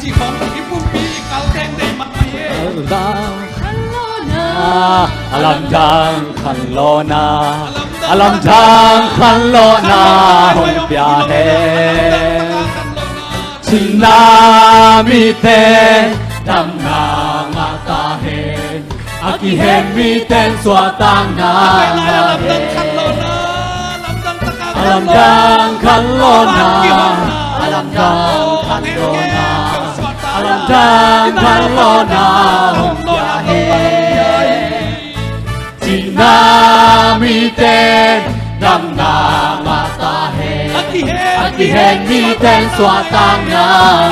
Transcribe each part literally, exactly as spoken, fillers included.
Ci khong i pumpi i kal teng dei mahmah hi. A lamdang khanlawhna, a lamdang khanlawhna hong pia hen. Cina mite damna ngah ta hen. A kihen miten suahtakna ngah hen. A lamdang khanlawhna, a lamdang khanlawhna, a lamdang khanlawhna, a lamdang khanlawhna hong pia hen. Cina miten damna ngah ta hen. A kihen miten suahtakna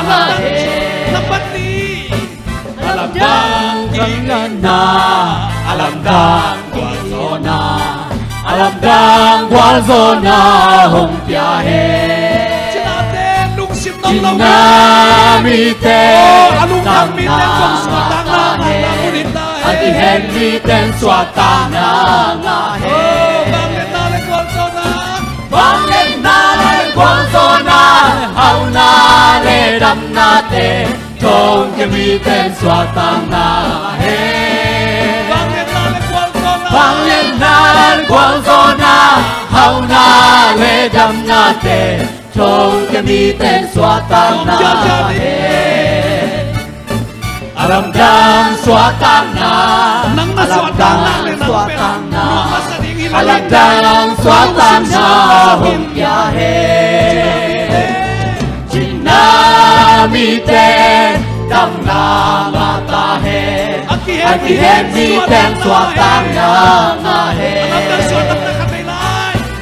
ngah hen. A lamdang khanlawhna, a lamdang gualzawhna, a lamdang gualzawhna hong pia hen. Cina miten damna ngah ta hen. A kihen miten suahtakna ngah hen. Vangliatna le gualzawhna, hauna le damnate, thongkia miten suahtakna ngah hen. Vangliatna le gualzawhna, hauna le damnate, thongkia miten suahtakna ngah hen. A lamdang suahtakna, a lamdang suahtakna, a lamdang suahtakna hong pia hen. Cina miten damna ngah ta hen. A kihen miten suahtakna ngah hen.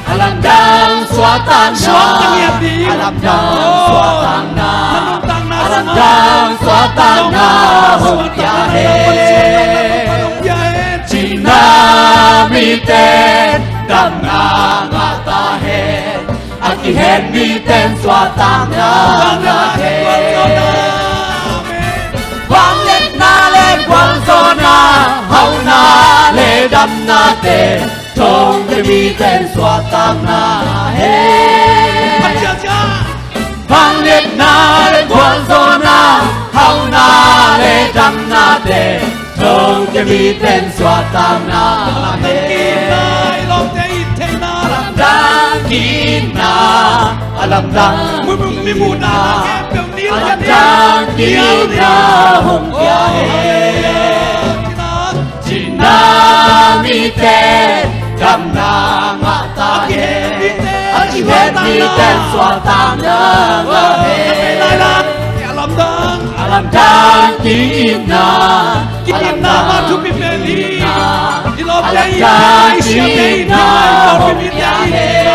A lamdang suahtakna, a lamdang suahtakna, a lamdang suahtakna hong pia hen. Cina miten damna ngah ta hen. A kihen miten suahtakna ngah hen. Vangliatna le gualzawhna, hauna le damnate, thongkia miten suahtakna ngah hen. Vangliatna le gualzawhna, hauna le damnate, thongkia miten suahtakna ngah hen. A lamdang ki-itna, a lamdang ki-itna, a lamdang ki-itna hong pia hen. Cina miten damna ngah ta hen. A kihen miten suahtakna ngah hen. A lamdang, a lamdang ki-itna, ki-itna, a lamdang ki-itna, a lamdang ki-itna hong pia hen.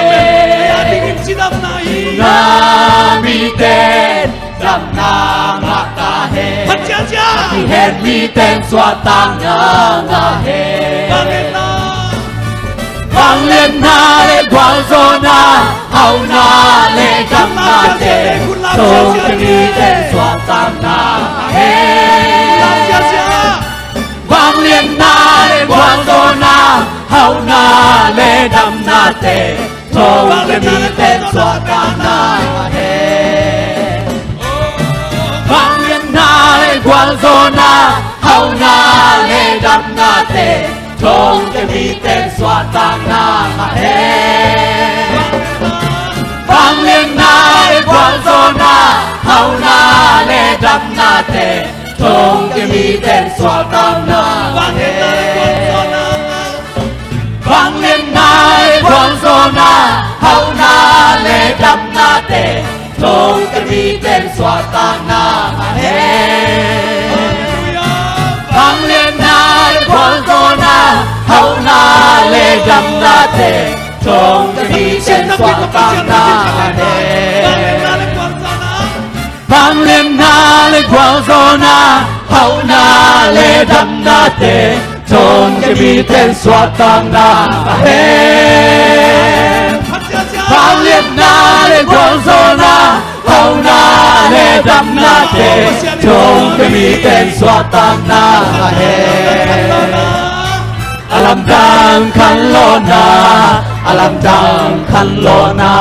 Cina miten damna ngah ta hen. A kihen miten suahtakna ngah hen. Vangliatna le gualzawhna, hauna le damnate, thongkia miten suahtakna ngah hen. Vangliatna le gualzawhna, hauna le damnate, thongkia miten suahtakna ngah hen. Vangliatna le gualzawhna, hauna le damnate, thongkia miten suahtakna ngah hen. Vangliatna le gualzawhna, hauna le damnate, thongkia miten suahtakna ngah hen. Vangliatna le gualzawhna, hauna le damnate, thongkia miten suahtakna ngah hen. Vangliatna le gualzawhna, hauna le damnate, thongkia miten suahtakna ngah hen. Vangliatna le gualzawhna, hauna le damnate, thongkia miten suahtakna ngah hen. Vangliatna le gualzawhna, hauna le damnate, thongkia miten suahtakna ngah hen. A lamdang khanlawhna, a lamdang khanlawhna,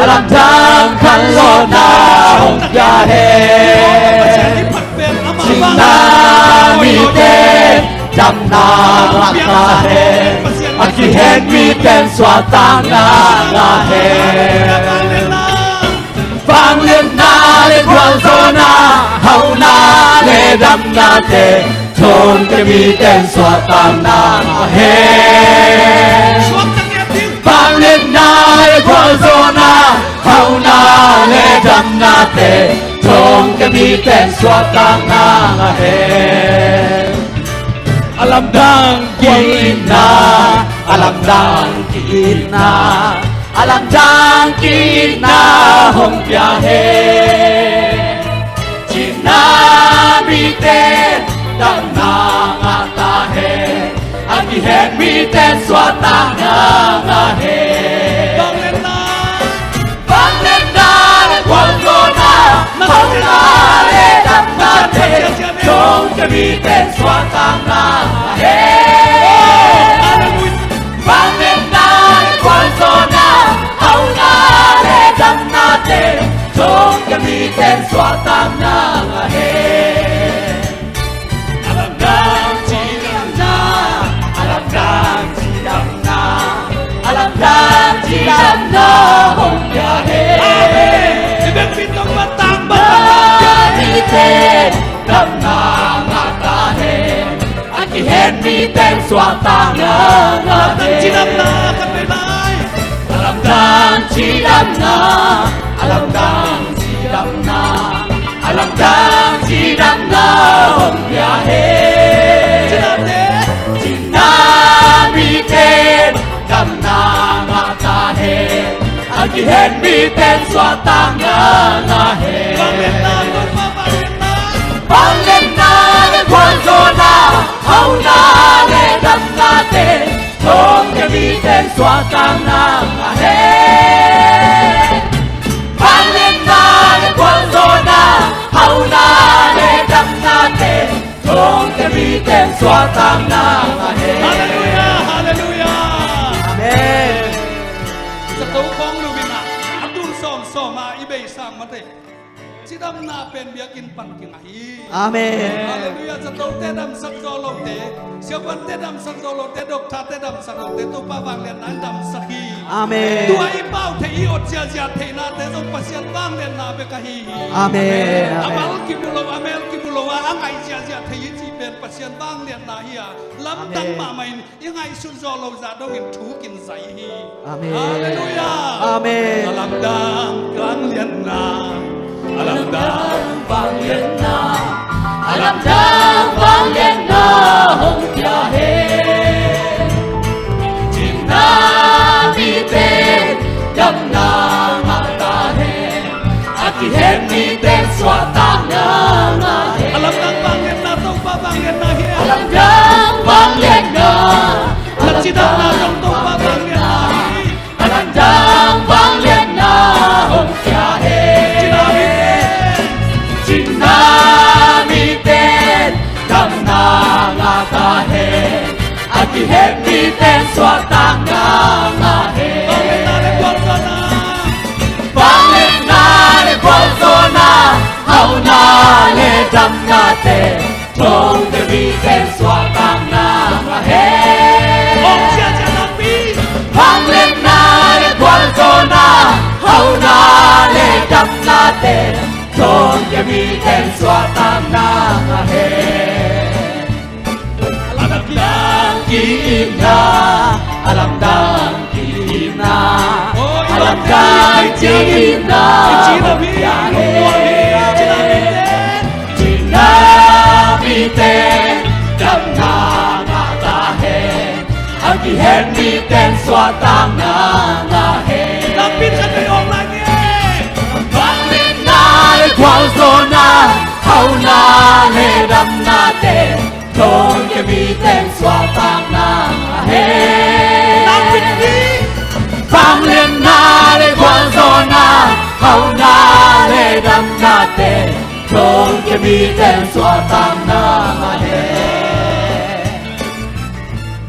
a lamdang khanlawhna hong pia hen. damna ngah ta hen. A kihen miten suahtakna ngah hen. Vangliatna le gualzawhna, hauna le damnate, thongkia miten suahtakna ngah hen. Vangliatna le gualzawhna, hauna le damnate, thongkia miten suahtakna ngah hen. A lamdang ki-itna, a lamdang ki-itna, a lamdang ki-itna hong pia hen. Cina mite damna ngah ta hen. A kihen mite suahtakna ngah hen. Vangliatna le gualzawhna, hauna le damnate, thongkia mite suahtakna ngah hen. Vangliatna le gualzawhna, hauna le damnate, thongkia mite suahtakna ngah hen. A lamdang cidamna, a lamdang cidamna, a lamdang cidamna hong pia hen. Amen. Damnate damna ngah ta hen. A kihen miten suahtakna ngah hen. A lamdang cidamna, a lamdang cidamna, a lamdang cidamna, a lamdang cidamna hong pia hen. Cina miten damna ngah ta hen. A kihen miten suahtakna ngah hen. Vangliatna le gualzawhna, hauna le damnate, thongkia miten suahtakna ngah hen. Vangliatna le gualzawhna, hauna le damnate, thongkia miten suahtakna ngah hen. Halleluiah, halleluiah. Amen. Zato khawng lum in ah, a tul sawmsawm ah i bei sang mate. Cidamna pen biakinn pan kingah hi. Amen. Halleluiah. Zatote damsak zo lote, siavuante damsak zo lote, doctorte damsak lote, Topa vangliatna in damsak hi. Amen. Tua i pau thei, i awt ziahziah theihnate zong Pasian vangliatna bek ahi hi. Amen. A bal kimu lo, a mel kimu lo a, a ngai ziahziah thei hi cih pen Pasian vangliatna hi a, lamdang mahmah in i ngaihsut zawh loh zah dongin thuk in zai hi. Amen. Halleluiah. Amen. A lamdang vangliatna, a lamdang vangliatna, a lamdang vangliatna hong pia hen. Cina mite damna ngah ta hen. A kihen mite suahtakna ngah hen. A lamdang vangliatna Topa vangliatna hi. A lamdang vangliatna. A cidamna zong Topa vangliatna hi. A lamdang vangliatna hong pia hen. Cina mite, cina mite damna ngah ta hen. A kihen mite suahtakna ngah hen. Vangliatna le gualzawhna, vangliatna le gualzawhna, hauna le damnate, thongkia mite suahtakna ngah hen. Vangliatna le gualzawhna, hauna le damnate, thongkia mite suahtakna ngah hen. A lamdang ki-itna, a lamdang ki-itna, a lamdang ki-itna hong pia hen. Cina mite damna ngah ta hen. A kihen mite suahtakna ngah hen. Vangliatna le gualzawhna, hauna le damnate, thongkia mite suahtakna ngah hen. Vangliatna le gualzawhna, hauna le damnate, thongkia mite suahtakna ngah hen.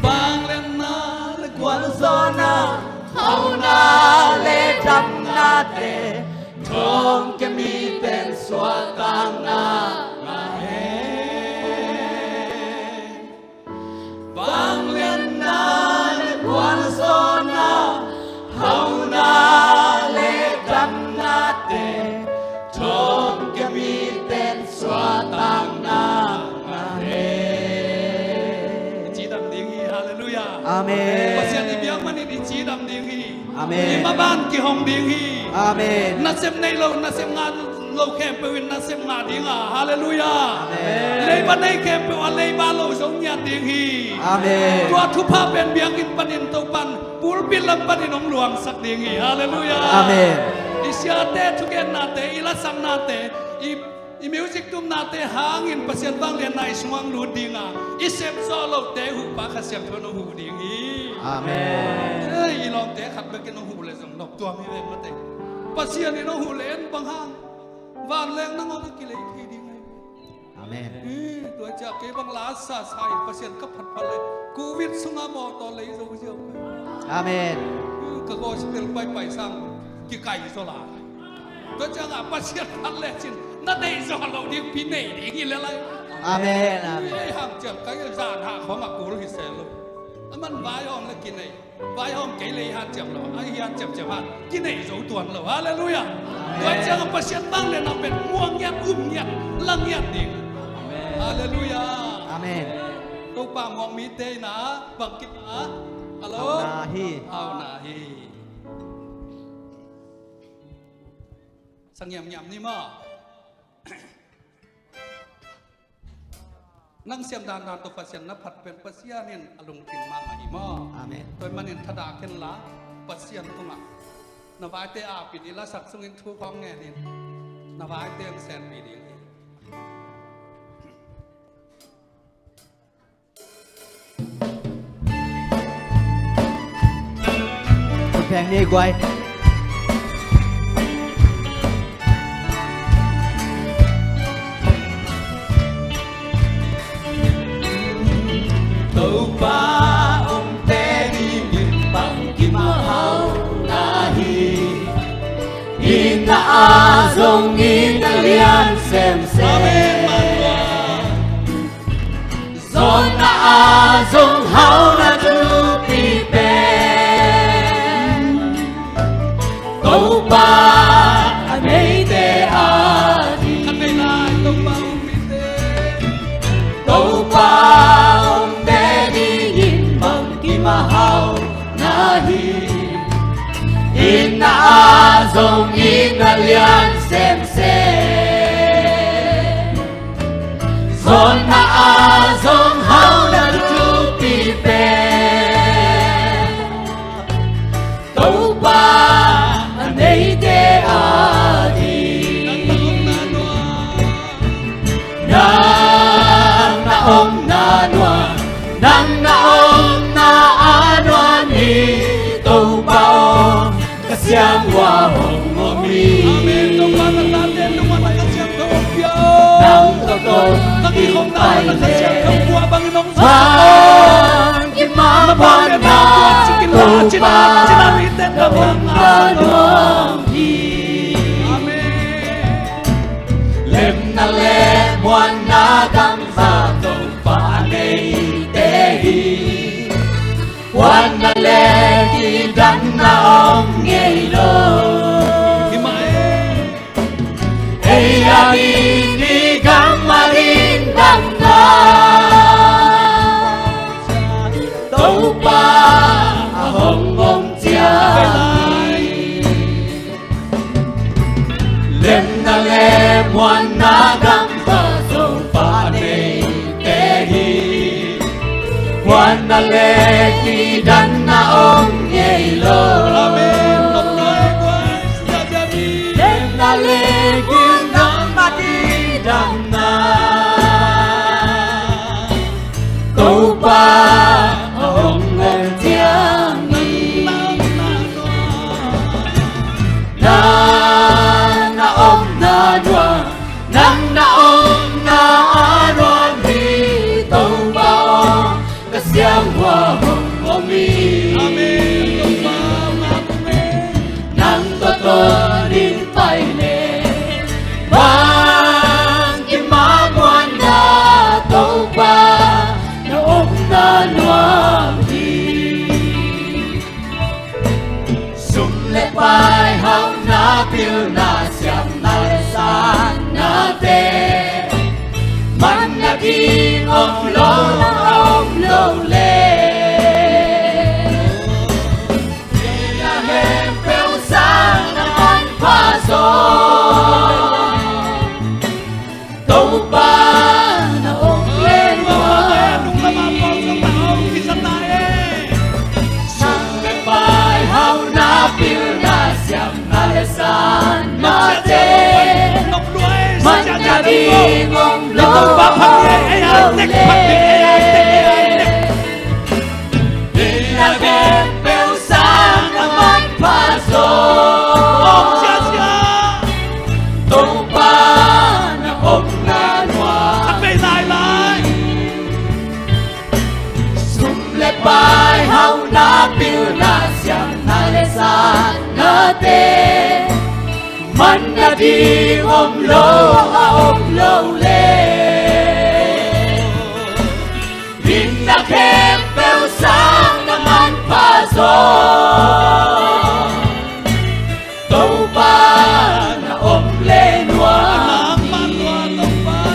Vangliatna le gualzawhna, hauna le damnate, thongkia mite suahtakna ngah hen. Amen. Pasian i biak manin i cidam ding hi. Amen. I maban kihong ding hi. Amen. Nasem nei lo, nasem ngah lo khempeuh in nasem ngah ding a. Halleluiah. Amen. Leiba nei khempeuh a leiba lo zo ngiat ding hi. Amen. Tua thupha pen biakinn panin Topan pulpit lam panin hong luangsak ding hi. Halleluiah. Amen. I siate thugennate, i lasaknate, i I music tumnate hangin Pasian vangliatna i sungah hong lut ding a, i sepzawh lote huhpa Kha Siangtho in hong huh ding hi. Amen. Eh, i lawmte khat bekin hong huh leh zong nop tuam hi ve mate. Pasian in hong huh leh en bang hang, vanleng nangawn a kilei thei ding hi. Amen. Eh, tua ciang kei bang la sa sa in Pasian ka phat phat leh Covid sungah mawtaw lei zo ziau. Amen. Eh, ka gospel paipai sang kikai zaw lai. Tua ciangah Pasian phat lecin na deih zawh loh ding pi nei ding hi lel lai. Amen, amen. Ei hang ciang kai zan hah khawngah kul hi se lo. Aman vaihawm le kinei, vaihawm kei le i han ciam lo, a i han ciamciam han kinei zo tuan lo. Halleluiah. Amen. Tua ciangah Pasian vangliatna pen muang ngiat, um ngiat, lang ngiat ding. Amen. Halleluiah. Amen. Topa muang mite in a bangkip a, a lo. Hau na hi. Hau na hi. Sa ngiamngiam ni maw? Nang siam dandan tawh Pasian na phat pen Pasian in a lungkim mahmah hi maw? Amen. Tua ahih manin thadah ken la Pasian tungah na vaite apin i lasak sungin thu khawng ngenin na vaite hong senpi ding hi. Pheng ni guai. Topa omte dingin bangkim a hau na hi. Itna ah zong itna lian semsem. Amen. Zawnna ah zong hau na thupi pen Topa a neite a ding. Topa omte dingin bangkim a hau na hi. Itna ah zong itna lian semsem. Zawnna ah zong hau na thupi pen Topa a neite a ding. Nang na omna nuam, nang na omna a nuam hi Topa aw. Ka siang ua hong om hi. Amen. Topa na tate nungah na Kha Siangtho hong pia. Nang tawh tawh ka kikhopna na Kha Siangtho hong pua bangin hong sa. Bangkimah na bang na Topa hong na nuam hi. Amen. Lemna le muanna gamsa Topa a neite hi. Huanna le kidanna om ngei lo. Ei a ding i gam a ding damna Topa a hong om ciang hi. Lemna le muanna gamsa Topa a neite hi. Huanna le kidanna om ngei lo. Amen. Lemna le kidanna, kidanna Topa a hong om ciang hi. Nang na omna nuam, nang na omna a nuam hi Topa aw. Ka siang ua hong om hi. te, man nading om lo a om lo leh, in na khempeuh sang na manpha zaw. Topa na om leh nuam hi.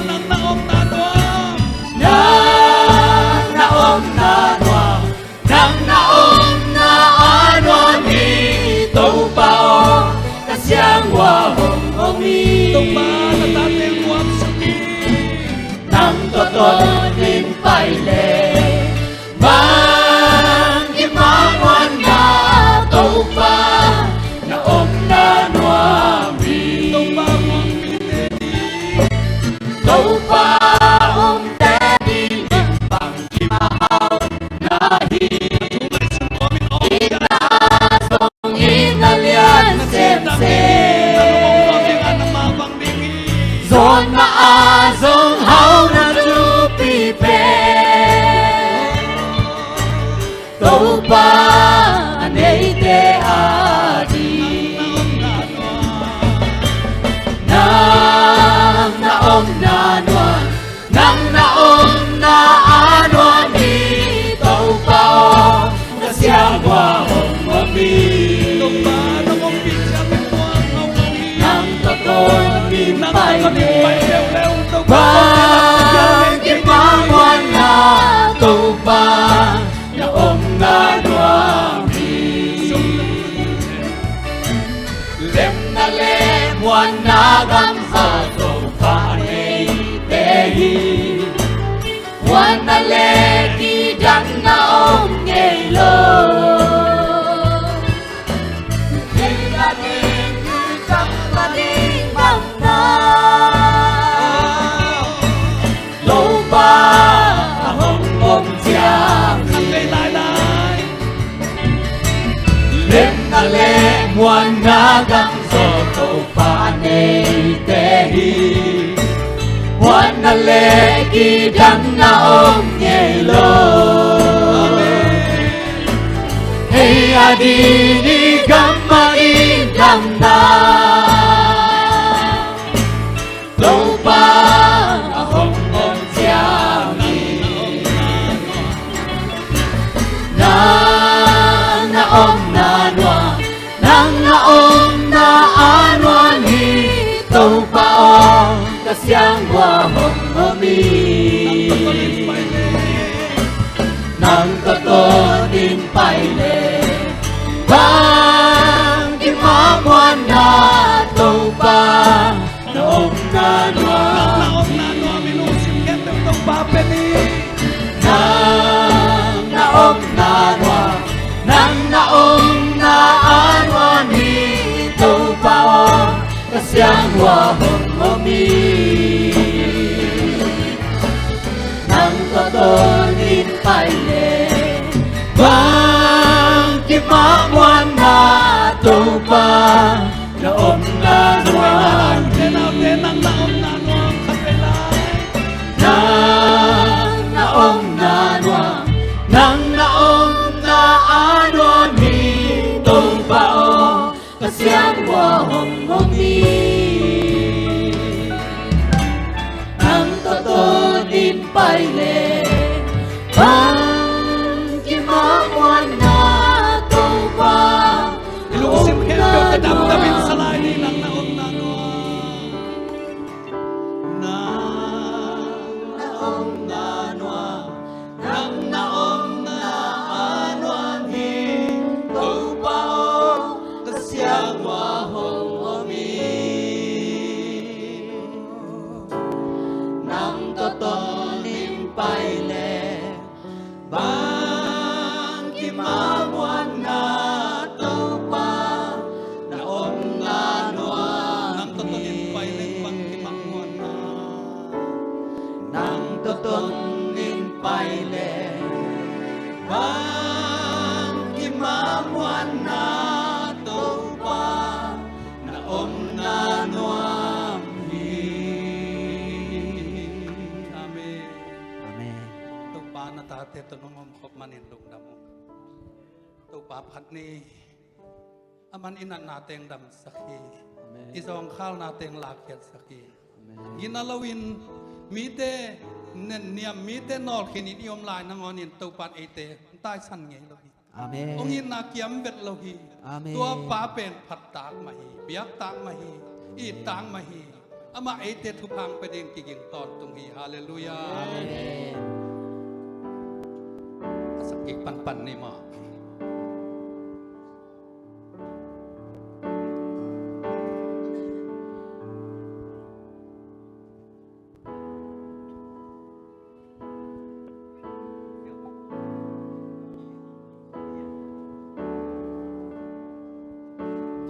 Nang na om na nuam. Nang na om na nuam. Nang na om na a nuam hi. Topa aw, ka siang ua hong om hi. Topa na tate nuam suk hi. Nang tawh ton in pai leh bang kimah muanna, Topa na om na nuam hi. Topa muang mite hi. Topa om te ding bang kimah hau na hi. Ina zong ina lian semsem. Zawnna ah zong hauna thupi pen Topa a neite a ding. Nang na om na nuam, nang na om na a nuam hi. Topa aw, ka siang ua hong om hi. Topa na om hi. Nang tawh ton in pai leh bang kimah muanna, Topa na om na nuam hi. Lemna leh muanna gam zaw Topa a neite hi. Muanna leh kidanna om ngei lo. Lemna leh kidanna ding bang na Topa a hong om ciang hi. Lemna leh muanna gam zaw Topa a neite hi. Muanna leh kidanna om ngei lo. Ei a ding i gam mah i damna Topa a hong om ciang hi. Nang na om na nuam, nang na om na a nuam hi. Topa aw, ka siang ua hong om hi. Nang tawh ton in pai leh bang kimah muanna, Topa na om na nuam. Nang na om na nuam hi. Lungsim khempeuh Topa pen hi. Nang na om na nuam, nang na om na a nuam hi. Topa aw, ka siang ua hong om hi. Nang tawh ton in pai leh bang kimah muanna, Topa na om na nuam. Nang na om na nuam khat vei lai. Nang na om na nuam, nang na om na a nuam hi. Topa aw, ka siang ua hong om hi. Nang tawh ton in pai leh bang kimah muanna, Topa. I lungsim khempeuh ka damdam in sa lai ni. Nang na om na nuam. Nang na om na nuam. Nang na om na a nuam hi. Topa aw, ka siang ua hong om hi. Nang tawh ton in pai leh bang kimah muanna, Topa na om na nuam hi. Nang tawh ton in pai leh bang kimah muanna. Nang tawh ton in pai leh bang kimah muanna, Topa na om na nuam hi. Amen. Amen. Topa na tate tawh nong om khop manin lungdam ung. Topa phat ni. Aman i natna teng damsak hi. Amen. I zawngkhalna teng lakkhiatsak hi. Amen. Gina loin mite nenniam, mite nawlkhin in i om lai nangawnin Topan eite taisan ngei lo hi. Amen. Hong itna kiam vet lo hi. Amen. Tua pa pen phattak mah hi, biaktak mah hi, ittak mah hi. Amah eite thupha pia ding kiging tawntung hi. Halleluiah. Amen. A sak kik panpan ni maw.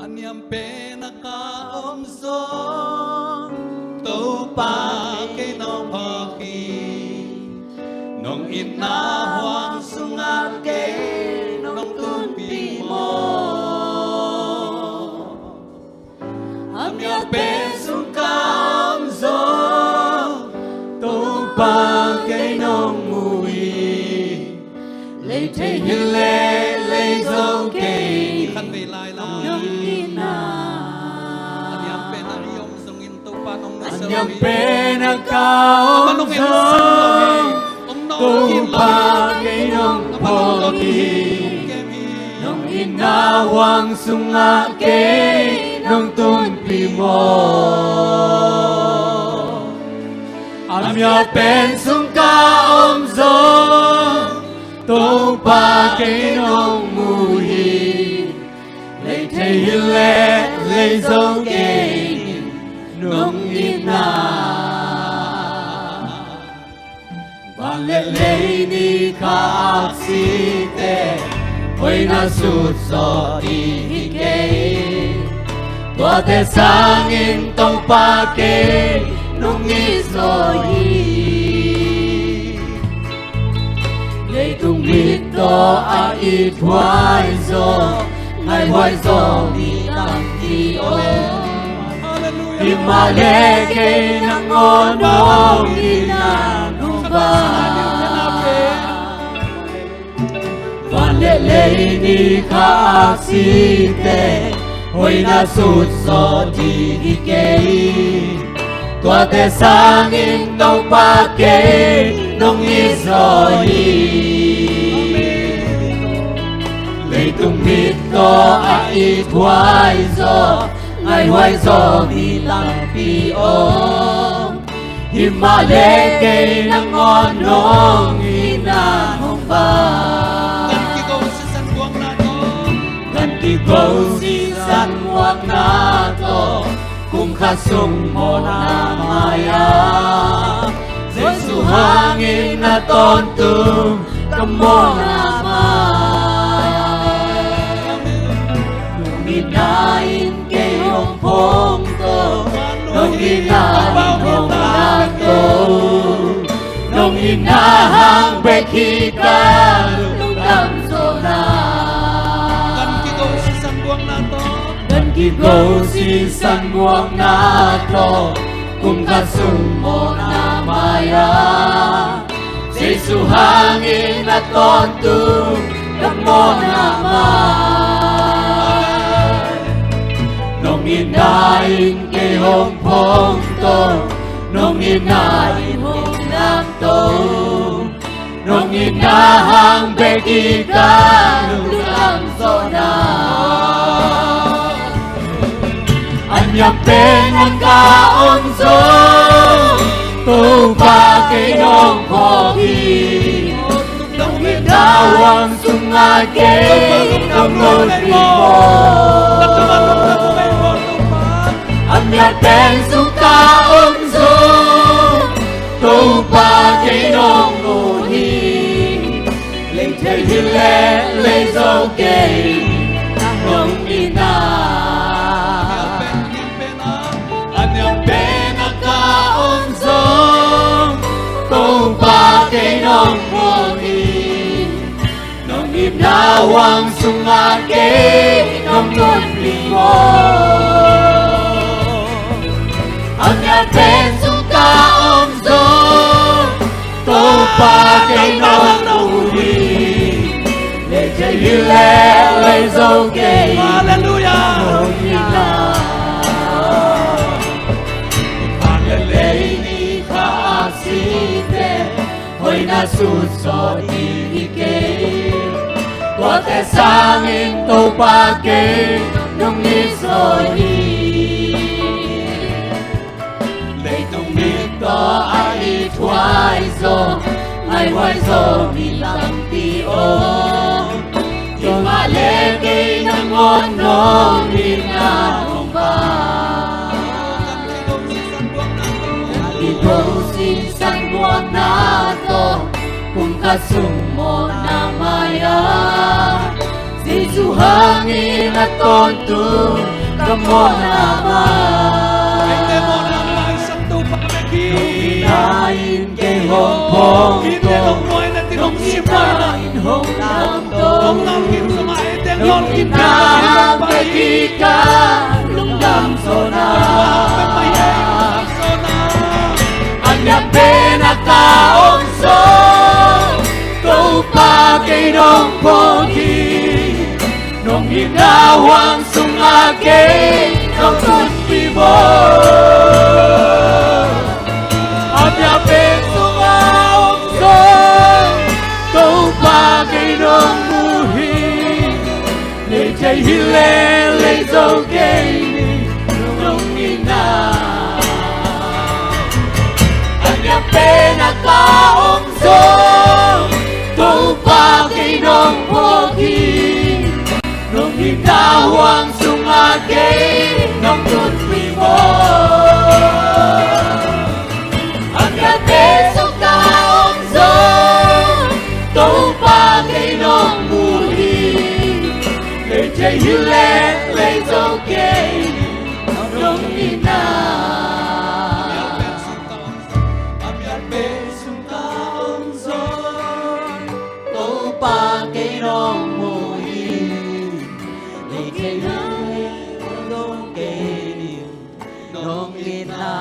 A niam pen a ka om zong, Topa kei nong phawk hi. Nong itna huang sungah kei nong tunpih maw. A mial pen sung ka om zong, Topa kei nong mu hi. Lei thei hi leh lei zo kei. Khan vei lai la. Nong itna. A niam pen a i om zongin Topa nong nusia lo hi. A niam pen a ka om zong, Topa kei nong phawk hi. Nong itna huang sungah kei nong tunpih maw. A mial pen sung ka om zong, Topa kei nong mu hi. Lei thei hi leh lei zo kei nong itna. Van le lei ni kha aksite, hoihna sut zawh ding hi kei. Tuate sangin Topa kei nong it zaw hi. Leitung mit tawh a ithuai zaw, ngaihuai zaw mi tampi om. Himah leh kei nangawn nong itna hong vak. Van le lei ni kha aksite, hoihna sut zawh ding hi kei. Tuate sangin Topa kei nong it zaw hi. Leitung mit tawh a ithuai zaw, ngaihuai zaw mi tampi om. Himah leh kei nangawn nong itna hong vak. Gan kigo sisan guakna tawh, gan kigo sisan guakna tawh, kum khat sung mawhna mai-a, Jesu hangin na tawntung ka mawhna mai. Nong itna in kei hong phawk to, nong itna in hong lak to. Nong itna hang bek hi ka lungdam zawhna. Gan kigo sisan guakna tawh, gan kigo sisan guakna tawh, kum khat sung mawhna mai-a, Jesu hangin na tawntung ka mawhna mai. Nong itna in kei hong phawk to, nong itna in hong lak to. Nong itna hang bek hi ka lungdam zawhna. A niam pen a ka om zong, Topa kei nong phawk hi. Nong itna huang sungah kei nong tunpih maw. A mial pen sung ka om zong, Topa kei nong mu hi. Lei thei hi leh lei zo kei nong itna. A niam pen a ka om zong, Topa kei nong mu hi. Nong itna huang sungah kei nong tunpih maw. A mial pen sung ka om zong, Topa kei nong mu hi. Lei Hi leh lei zo kei. Halleluiah. Hong hi na. Van le lei ni kha aksite, hoihna sut zaw ding hi kei. Tuate sangin Topa kei nong it zaw hi. Leitung mit tawh a ithuai zaw, ngaihuai zaw mi tampi om. Hi mah leh kei nangawn nong itna hong pai. Kan i do sisan buakna tawh, kum khat sung mawhna mai-ah, Jesu hangin a tawntung ka mawhna mai. Eite mawhna mai sak Topa bek hi. Nong itna in kei hong phawk, eite nong muaina, nong itna in hong damdawi. Nong itna bek hi ka lungdam zawhna. A ngiat pen a ka om zaw, Topa kei nong phawk hi. Nong itna huang sungah kei nong tunpih mawk. A ngiat pen sungah om zaw, Topa kei nong mu hi. Lei thei hi leh lei zo kei ning, nong itna. A ngiat pen a ka om zaw, Topa kei nong phawk hi. Nong itna huang sungah kei nong tunpih mawk. A ngiat pen sungah om zaw, Topa kei nong mu hi. Lei thei hi leh lei zo kei ning, nong itna. A ngiat pen sungah om zaw, Topa kei nong mu hi. Lei thei hi leh lei zo kei ning, nong itna.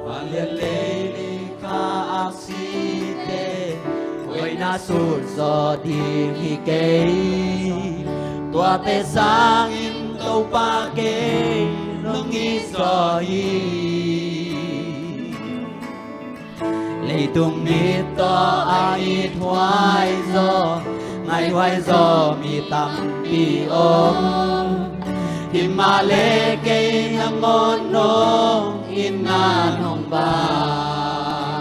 Van le lei ni kha aksite, hoihna sut zaw ding hi kei. Tuate sangin Topa kei nong it zaw hi. Leitung mit tawh a ithuai zaw, ngaihuai zaw mi tampi om. Hi mah leh kei nangawn nong itna hong pai.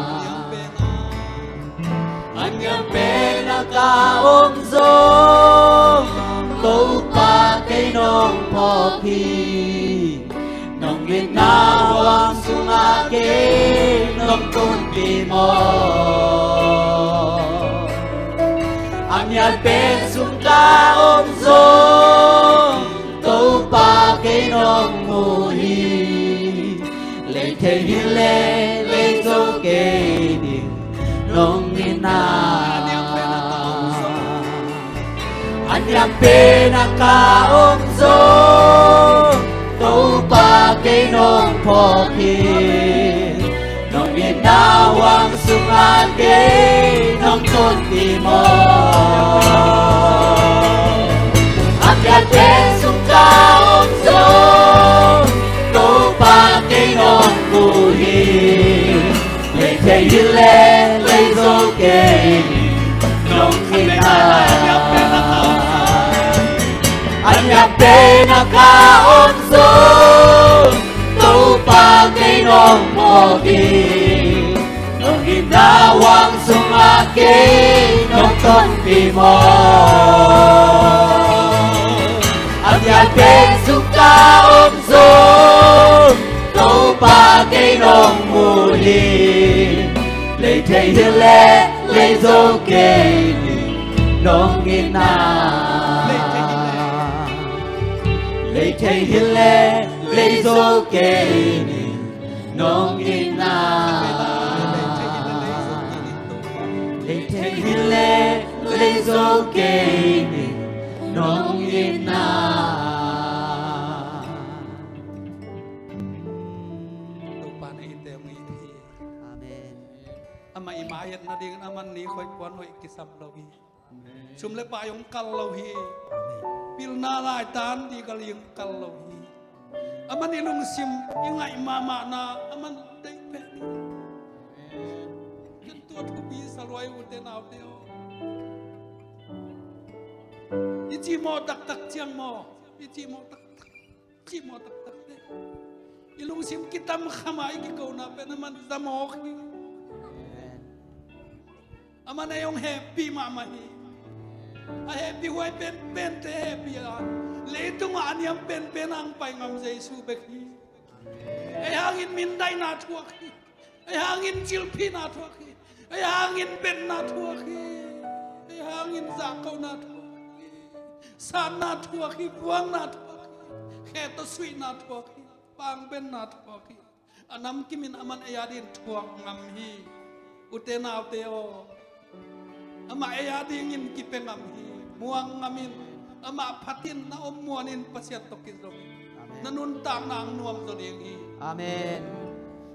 A ngiat pen a ka om zaw, Topa kei nong phawk hi. Nong itna huang sungah kei nong tunpih mawk. A ngiat pen sung ka om zaw, Topa kei nong mu hi. Lei thei hi leh lei zo kei ning, nong itna. A ngiat pen a ka om zaw, Topa kei nong phawk hi. Nong itna huang sungah kei nong tunpih mawk. A ngiat pen sung ka om zaw, Topa kei nong mu hi. Lei thei hi leh lei zo kei ning, nong itna. A ngiat pen a ka om zaw, Topa kei nong phawk hi. Nong itna huang sungah kei nong tunpih mawk. A ngiat pen sung ka om zaw, Topa kei nong mu hi. Lei thei hi leh lei zo kei ning, nong itna. Lei thei hi leh lei zo kei ning, nong itna. Lei thei hi leh lei zo kei ning, nong itna. Topa na ite hong it hi. Amen. Amah i maiatna dingin aman ni khoih puan hoih kisam lo hi. Sum le pai hong kal lo hi. Pilna laitan digal hong kal lo hi. Aman i lungsim i ngaih mahmahna aman deih pen hi. Ken tua thupi sa luai, ute naute aw. I cimawh taktak ciang maw, i cimawh taktak, cimawh taktak te, i lungsim kitam khama i kikona pen aman zamawk hi. Aman ei hong hehpih mahmah hi. A hehpih huai penpente hehpih a, leitungah a niam penpen a hong pai ngam Jesu bek hi. Ei hangin mindaihna thuak hi. Ei hangin cilphihna thuak hi. Ei hangin betna thuak hi. Ei hangin zahkona thuak hi. Sanna thuak hi. Buangna thuak hi. Khe tawh suihna thuak hi. Pangbenna thuak hi. A namkimin aman ei adingin thuak ngam hi. Ute naute aw, amah ei adingin kipia ngam hi. Muang ngamin, amah phatin, na om muanin Pasian tawh kizom in. Amen. Na nuntakna ang nuam zaw ding hi. Amen.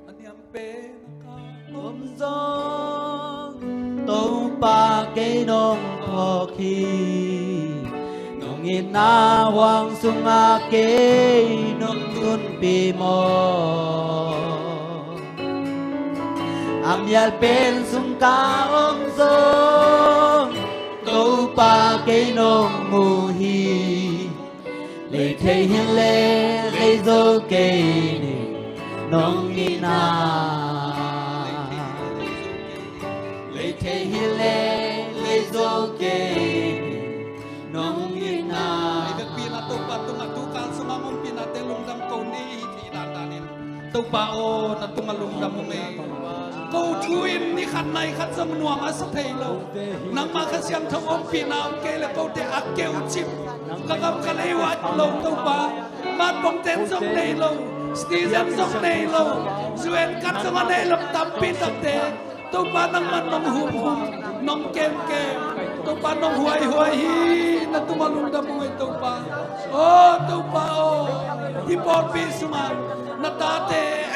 A niam pen a ka om zong, Topa kei nong phawk hi. Nong itna huang sungah kei nong tunpih maw? A mial pen sung ka om zong, Topa kei nong mu hi. Lei thei hi le lei zo kei ning nong itna. Lei thei hi le lei zo kei ning nong itna. I vekpi-in ah Topa tungah tukal sungah hong ompihnate lungdam ko ni i hih theih dandanin. Topa aw, na tungah lungdam hong ei. Ko thu in ni khat nai khat zong nuam a sa thei lo. Nangmah Kha Siangtho ompihna om kei le kote a keucip, ka gam ka lei uh a lo Topa. Matpongten zong nei lo, citizen zong nei lo, U N card zong a nei lo tampi takte Topa nangman nong humhum, nong kemkem. Topa nong huaihuai hi, na tungah lungdam hong ei Topa. Aw Topa aw, hih pawlpi sungah na tate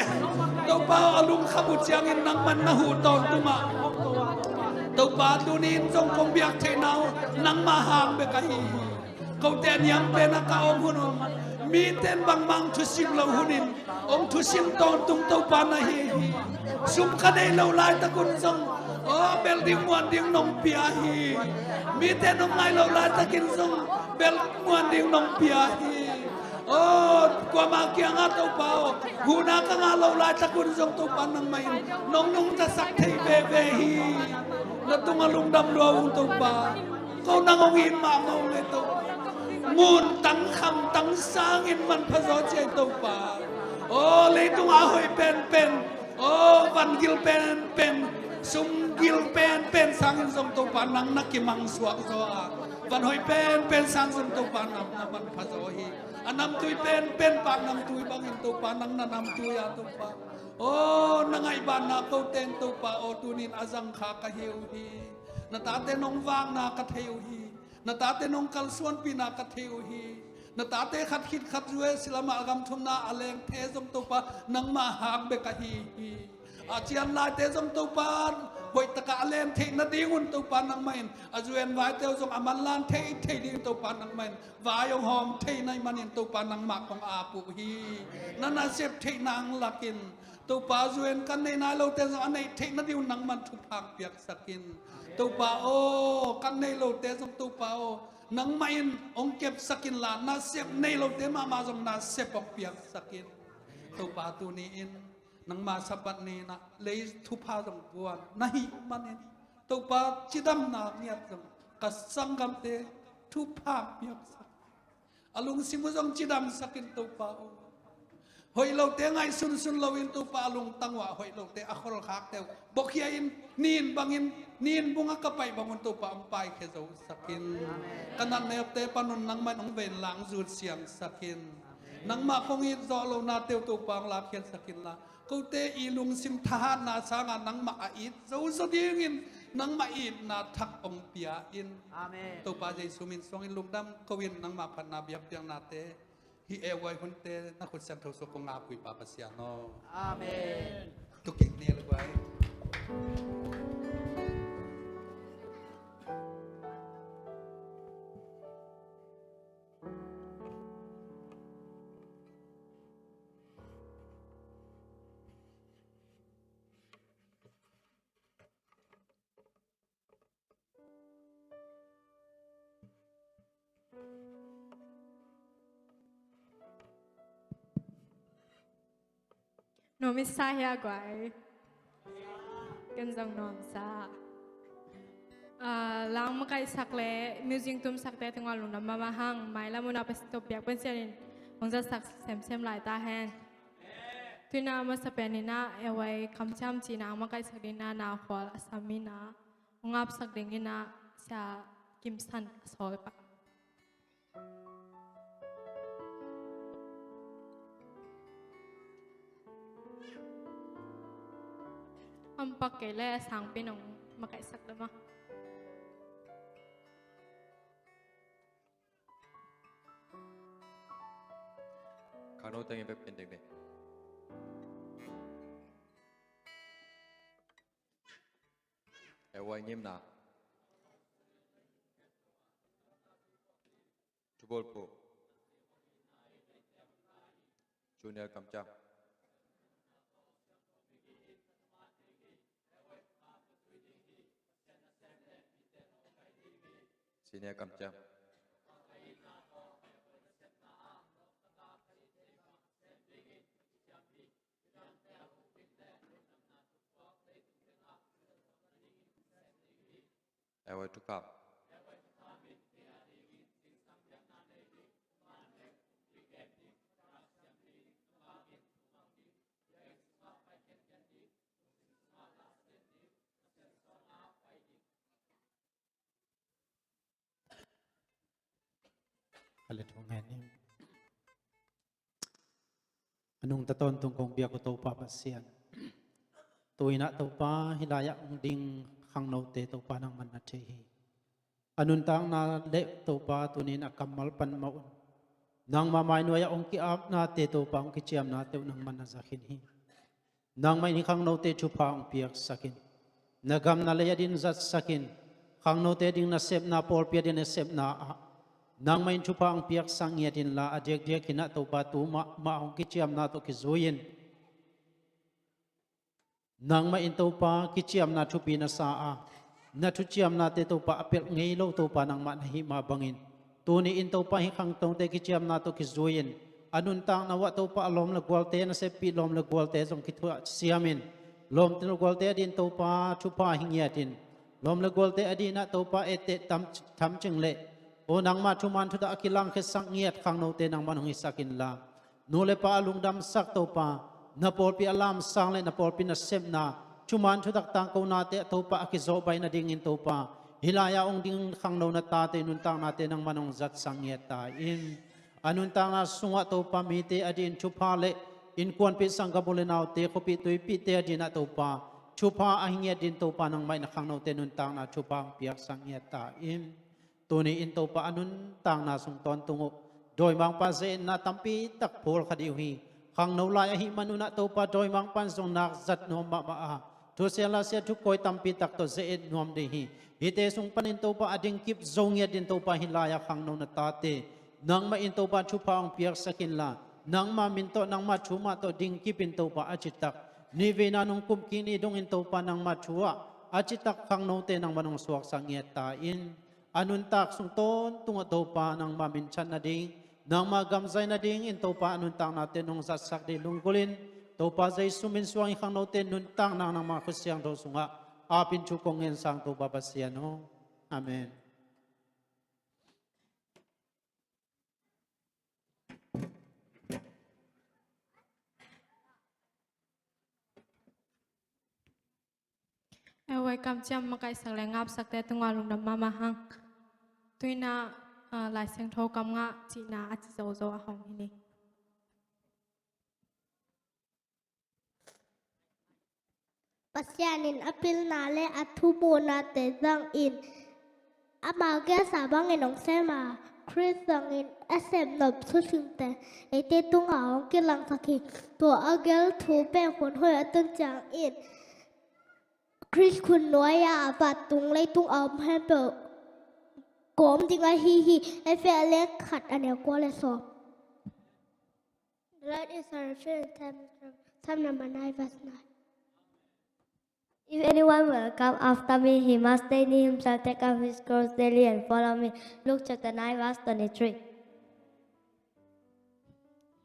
Topa aw, a lungkham uh ciangin nangman na huh tawntungah Topa tuni-in zong kong biak theihna uh nangmah hang bek ahi hi. Kote a niam pen a ka om hun un, mite in bangmah thusim lo hun in hong thusim tawntung Topa na hi hi. Sum ka neih loh laitak un zong, aw, bel ding muan ding nong pia hi. Mite in hong ngai loh laitakin zong bel muan ding nong pia hi. Aw, kuamah kiangah Topa aw, huhna ka ngah loh laitak un zong Topa nangmah in nong nungtasak thei veve hi. Na tungah lungdam lua ung Topa. Ko nang hong it mahmah ung ei Topa. Ngun tang kham tang sangin manpha zaw ci ei Topa. Aw, leitungah a hoih penpen, aw, van gil penpen, sum gil penpen sangin zong Topa nang na kimangsuak zaw a, van hoih penpen sang zong Topa nang na manpha zaw hi. A namtui penpen pak namtui bangin Topa nang na namtui a Topa. Aw, na ngaihbanna kote in Topa aw, tuni-in a zangkha ka hi uh hi. Na tate nong vakna ka thei uh hi. Na tate nong kalsuanpihna ka thei uh hi. Na tate khat khit khat U S lamah a gam thumna a lengte zong Topa nangmah hang bek ahi hi. A cian laite zong Topa hoih takah a len theih nadingun Topa nangmah in a U N vaite uh zong a manlan thei thei dingin Topa nangmah in vai hong hawm thei na hih manin Topa nangmah kong ap uh hi. Na nasep theihna ang lakin Topa U N kan nei nai lote zong a neih theih nadingun nangman thupha piaksak in. Topa aw, kan nei lote zong Topa aw, nangmah in hong kepsak inla, nasep nei lote mahmah zong nasep hong piaksak in. Topa tuni-in nangmah Sabbath ni-in ah lei thupha zong guan na hih manin Topa cidamna ngiat zong ka sanggamte thupha piaksak. A lungsim uh zong cidamsak in Topa aw. Hoih lote ngaihsunsun loin Topa a lungtang uh ah hoih lote a kholkhakte uh bokhiah in, nin bangin, nin bungah ka paih bangun Topa hong paikhia zosak in. Ka natnepte panun nangmah in hong vei inla hong zut siangsak in. Nangmah kong it zawh lohnate uh Topa hong lakkhiatsak inla kote i lungsim thahatna sangah nangmah a it zozo dingin nangmah itna thak hong pia in. Amen. Topa Jesu min suangin lungdam ko-in nangmah phatna biakpiaknate hih e huai hunte na khut siangtho sungah kong ap uh hi Pa Pasian aw. Amen. Tukik ni a le huai. Nuam i sa hia guai. Kan zong nuam sa. Ah, lang makaihsak le music tumsakte tungah lungdam mahmah hang, mailam un ah Pasian tawh biak Pasian in hong zatsak semsem lai ta hen. Tuinah masa pen inah A Y Kamciam cih lang makaihsak ding inah na khual a sam inah hong apsak ding inah Sia Kim San a sawl pah. Hong pak kei leh a sangpi nong makaihsak dah maw? Khangno teng in bek pen dek dek. A Y ngimna. Thubawlpu. Junior Kamciam. Senior Kamciam. A Y Thukam. Ka le thong hen ning. A nungta tawntung kong biak uh Topa Pasian, tu-in ah Topa, hih lai-ah hong ding khangnote Topa nangman na thei hi. A nuntakna le Topa tuni-in a kammal pan mah un, nangma mainuai-ah hong ki-apnate Topa, hong kiciamnate uh nangman na za khin hi. Nangmah in hih khangnote thupha hong piaksak in, na gam na lei adingin zatsak in, khangnote ading nasepna, pawlpi ading nasepna ah nangmah in thupha hong piaksak ngiat inla, a diakdiak in ah Topa tu mahmah hong kiciamna tawh kizui in, nangmah in Topa kiciamna thupi na sa a, na thuciamnate Topa a pelh ngei lo Topa nangmah na hih mah bangin, tuni-in Topa hih khangnote kiciamna tawh kizui in, a nuntakna uh ah Topa a lawm le gualte, naseppih lawm le gualte zong kithuah siam in, lawm le gualte adingin Topa thupha hi ngiat in, lawm le gualte adingin ah Topa etteh tam, thamcing le, aw nangma thuman thutak a kilangkhiatsak ngiat khangnote nangman hong hisak inla, nu le pa a lungdamsak Topa, na pawlpi a lamsang le na pawlpi nasepna, thuman thutak tangkonate ah Topa a kizawhbaih nadingin Topa, hih lai-ah hong ding khangno na tate nuntaknate nangman hong zatsak ngiat ta in. A nuntakna sungah Topa mite adingin thupha le innkuanpih sanggam u le naute, khuapih tuipihte adingin ah Topa thupha ahi ngiat dingin Topa nangmah in a khangnote nuntakna thupha hong piaksak ngiat ta in. Tuni-in Topa a nuntakna sung tawntung uh dawimangpa ze-etna tampi tak phul kha dih uh hi. Khangno lai ahih man un ah Topa dawimangpa in zong nak zat nuam mahmah a, thusia lasia thukawi tampi tak tawh ze-et nuam dih hi. Hihte sung panin Topa a dingkip zo ngiat dingin Topa hih lai-ah khangno na tate nangmah in Topa thupha hong piaksak inla, nangma min tawh nangma thu mah tawh dingkip in Topa a citak nivei na nong kum kik ni dongin Topa nangma thu ah a citak khangnote nangman hong suaksak ngiat ta in. A nuntak sung tawntung ah Topa nangma minthan nading, nangma gam zai nadingin Topa a nuntaknate nong zatsak ding lunggulh in, Topa Jesu min suang hih khangnote nuntakna nangma Kha Siangtho sungah ap in thu kong ngen sang Topa Pasian aw. Amen. A Y Kamciam makaihsak le ngapsakte tungah lungdam mahmah hang. Tu-in ah, ah, Lai Siangtho kam ngah cihna a ci zozo a hong hi ni. Pasian in a pilna le a thumuhnate zangin ama gelsa bangin hong sem a, Khrist zangin a sepnop thucingte eite tungah hong kilangsak hi. Tua a gel thu pen hun hoih a tun ciangin Khrist khut nuai-ah vantung leitung a om khempeuh kawm ding ahi hi. Efesa a lian khat a neu kua le sawm. Let us read Psalm, Psalm number nine, verse nine. If anyone will come after me, he must deny himself, take up his cross daily and follow me. Luke chapter nine, verse twenty-three.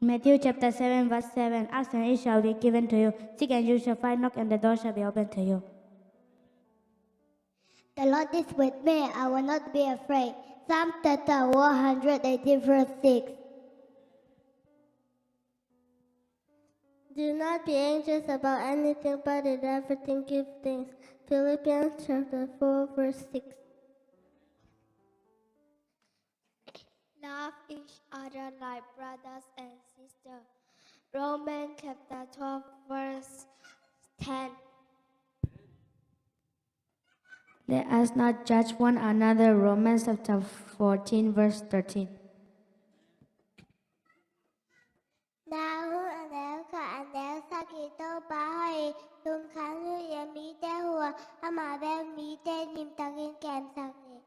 Matthew chapter seven, verse seven. Ask and it shall be given to you. Seek and you shall find. Knock and the door shall be opened to you. The Lord is with me. I will not be afraid. Psalm chapter one hundred eighteen, verse six. Do not be anxious about anything, but in everything give thanks. Philippians chapter four, verse six. Love each other like brothers and sisters. Romans chapter twelve, verse ten. Let us not judge one another. Romans chapter fourteen, verse thirteen. Nahum a neu khat a neu sagih, Topa hoih in lungkham hih leh mite huh a, amah bek mite limtakin kemsak hi.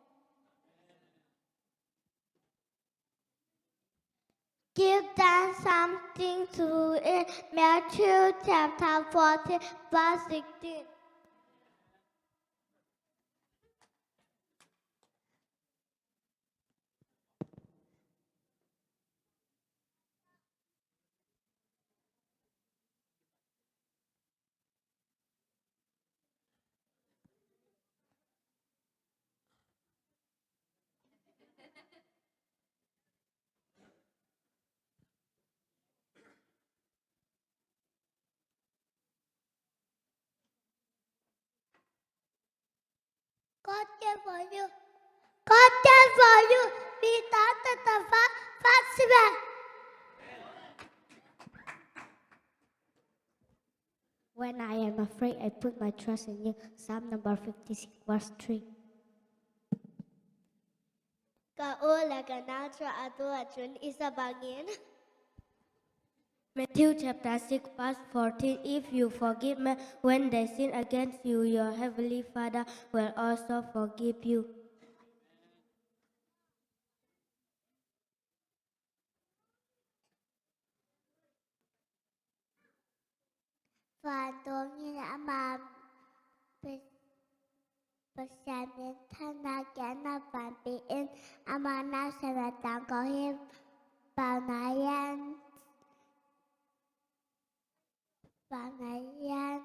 Give them something to eat. Matthew chapter fourteen, verse sixteen. God care for you. God care for you. Peter chapter five, verse seven. When I am afraid, I put my trust in you. Psalm number fifty-six, verse three. Ka u le ka nau tawh a tu a cun i sa bangin. Matthew chapter six, verse fourteen. If you forgive men when they sin against you, your heavenly Father will also forgive you. Vantungmi in ama Pasian minthanna kiatna vanpi in ama nausen a tangko hi. Paunak lian, Paunak lian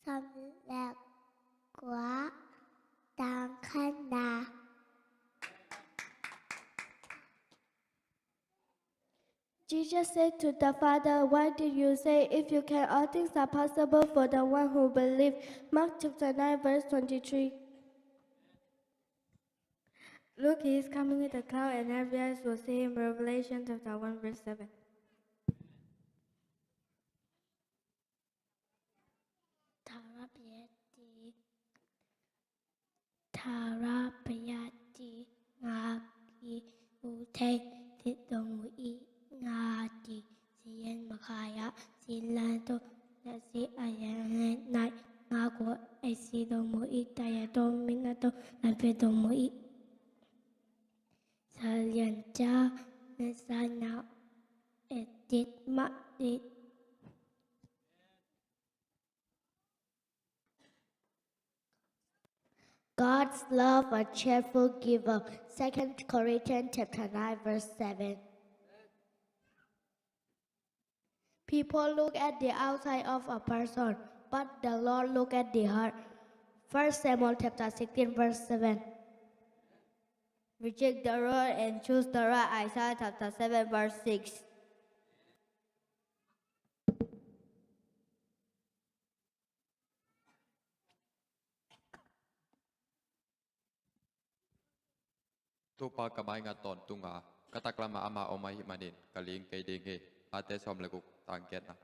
sawm le kua, tang khatna. Jesus said to the Father, "Why did you say, 'If you can, all things are possible for the one who believe'?" Mark chapter nine, verse twenty-three. Look, he is coming with a cloud, and every eyes will see him. Revelation chapter one, verse seven. Thara piati, thara piati ngaki uthei ti dong i ngati sien makaya sinlan to nasi ayan nai ngaku ai si dong i taya to mina to lampe dong i salian cha nasana etit ma ti. God's love a cheerful giver. Second Corinthians chapter nine, verse seven. People look at the outside of a person, but the Lord look at the heart. First Samuel chapter sixteen, verse seven. Reject the world and choose the right. Isaiah chapter seven, verse six. Topa ka maingat tawntunga, ka taklamah ama om ahih manin ka ling kei ding hi. Late sawm le guk, tang giatna.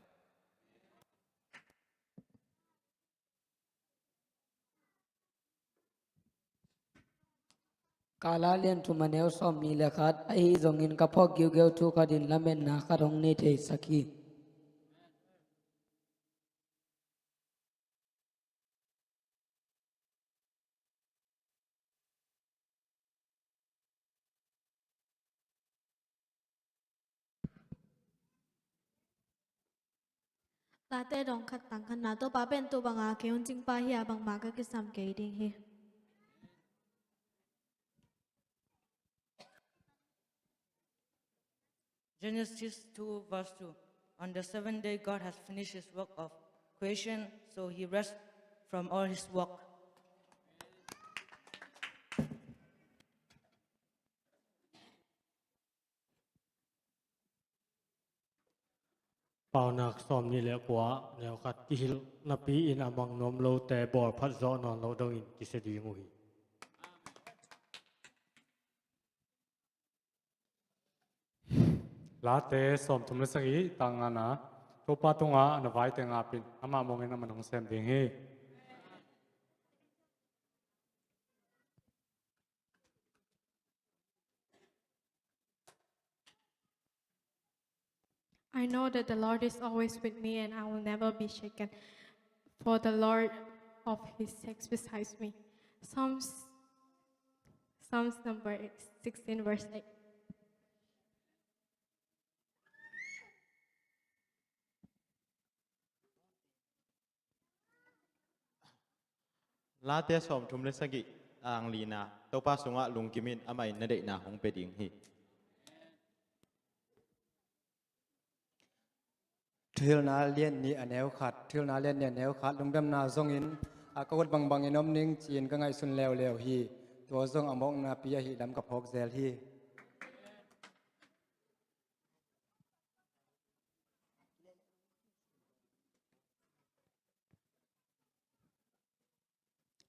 Ka la lian thum a neu sawmnih le khat, ahi zongin ka phawk giugeu thu khat in lametna khat hong nei theisak hi. Late dong khat tang khatna, Topa pen tua banga kei hong cingpa hi a, bangmah ka kisam kei ding hi. Genesis two verse two. On the seventh day, God has finished his work of creation, so he rests from all his work. Paunak sawm nih le kua, neu khat, kihilh napi-in a mang nuam lote bawlphat zawh nawn loh dongin kisia ding uh hi. Late sawmthum le sagih, tang ngana, Topa tungah na vaite ngap in, amah mungin amah nong sem ding hi. I know that the Lord is always with me and I will never be shaken. For the Lord of his sakes besides me. Psalms, Psalms number sixteen, verse eight. Late sawmthum le sagih, tang lina, Topa sungah lungkim in, amah in na deihna hong pia ding hi. Thuhilhna lian nih a neu khat, Thuhilhna lian nih a neu khat, lungdamna zongin a ka ut bangbangin om ning ci-in ka ngaihsun leuleu hi. Tua zong a mawknapi ahih lam ka phawk zel hi.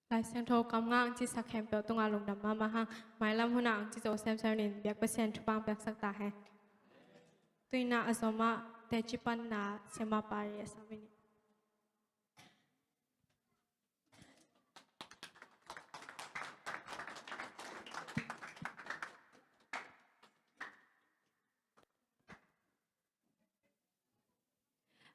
Lai Siangtho kamngah ang ci sak khempeuh tungah lungdam mahmah hang. Mailam hunah ang ci zo semsem in biak Pasian thupha ang piaksak ta hen. Tuinah a zomah teci panna siamah pari a sam in.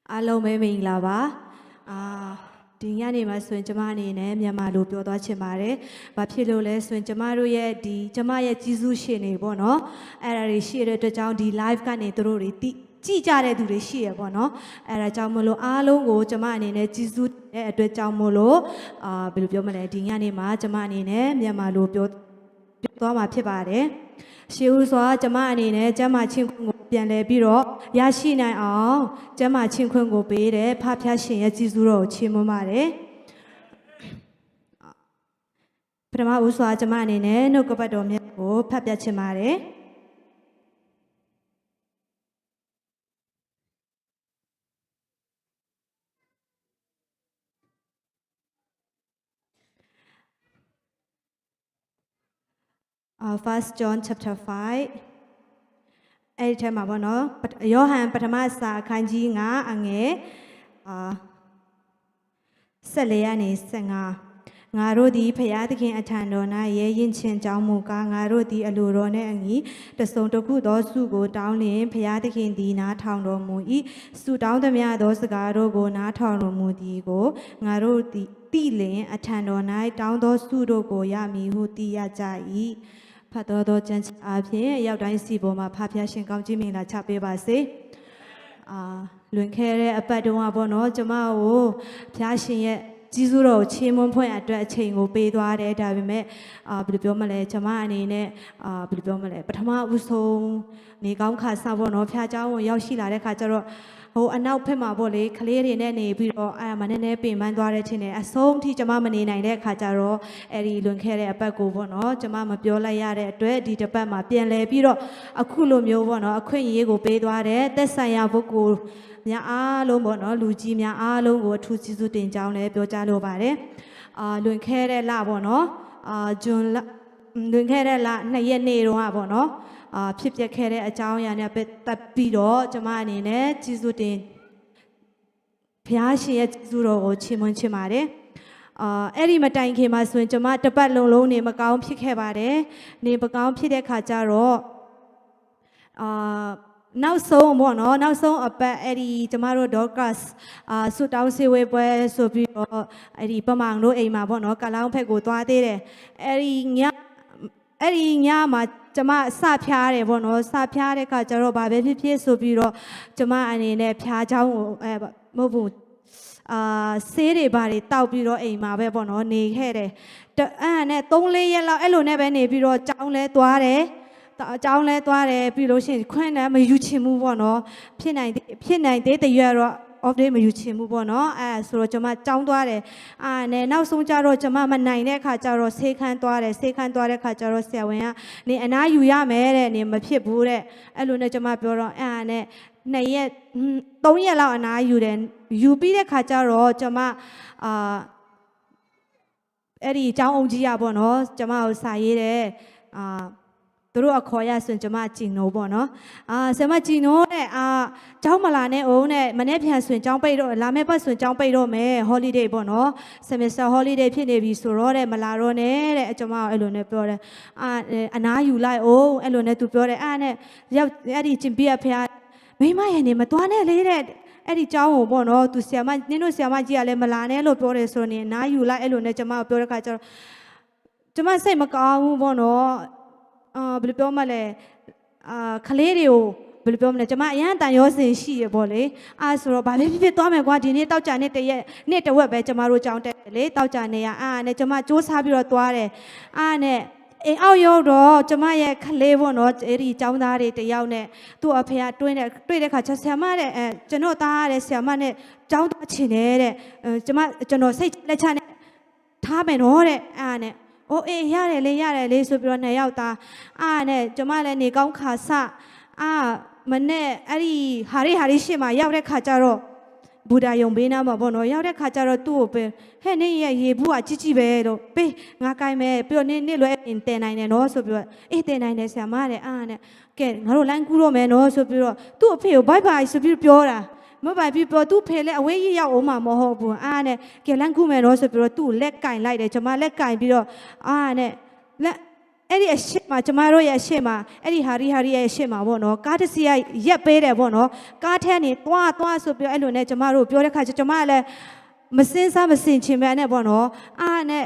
Hello, မင်္ဂလာပါ။ အာ၊ ဒီညနေမှာဆိုရင် ကျမအနေနဲ့ မြန်မာလို ပြောသွားချင်ပါတယ်။ ဘာဖြစ်လို့လဲဆိုရင် ကျမတို့ရဲ့ ဒီ၊ ကျမရဲ့ ကျေးဇူးရှင်တွေပေါ့နော်၊ အဲ့ဒါတွေရှိတဲ့အတွက်ကြောင့် ဒီ live ကနေ သူတို့တွေ သိ၊ ကြည့်ကြတဲ့သူတွေ ရှိရပေါ့နော်။ အဲ့ဒါကြောင့်မို့လို့ အားလုံးကို ကျမအနေနဲ့ ကျေးဇူးတင်တဲ့အတွက်ကြောင့်မို့လို့ အာ၊ ဘယ်လိုပြောမလဲ၊ ဒီညနေမှာ ကျမအနေနဲ့ မြန်မာလို ပြော၊ ပြောသွားမှာ ဖြစ်ပါတယ်။ ရှေးဦးစွာ ကျမအနေနဲ့ ကျမ်းမာခြင်းခွင့်ကို ပြန်လည်ပြီးတော့ ရရှိနိုင်အောင် ကျမ်းမာခြင်းခွင့်ကိုပေးတဲ့ ဖဖျားရှင်ရဲ့ ကျေးဇူးတော်ကို ချီးမွမ်းပါတယ်။ ပထမဦးစွာ ကျမအနေနဲ့ နှုတ်ကပတ်တော်များကို ဖတ်ပြချင်ပါတယ်။ Uh, First John chapter five. အဲ့ဒီထဲမှာပေါ့နော်၊ ပထ၊ ယောဟန်ပထမစာ အခန်းကြီးငါး အငယ်၊ အာ၊ ဆယ့်လေးကနေ ဆယ့်ငါး။ ငါတို့သည် ဘုရားသခင်အထံတော်၌ ရဲရင့်ခြင်းကြောင့်မူကား၊ ငါတို့သည် အလိုတော်နှင့်အညီ တစ်စုံတစ်ခုသောဆုကို တောင်းလျှင်၊ ဘုရားသခင်သည် နားထောင်တော်မူ၏။ ဆုတောင်းသမျှသော စကားတို့ကို နားထောင်တော်မူသည်ကို ငါတို့သည် သိလျှင်၊ အထံတော်၌ တောင်းသောဆုတို့ကို ရမည်ဟု သိရကြ၏။ ဖတ်သောသော ကျမ်းစာအားဖြင့် အယောက်တိုင်းဆီပေါ်မှာ ဖဖျားရှင် ကောင်းကြီးမင်္ဂလာ ချပေးပါစေ။ အာ၊ လွန်ခဲ့တဲ့အပတ်တုန်းကပေါ့နော်၊ ကျမကို ဖျားရှင်ရဲ့ ကျေးဇူးတော်ကို ချီးမွမ်းဖွယ်အတွက် အချိန်ကို ပေးသွားတယ်။ ဒါပေမဲ့၊ အာ၊ ဘယ်လိုပြောမလဲ၊ ကျမအနေနဲ့၊ အာ၊ ဘယ်လိုပြောမလဲ၊ ပထမဦးဆုံး နေကောင်းခါစပေါ့နော်၊ ဘုရားကျောင်းကို ရောက်ရှိလာတဲ့ခါကျတော့၊ ဟို၊ အနောက်ဘက်မှာပေါ့လေ၊ ကလေးတွေနဲ့ နေပြီးတော့၊ အဲ့ဒါမှ နည်းနည်းပင်ပန်းသွားတဲ့ ထင်တယ်။ အဆုံးထိ ကျမမနေနိုင်တဲ့အခါကျတော့၊ အဲ့ဒီလွန်ခဲ့တဲ့အပတ်ကိုပေါ့နော်၊ ကျမမပြောလိုက်ရတဲ့အတွက်၊ ဒီတစ်ပတ်မှာ ပြန်လည်ပြီးတော့ အခုလိုမျိုးပေါ့နော်၊ အခွင့်အရေးကို ပေးသွားတဲ့ သက်ဆိုင်ရာပုဂ္ဂိုလ်များအားလုံးပေါ့နော်၊ လူကြီးများအားလုံးကို အထူးကျေးဇူးတင်ကြောင်းလည်း ပြောကြားလိုပါတယ်။ အာ၊ လွန်ခဲ့တဲ့လပေါ့နော်၊ အာ၊ ဇွန်လ၊ လွန်ခဲ့တဲ့လ နှစ်ရက်နေ့တုန်းကပေါ့နော်၊ အာ၊ ဖြစ်ပျက်ခဲ့တဲ့အကြောင်းအရာနဲ့ ပတ်သက်ပြီးတော့၊ ကျမအနေနဲ့ ကျေးဇူးတင်၊ ဘုရားရှင်ရဲ့ ကျေးဇူးတော်ကို ချီးမွမ်းချင်ပါတယ်။ အာ၊ အဲ့ဒီမတိုင်ခင်မှာဆိုရင် ကျမတစ်ပတ်လုံးလုံး နေမကောင်းဖြစ်ခဲ့ပါတယ်။ နေမကောင်းဖြစ်တဲ့ခါကျတော့၊ အာ၊ နောက်ဆုံးပေါ့နော်၊ နောက်ဆုံးအပတ် အဲ့ဒီကျမတို့ Dorcas အာ၊ ဆုတောင်းစည်းဝေးပွဲဆိုပြီးတော့၊ အဲ့ဒီပမာင်တို့အိမ်မှာပေါ့နော်၊ ကလောင်းဘက်ကို သွားသေးတယ်။ အဲ့ဒီည အဲ့ဒီညမှာကျမစဖျားတယ်ပေါ့နော်။ စဖျားတဲ့ခါကျတော့ဘာပဲဖြစ်ဖြစ်ဆိုပြီးတော့ကျမအနေနဲ့ဖျားကြောင်းကိုအဲမဟုတ်ဘူးအာဆေးတွေဘာတွေတောက်ပြီးတော့အိမ်မှာပဲပေါ့နော်နေခဲ့တယ်တအဲ့နဲ့သုံးလေးရက်လောက်အဲ့လိုနဲ့ပဲနေပြီးတော့ကျောင်းလဲသွားတယ်ကျောင်းလဲသွားတယ်ပြီးလို့ရှိရင်ခွင့်လည်းမယူချင်ဘူးပေါ့နော်ဖြစ်နိုင်ဖြစ်နိုင်သေးတရွယ်တော့ off day မယူချင်ဘူးပေါ့နော်အဲဆိုတော့ကျမကျောင်းသွားတယ်အာနဲ့နောက်ဆုံးကျတော့ကျမမနိုင်တဲ့အခါကျတော့ဆေးခန်းသွားတယ်ဆေးခန်းသွားတဲ့အခါကျတော့ဆရာဝန်ကနင်အနားယူရမယ်တဲ့နင်မဖြစ်ဘူးတဲ့အဲ့လိုနဲ့ကျမပြောတော့အဲနဲ့နှစ်ရက်သုံးရက်လောက်အနားယူတယ်ယူပြီးတဲ့ခါကျတော့ကျမအာအဲ့ဒီကျောင်းအုပ်ကြီးကပေါ့နော်ကျမကိုစာရေးတယ်အာသူတို့အခေါ်အရဆိုရင်ကျမကကြည်နိုးပေါ့နော်အာဆရာမကြည်နိုးတဲ့အာကျောင်းမလာနဲ့ဦးနဲ့မနေ့ပြန်ဆိုရင်ကျောင်းပိတ်တော့လာမယ့်ပတ်ဆိုရင်ကျောင်းပိတ်တော့မယ် holiday ပေါ့နော် semester holiday ဖြစ်နေပြီဆိုတော့တဲ့မလာတော့နဲ့တဲ့ကျမကအဲ့လိုနဲ့ပြောတယ်အာအနားယူလိုက်ဦးအဲ့လိုနဲ့သူပြောတယ်အာနဲ့ရောက်အဲ့ဒီကျင်ပြီးအဖေကမိမရဲ့နေမသွားနဲ့လေတဲ့အဲ့ဒီကျောင်းကိုပေါ့နော်သူဆရာမနင်းတို့ဆရာမကြီးကလည်းမလာနဲ့လို့ပြောတယ်ဆိုတော့နေအနားယူလိုက်အဲ့လိုနဲ့ကျမကပြောတဲ့ခါကျတော့ကျမစိတ်မကောင်းဘူးပေါ့နော်အာဘယ်လိုပြောမလဲအာကလေးတွေကိုဘယ်လိုပြောမလဲကျမအရမ်းတန်ရောစင်ရှိရပေါ့လေအာဆိုတော့ဘာပဲဖြစ်ဖြစ်သွားမယ်ကွာဒီနေ့တောက်ကြနေ့တရက်နေ့တဝက်ပဲကျမတို့ကျောင်းတက်တယ်လေတောက်ကြနေ့ရအာနဲ့ကျမစူးစမ်းပြီးတော့သွားတယ်အာနဲ့အိမ်အောက်ရောက်တော့ကျမရဲ့ကလေးပေါ့နော်အဲ့ဒီကျောင်းသားတွေတယောက်နဲ့သူ့အဖေကတွင်းတဲ့တွေ့တဲ့ခါကျဆရာမတဲ့အဲကျွန်တော်သားတဲ့ဆရာမနဲ့ကျောင်းသွားချင်တယ်တဲ့အဲကျမကျွန်တော်စိတ်လက်ချနဲ့ထားမယ်နော်တဲ့အာနဲ့အိုးအေးရတယ်လေရတယ်လေဆိုပြီးတော့နှစ်ယောက်သားအာနဲ့ကျမလည်းနေကောင်းခါစအာမနဲ့အဲ့ဒီဟာရီဟာရီရှေ့မှာရောက်တဲ့ခါကျတော့ဘူဒါယုံပေးနာမှာပေါ့နော်ရောက်တဲ့ခါကျတော့သူ့ကိုပဲဟဲ့နေရရေဘူးအချစ်ချစ်ပဲလို့ပေးငါကိုင်းမယ်ပြီးတော့နေနေလွဲရင်တဲနိုင်တယ်နော်ဆိုပြီးတော့အေးတဲနိုင်တယ်ဆရာမတဲ့အာနဲ့ကဲငါတို့လမ်းကူးတော့မယ်နော်ဆိုပြီးတော့သူ့အဖေကို bye bye ဆိုပြီးပြောတာမဘိုင်ပြီးပြောသူ့ဖေလည်းအဝေးကြီးရောက်အောင်မှာမဟုတ်ဘူးအာနဲ့ကဲလမ်းကူးမယ်နော်ဆိုပြီးတော့သူ့ကိုလက်ကင်လိုက်တယ်ကျွန်မလက်ကင်ပြီးတော့အာနဲ့လက်အဲ့ဒီအရှိမကျမတို့ရဲ့အရှိမအဲ့ဒီဟာရီဟာရီရဲ့အရှိမပေါ့နော်ကားတစ်စီးကရက်ပေးတယ်ပေါ့နော်ကားထဲနေသွားသွားဆိုပြီးအဲ့လိုနဲ့ကျမတို့ပြောတဲ့ခါကျကျမကလည်းမစင်းစားမစင်ချင်ပဲနဲ့ပေါ့နော်အာနဲ့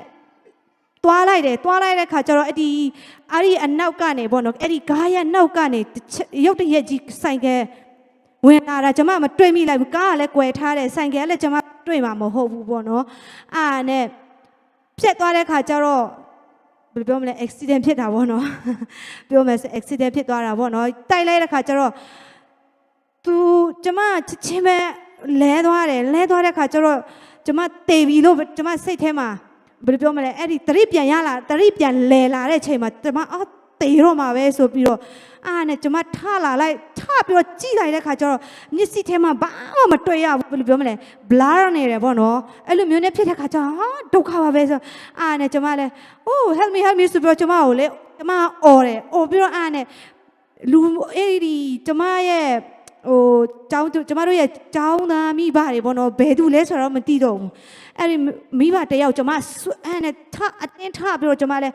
သွားလိုက်တယ်သွားလိုက်တဲ့ခါကျတော့အဲ့ဒီအဲ့ဒီအနောက်ကနေပေါ့နော်အဲ့ဒီကားရဲ့နောက်ကနေတစ်ချက်ရုတ်တရက်ကြီးဆိုင်ကယ်ဝင်လာတာကျမမတွေ့မိလိုက်ဘူးကားကလည်းကွယ်ထားတယ်ဆိုင်ကယ်ကလည်းကျမတွေ့မှာမဟုတ်ဘူးပေါ့နော်အာနဲ့ဖြတ်သွားတဲ့ခါကျတော့ဘယ်လိုပြောမလဲ accident ဖြစ်တာပေါ့နော်ပြောမယ်ဆို accident ဖြစ်သွားတာပေါ့နော်တိုက်လိုက်တဲ့ခါကျတော့သူကျမချက်ချင်းပဲလဲသွားတယ်လဲသွားတဲ့ခါကျတော့ကျမတေပြီလို့ကျမစိတ်ထဲမှာဘယ်လိုပြောမလဲအဲ့ဒီသတိပြန်ရလာသတိပြန်လဲလာတဲ့ချိန်မှာကျမအော်တေတော့မှာပဲဆိုပြီးတော့အာနဲ့ကျမထလာလိုက်ထပြီးတော့ကြည့်လိုက်တဲ့ခါကျတော့မျက်စိထဲမှာဘာမှမတွေ့ရဘူးဘယ်လိုပြောမလဲ blur နေတယ်ပေါ့နော်အဲ့လိုမျိုးနဲ့ဖြစ်တဲ့ခါကျတော့ဟာဒုက္ခပါပဲဆိုအာနဲ့ကျမလည်း oh help me help me ဆိုပြီးတော့ကျမကိုလေကျမအော်တယ်အော်ပြီးတော့အာနဲ့လူအဲ့ဒီကျမရဲ့ဟိုကျောင်းကျမတို့ရဲ့ကျောင်းသားမိဘတွေပေါ့နော်ဘယ်သူလဲဆိုတော့မသိတော့ဘူးအဲ့ဒီမိဘတယောက်ကျမဆွဲအဲ့နဲ့ထအတင်းထပြီးတော့ကျမလည်း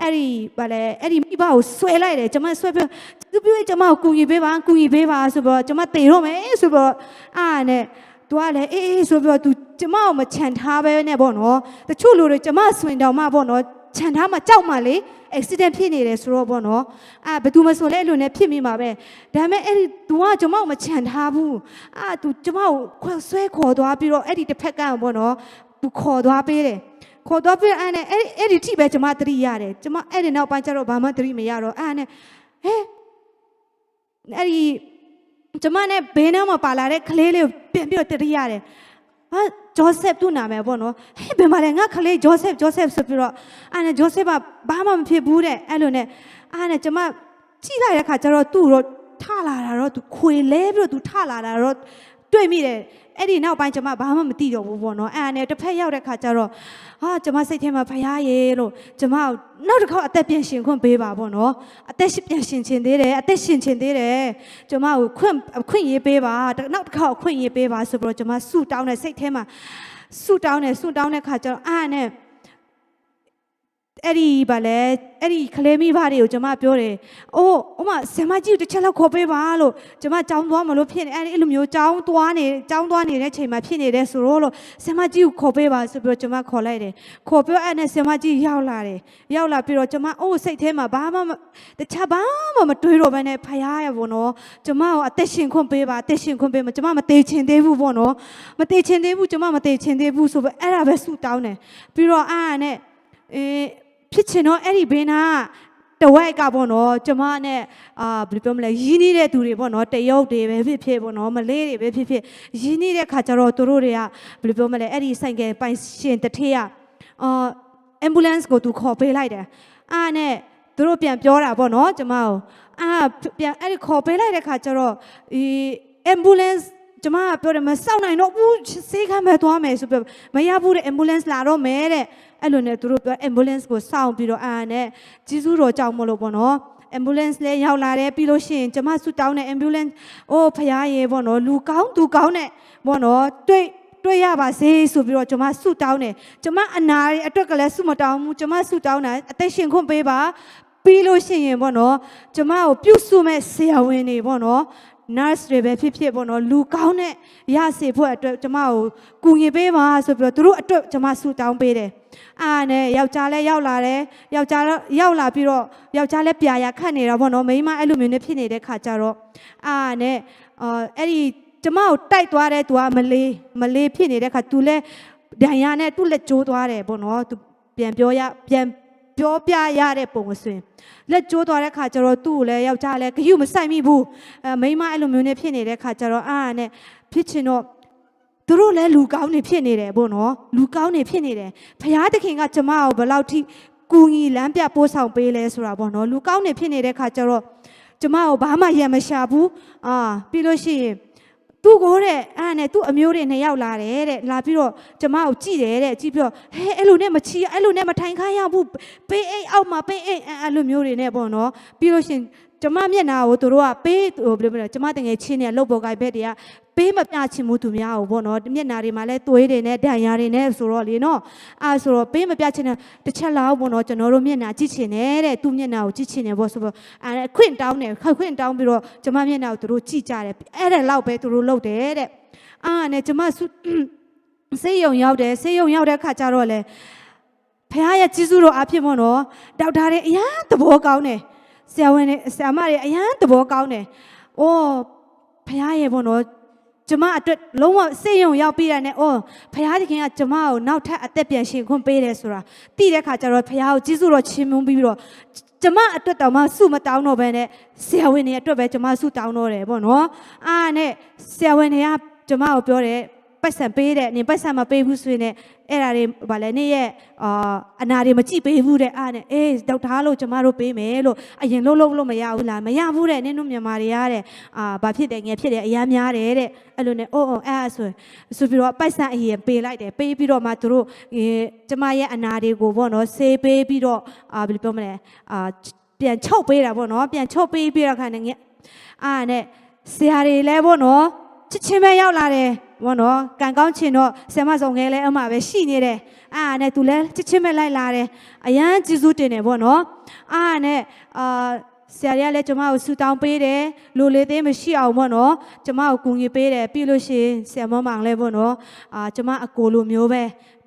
အဲ့ဒီဗာလဲအဲ့ဒီမိဘကိုဆွဲလိုက်တယ်ကျမဆွဲပြီးသူပြောကျမကိုကူညီပေးပါကူညီပေးပါဆိုပြီးတော့ကျမတေတော့မယ်ဆိုပြီးတော့အာနဲ့သူကလည်းအေးအေးဆိုပြီးတော့သူကျမကိုမချန်ထားပဲနဲ့ပေါ့နော်တချို့လူတွေကျမဆွင်တောင်မှပေါ့နော်ချန်ထားမှကြောက်မှလေ accident ဖြစ်နေတယ်ဆိုတော့ပေါ့နော်အာဘယ်သူမဆိုလဲအဲ့လိုနဲ့ဖြစ်မိမှာပဲဒါပေမဲ့အဲ့ဒီသူကကျမကိုမချန်ထားဘူးအာသူကျမကိုခွဲဆွဲခေါ်သွားပြီးတော့အဲ့ဒီတစ်ဖက်ကပေါ့နော်သူခေါ်သွားပေးတယ်ခေါ်သွားပေးအဲ့နဲ့အဲ့အဲ့ဒီထိပဲကျမသတိရတယ်ကျမအဲ့ဒီနောက်ပိုင်းကျတော့ဘာမှသတိမရတော့အဲ့နဲ့ဟဲအဲ့ဒီကျမနဲ့ဘဲနားမှာပါလာတဲ့ကလေးလေးကိုပြန်ပြီးတော့တတိရတယ်ဟာဂျော်ဆက်သူ့နာမည်ပေါ့နော်ဟဲ့ဘယ်မှာလဲငါကလေးဂျော်ဆက်ဂျော်ဆက်ဆိုပြီးတော့အာနဲ့ဂျော်ဆက်ကဘာမှမဖြစ်ဘူးတဲ့အဲ့လိုနဲ့အာနဲ့ကျမကြည့်လိုက်တဲ့ခါကျတော့သူ့တော့ထလာတာတော့သူခွေလဲပြီးတော့သူထလာတာတော့တွေ့မိတယ်အဲ့ဒီနောက်ပိုင်းကျမဘာမှမသိတော့ဘူးပေါ့နော်အဲ့ဒါနဲ့တစ်ဖက်ရောက်တဲ့ခါကျတော့ဟာကျမစိတ်ထဲမှာဖယားရေလို့ကျမနောက်တစ်ခေါက်အသက်ပြန်ရှင်ခွင့်ပေးပါပေါ့နော်အသက်ပြန်ရှင်ချင်သေးတယ်အသက်ရှင်ချင်သေးတယ်ကျမကိုခွင့်ခွင့်ရေးပေးပါနောက်တစ်ခေါက်အခွင့်ရေးပေးပါဆိုပြီးတော့ကျမဆူတောင်းတဲ့စိတ်ထဲမှာဆူတောင်းတယ်ဆူတောင်းတဲ့ခါကျတော့အာနဲ့ အဲ့ဒီဗာလဲအဲ့ဒီကလေးမိဘတွေကိုကျွန်မပြောတယ်။ အိုးဥမာဆရာမကြီးကိုတစ်ချက်လောက်ခေါ်ပေးပါလို့ကျွန်မကျောင်းသွားမလို့ဖြစ်နေအဲ့ဒီအဲ့လိုမျိုးကျောင်းသွားနေကျောင်းသွားနေတဲ့အချိန်မှာဖြစ်နေတယ်ဆိုတော့လို့ဆရာမကြီးကိုခေါ်ပေးပါဆိုပြီးတော့ကျွန်မခေါ်လိုက်တယ်။ ခေါ်ပြောအဲ့နဲ့ဆရာမကြီးရောက်လာတယ်။ ရောက်လာပြီးတော့ကျွန်မအိုးစိတ်ထဲမှာဘာမှမတခြားဘာမှမတွေးတော့ဘဲနဲ့ဖယားရပေါ့နော်ကျွန်မကိုအသက်ရှင်ခွင့်ပေးပါအသက်ရှင်ခွင့်ပေးပါကျွန်မမသေးချင်သေးဘူးပေါ့နော်မသေးချင်သေးဘူးကျွန်မမသေးချင်သေးဘူးဆိုပြီးအဲ့ဒါပဲဆူတောင်းတယ်ပြီးတော့အာနဲ့ ဖြစ်ချင်တော့အဲ့ဒီဘင်းနားတဝိုက်ကပေါ့နော်ကျမနဲ့အာဘယ်လိုပြောမလဲရင်းနှီးတဲ့သူတွေပေါ့နော်တရုတ်တွေပဲဖြစ်ဖြစ်ပေါ့နော်မလေးတွေပဲဖြစ်ဖြစ်ရင်းနှီးတဲ့ခါကျတော့သူတို့တွေကဘယ်လိုပြောမလဲအဲ့ဒီဆိုင်ကယ်ပိုင်ရှင်တစ်ထည့်ရအာ ambulance ကိုသူခေါ်ပေးလိုက်တယ်အာနဲ့သူတို့ပြန်ပြောတာပေါ့နော်ကျမကိုအာပြန်အဲ့ဒီခေါ်ပေးလိုက်တဲ့ခါကျတော့ဒီ ambulance ကျမကပြောတယ်မစောင့်နိုင်တော့ဘူးဆေးခန်းမှာသွားမယ်ဆိုပြီးမရဘူးတဲ့ ambulance လာတော့မယ်တဲ့အဲ့လိုနဲ့သူတို့ပြော ambulance ကိုစောင့်ပြီးတော့အာနဲ့ကျေးဇူးတော်ကြောင့်မလို့ပေါ့နော် ambulance လဲရောက်လာတယ်ပြီးလို့ရှိရင်ကျမဆူတောင်းတဲ့ ambulance အိုးဖခင်ရေပေါ့နော်လူကောင်းသူကောင်းနဲ့ပေါ့နော်တွေ့တွေ့ရပါစေဆိုပြီးတော့ကျမဆူတောင်းတယ်ကျမအနာတွေအတွက်ကလည်းဆူမတောင်းဘူးကျမဆူတောင်းတာအသက်ရှင်ခွင့်ပေးပါပြီးလို့ရှိရင်ပေါ့နော်ကျမကိုပြုစုမဲ့ဆရာဝန်တွေပေါ့နော် nurse တွေပဲဖြစ်ဖြစ်ပေါ့နော်လူကောင်းနဲ့ရစေဖို့အတွက်ကျမကိုကူညီပေးပါဆိုပြီးတော့သူတို့အတွက်ကျမဆူတောင်းပေးတယ်အာနဲ့ယောက်ျားလည်းရောက်လာတယ်ယောက်ျားရောက်လာပြီးတော့ယောက်ျားလည်းပြာရခတ်နေတာပေါ့နော်မိန်းမအဲ့လိုမျိုးနဲ့ဖြစ်နေတဲ့ခါကျတော့အာနဲ့အာအဲ့ဒီကျမကိုတိုက်သွားတဲ့သူကမလေးမလေးဖြစ်နေတဲ့ခါသူလည်းဒဏ်ရာနဲ့သူ့လက်ကျိုးသွားတယ်ပေါ့နော်သူပြန်ပြောရပြန်ပြောပြရတဲ့ပုံစံလက်ကျိုးသွားတဲ့ခါကျတော့သူ့ကိုလည်းယောက်ျားလည်းဂရုမစိုက်မိဘူးအဲမိန်းမအဲ့လိုမျိုးနဲ့ဖြစ်နေတဲ့ခါကျတော့အာနဲ့ဖြစ်ချင်တော့သူတို့လည်းလူကောင်းတွေဖြစ်နေတယ်ပေါ့နော်လူကောင်းတွေဖြစ်နေတယ်ဖခင်သခင်ကကျမကိုဘယ်လောက်ထိကူညီလမ်းပြပို့ဆောင်ပေးလဲဆိုတာပေါ့နော်လူကောင်းတွေဖြစ်နေတဲ့ခါကျတော့ကျမကိုဘာမှရန်မရှာဘူးအာပြီးလို့ရှိရင်သူ့ကိုတဲ့အဲ့ဒါနဲ့သူ့အမျိုးတွေနှစ်ယောက်လာတယ်တဲ့လာပြီးတော့ကျမကိုကြည့်တယ်တဲ့ကြည့်ပြီးတော့ဟဲအဲ့လိုနဲ့မချီအဲ့လိုနဲ့မထိုင်ခိုင်းရဘူးပေးအိတ်အောက်မှာပေးအိတ်အဲ့လိုမျိုးတွေနဲ့ပေါ့နော်ပြီးလို့ရှိရင်ကျမမျက်နှာကိုသူတို့ကပေးဟိုဘယ်လိုပြောလဲကျမတငယ်ချင်းတွေကလုပ်ပေါ်ကိုင်ဘက်တွေကပေးမပြချင်ဘူးသူများကိုပေါ့နော်မျက်နှာတွေမှာလည်းသွေးတွေနဲ့ဒဏ်ရာတွေနဲ့ဆိုတော့လေနော်အဲဆိုတော့ပေးမပြချင်တဲ့တစ်ချက်လောက်ပေါ့နော်ကျွန်တော်တို့မျက်နှာကြည့်ချင်တယ်တဲ့သူ့မျက်နှာကိုကြည့်ချင်တယ်ပေါ့ဆိုတော့အဲခွင့်တောင်းတယ်ခွင့်တောင်းပြီးတော့ကျမမျက်နှာကိုသူတို့ကြည့်ကြတယ်အဲ့ဒါလောက်ပဲသူတို့လုပ်တယ်တဲ့အာနဲ့ကျမဆူဆေးရုံရောက်တယ်ဆေးရုံရောက်တဲ့ခါကျတော့လေဖခင်ရဲ့ကျေးဇူးတော်အားဖြင့်ပေါ့နော်ဒေါက်တာတွေအရမ်းသဘောကောင်းတယ်ဆရာဝန်တွေဆရာမတွေအရမ်းသဘောကောင်းတယ်အိုးဖခင်ရဲ့ပေါ့နော်ကျမအတွက်လုံးဝဆေးရုံရောက်ပြီးတာနဲ့အိုးဖခင်သခင်ကကျမကိုနောက်ထပ်အသက်ပြန်ရှင်ခွင့်ပေးတယ်ဆိုတာသိတဲ့ခါကျတော့ဖခင်ကိုကျေးဇူးတော်ချီးမွမ်းပြီးတော့ကျမအတွက်တောင်မှဆုမတောင်းတော့ဘဲနဲ့ဆရာဝန်တွေအတွက်ပဲကျမဆုတောင်းတော့တယ်ပေါ့နော်အာနဲ့ဆရာဝန်တွေကကျမကိုပြောတယ်ပိုက်ဆံပေးတဲ့နင်ပိုက်ဆံမပေးဘူးဆိုရင်လည်းအဲ့ဒါတွေဗာလဲနင့်ရဲ့အာအနာတွေမကြည့်ပေးဘူးတဲ့အာနဲ့အေးဒေါက်တာလို့ကျမတို့ပေးမယ်လို့အရင်လို့လို့လို့မရဘူးလားမရဘူးတဲ့နင်တို့မြန်မာတွေကတဲ့အာဘာဖြစ်တယ်ငယ်ဖြစ်တယ်အရမ်းများတယ်တဲ့အဲ့လိုနဲ့အိုးအိုးအဲ့ဒါဆိုရင်ဆိုပြီးတော့ပိုက်ဆံအရင်ပေးလိုက်တယ်ပေးပြီးတော့မှသူတို့ကျမရဲ့အနာတွေကိုပေါ့နော်ဆေးပေးပြီးတော့အာဘယ်လိုပြောမလဲအာပြန်ချုပ်ပေးတာပေါ့နော်ပြန်ချုပ်ပေးပြီးတော့ခါနဲ့ငယ်အာနဲ့ဆရာတွေလည်းပေါ့နော်ချစ်ချင်းပဲရောက်လာတယ်ပေါ့နော်ကံကောင်းချင်တော့ဆရာမဆောင်ငယ်လည်းအမှပဲရှိနေတယ်အာနဲ့သူလည်းချစ်ချင်းပဲလိုက်လာတယ်အရမ်းကျေးဇူးတင်တယ်ပေါ့နော်အာနဲ့အာဆရာတွေကလည်းကျွန်မကိုဆူတောင်းပေးတယ်လိုလေသေးမရှိအောင်ပေါ့နော်ကျွန်မကိုကူညီပေးတယ်ပြီးလို့ရှိရင်ဆရာမမောင်လည်းပေါ့နော်အာကျွန်မအကိုလိုမျိုးပ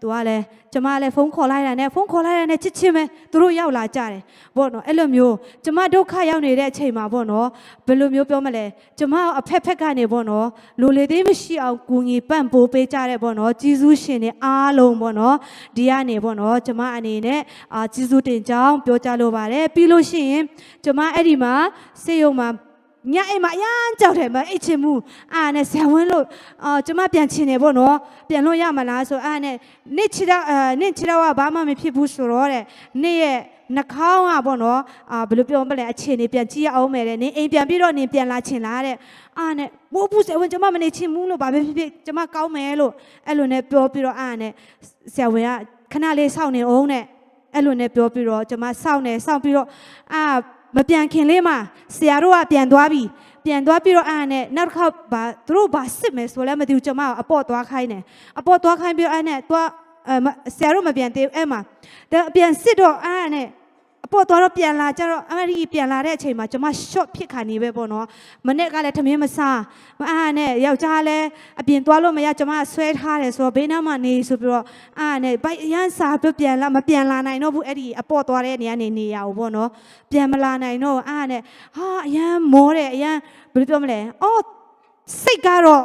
ဲသူကလည်းကျွန်မလည်းဖုန်းခေါ်လိုက်တာနဲ့ဖုန်းခေါ်လိုက်တာနဲ့ချစ်ချင်းပဲသူတို့ရောက်လာကြတယ်ပေါ့နော်အဲ့လိုမျိုးကျွန်မဒုက္ခရောက်နေတဲ့အချိန်မှာပေါ့နော်ဘယ်လိုမျိုးပြောမလဲကျွန်မအဖက်ဖက်ကနေပေါ့နော်လိုလေသေးမရှိအောင်ကူညီပံ့ပိုးပေးကြတဲ့ပေါ့နော်ကျေးဇူးရှင်တွေအားလုံးပေါ့နော်ဒီကနေပေါ့နော်ကျွန်မအနေနဲ့အာကျေးဇူးတင်ကြောင်းပြောကြားလိုပါတယ်ပြီးလို့ရှိရင်ကျွန်မအဲ့ဒီမှာစေယုံမှာညအိမ်မှာအရမ်းကြောက်တယ်မအိတ်ချင်ဘူးအာနဲ့ဆရာဝန်လို့အာကျွန်မပြန်ချင်တယ်ပေါ့နော်ပြန်လို့ရမလားဆိုအာနဲ့နေ့ချစ်တော့အာနေ့ချစ်တော့ကဘာမှမဖြစ်ဘူးဆိုတော့တဲ့နေ့ရဲ့နှာခေါင်းကပေါ့နော်အာဘယ်လိုပြောမလဲအခြေအနေပြန်ကြည့်ရအောင်မယ်တဲ့နေအိမ်ပြန်ပြီးတော့နေပြန်လာချင်လားတဲ့အာနဲ့မဟုတ်ဘူးဆရာဝန်ကျွန်မမနေချင်ဘူးလို့ဘာပဲဖြစ်ဖြစ်ကျွန်မကောင်းမယ်လို့အဲ့လိုနဲ့ပြောပြီးတော့အာနဲ့ဆရာဝန်ကခဏလေးစောင့်နေအောင်နဲ့အဲ့လိုနဲ့ပြောပြီးတော့ကျွန်မစောင့်နေစောင့်ပြီးတော့အာမပြန်ခင်လေးမှာဆရာတို့ကပြန်သွားပြီပြန်သွားပြီးတော့အာနဲ့နောက်တစ်ခါဘာသူတို့ဘာစစ်မယ်ဆိုလဲမသိဘူးကျွန်မကအပေါ့သွားခိုင်းတယ်အပေါ့သွားခိုင်းပြီးတော့အာနဲ့သွား အဲ၊ မ၊ ဆရာတို့မပြန်သေးဘူး၊ အဲမှာ။ ဒါပြန်စစ်တော့၊ အာနဲ့၊ အပေါ့သွားတော့ပြန်လာကြတော့၊ အဲ့ဒီပြန်လာတဲ့အချိန်မှာ ကျွန်မ ရှော့ခ် ဖြစ်ခါနေပဲပေါ့နော်။ မနက်ကလည်း ထမင်းမစား၊ အာနဲ့၊ ယောက်ျားလည်းအပြင်သွားလို့မရ၊ ကျွန်မဆွဲထားတယ်ဆိုတော့ ဘေးနားမှာနေဆိုပြီးတော့၊ အာနဲ့၊ ဘိုက်အရမ်းစားပြီး ပြန်လာ၊ မပြန်လာနိုင်တော့ဘူး၊ အဲ့ဒီအပေါ့သွားတဲ့နေရာနေ၊ နေရာကိုပေါ့နော်။ ပြန်မလာနိုင်တော့ဘူး၊ အာနဲ့၊ ဟာ၊ အရမ်းမောတယ်၊ အရမ်း၊ ဘယ်လိုပြောမလဲ၊ အော်၊ စိတ်ကတော့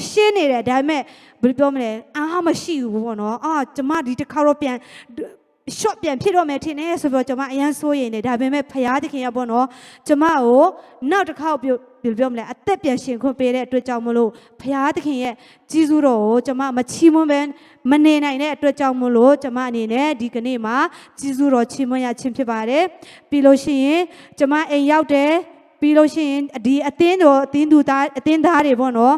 ရှင်းနေတယ်၊ ဒါပေမဲ့၊ ဘယ်လိုပြောမလဲ၊ အားမရှိဘူးပေါ့နော်။ အာ၊ ကျွန်မဒီတစ်ခါတော့ပြန်၊ ရှော့ခ် ပြန်ဖြစ်တော့မယ်ထင်တယ်ဆိုပြီးတော့ ကျွန်မအရမ်းစိုးရိမ်တယ်။ ဒါပေမဲ့ ဘုရားသခင်ကပေါ့နော်၊ ကျွန်မကိုနောက်တစ်ခါကို၊ ဘယ်လိုပြောမလဲ၊ အသက်ပြန်ရှင်ခွင့်ပေးတဲ့အတွက်ကြောင့်မို့လို့၊ ဘုရားသခင်ရဲ့ကျေးဇူးတော်ကို ကျွန်မမချီးမွမ်းဘဲမနေနိုင်တဲ့အတွက်ကြောင့်မို့လို့၊ ကျွန်မအနေနဲ့ဒီကနေ့မှာကျေးဇူးတော်ချီးမွမ်းရခြင်းဖြစ်ပါတယ်။ ပြီးလို့ရှိရင်၊ ကျွန်မအိမ်ရောက်တယ်။ ပြီးလို့ရှိရင်၊ ဒီအသင်းတော်၊ အသင်းသူသား၊ အသင်းသားတွေပေါ့နော်၊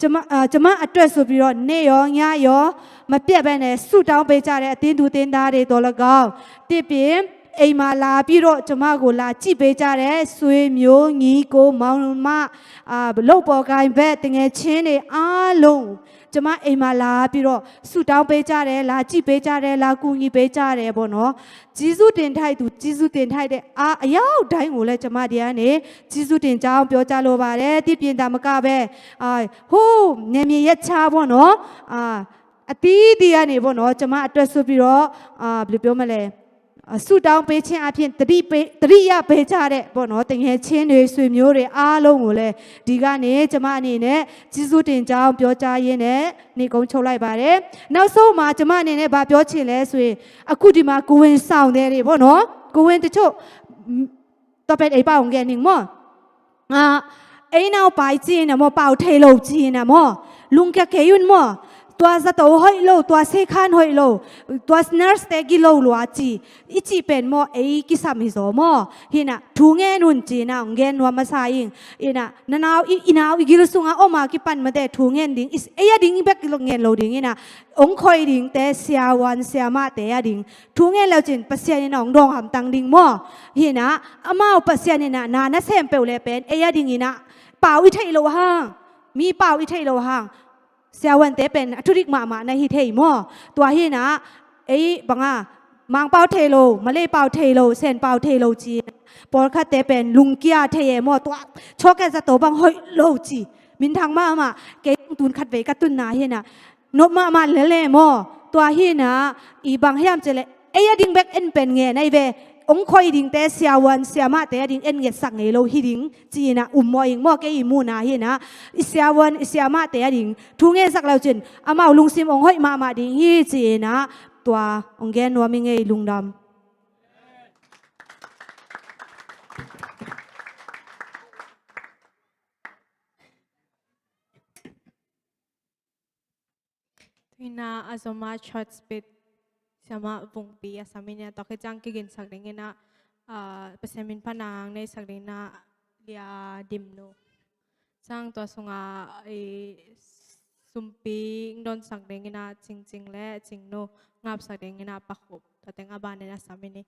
ကျွန်မ၊ အာ၊ ကျွန်မအတွက်ဆိုပြီးတော့ နေ့ရောညရောမပြတ်ဘဲနဲ့ ဆုတောင်းပေးကြတဲ့ အသင်းသူသင်းသားတွေသော်လည်းကောင်း၊ တစ်ပြင်၊ အိမ်မှာလာပြီးတော့ ကျွန်မကိုလာကြည့်ပေးကြတဲ့ ဆွေမျိုးညီကိုမောင်မ၊ အာ၊ လုပ်ဖော်ကိုင်ဖက်သူငယ်ချင်းတွေအားလုံး၊ ကျွန်မအိမ်မှာလာပြီးတော့ ဆုတောင်းပေးကြတယ်၊ လာကြည့်ပေးကြတယ်၊ လာကူညီပေးကြတယ်ပေါ့နော်။ ကျေးဇူးတင်ထိုက်သူကျေးဇူးတင်ထိုက်တဲ့၊ အာ၊ အယောက်တိုင်းကိုလည်း ကျွန်မဒီကနေကျေးဇူးတင်ကြောင်းပြောကြားလိုပါတယ်။ တစ်ပြင်သာမကပဲ၊ အာ၊ ဟိုး၊ နယ်မြေရက်ခြားပေါ့နော်၊ အာ၊ အသီးသီးကနေပေါ့နော်၊ ကျွန်မအတွက်ဆိုပြီးတော့၊ အာ၊ ဘယ်လိုပြောမလဲ၊ အာ၊ ဆုတောင်းပေးခြင်းအပြင် သတိပေး၊ သတိရပေးကြတဲ့ပေါ့နော်၊ သူငယ်ချင်းတွေ၊ ဆွေမျိုးတွေအားလုံးကိုလည်း ဒီကနေကျွန်မအနေနဲ့ကျေးဇူးတင်ကြောင်းပြောကြားရင်းနဲ့ နိဂုံးချုပ်လိုက်ပါတယ်။ နောက်ဆုံးမှာ ကျွန်မအနေနဲ့ဘာပြောချင်လဲဆိုရင်၊ အခုဒီမှာ ကိုယ်ဝန်ဆောင်တွေပေါ့နော်၊ ကိုယ်ဝန်တချို့၊ တော့ပဲ၊ အဲ့ပါအောင်ခဲ့နေမော်၊ အာ၊ အိမ်နောက်ပိုင်းကြည့်နေမော်၊ ပေါင်ထိပ်လို့ကြည့်နေမော်၊ လူကကဲယုံမော်၊ သွားစားတော့ ဟုတ်လို့၊ သွားဆေးခန်း ဟုတ်လို့၊ သွား nurse တဲကီလို့ လွားကြည့်၊ အစ်ချီပင်မော်၊ အဲ့ကိစ္စမီးစော်မော်၊ ဟိနာ၊ ထူငဲနုန်ကြည့်နာ၊ ငဲနွားမစားရင်၊ အင်းနာ၊ နနာဝ်၊ အင်းနာဝ်၊ အင်းဂိလ်စုငါ၊ အိုမကီပန်မတဲ၊ ထူငဲဒင်း၊ အစ်၊ အဲ့ဒင်း၊ ဘဲကီလို့၊ ငဲလို့ဒင်း၊ အင်းနာ၊ အောင်ခွိုင်ဒင်း၊ တဲဆရာဝန်၊ ဆရာမတဲ၊ အဲ့ဒင်း၊ ထူငဲလို့ချင်း၊ ပစံးနာ၊ အောင်ဒေါ်ဟမ်တန်းဒင်းမော်၊ ဟိနာ၊ အမဝ်၊ ပစံးနာ၊ နာ၊ နာဆဲမ်ပဲဝ်လဲပင်၊ အဲ့ဒင်း၊ အင်းနာ၊ ပေါင်အီထိပ်လို့ဟန်၊ မီးပေါင်အီထိပ်လို့ဟန်၊ ဆရာဝန်တဲပင် အထူရစ်မမနာ၊ ဟိထိပ်မော်၊ တွာဟိနာ၊ အဲ့၊ ဘင်ငါ၊ မန်ပေါင်ထိပ်လို့၊ မလေးပေါင်ထိပ်လို့၊ ဆဲမ်ပေါင်ထိပ်လို့ကြည့်၊ ပော်ခတ်တဲပင် လူကီထိပ်မော်၊ တွာ၊ ချောကဲစားတော့ ဘင်ဟုတ်လို့ကြည့်၊ မင်းထင်မမ၊ ကဲတုန်ခတ်ဝဲကတုန်နာ၊ ဟိနာ၊ နုပ်မမလဲလဲမော်၊ တွာဟိနာ၊ အီဘင်ဟျမ်ချေလဲ၊ အဲ့ဒင်း၊ ဘဲကီ၊ အင်းပင်၊ ငဲနာ၊ အီဝဲ၊ အောင်ခွိုင်ဒင်း၊ တဲဆရာဝန်၊ ဆရာမတဲ၊ အဲ့ဒင်း၊ အင်းငဲစက်၊ ငဲလို့၊ ဟိဒင်း၊ ကြည့်နာ၊ အုံမော်၊ အင်းမော်၊ ကဲအီမူနာ၊ ဟိနာ၊ အဆရာဝန်၊ အဆရာမတဲ၊ အဲ့ဒင်း၊ ထူငဲစက်လို့ချင်း၊ အမဝ်လူစံမ်၊ အောင်ခွိုင်မမဒင်း၊ ဟိကြည့်နာ၊ တွာ၊ အောင်ငဲနွားမီး၊ ငဲလူဒင်း။ သူင်နာအဇမတ် ချော့စပစ်၊ ဆရာမဝုံပီအစမီးနာ၊ တွာခက်ကျင်း၊ ကီကင်စက်ဒင်း၊ အင်းနာ၊ အာ၊ ပစံးမင်းဖနာ၊ အင်းနာ၊ စက်ဒင်း၊ အင်းနာ၊ လျာဒိမ်နူ၊ ကျင်းတွာစုင်၊ အာ၊ အီ၊ စုံပီ၊ အင်းဒွန်စက်ဒင်း၊ အင်းနာ၊ ကျင်းကျင်းလဲ၊ ကျင်းနူ၊ ငါပ်စက်ဒင်း၊ အင်းနာ၊ ပခုပ်၊ တွာတဲငါပ်ဘၣ်နာ၊ အစမီးနာ။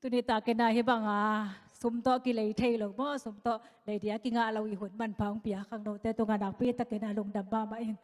သူင်နံၤတၢ်ကနၣ်ဟံၣ်ဘၣ်ငါ၊ စုမ်တော့ကီးလံထိၣ်လိာ်မော်၊ စုမ်တော့လံဒီးအကီးငါလီၤဝံၤ ဟုၣ်မၢ်ဖၢၣ်ပျၢ်ခၣ်နီၤတဲတူၢ်ငါနၢ်ပ့တကနၣ် လူၢ်ဒမ်ဘၣ်မးအံၤ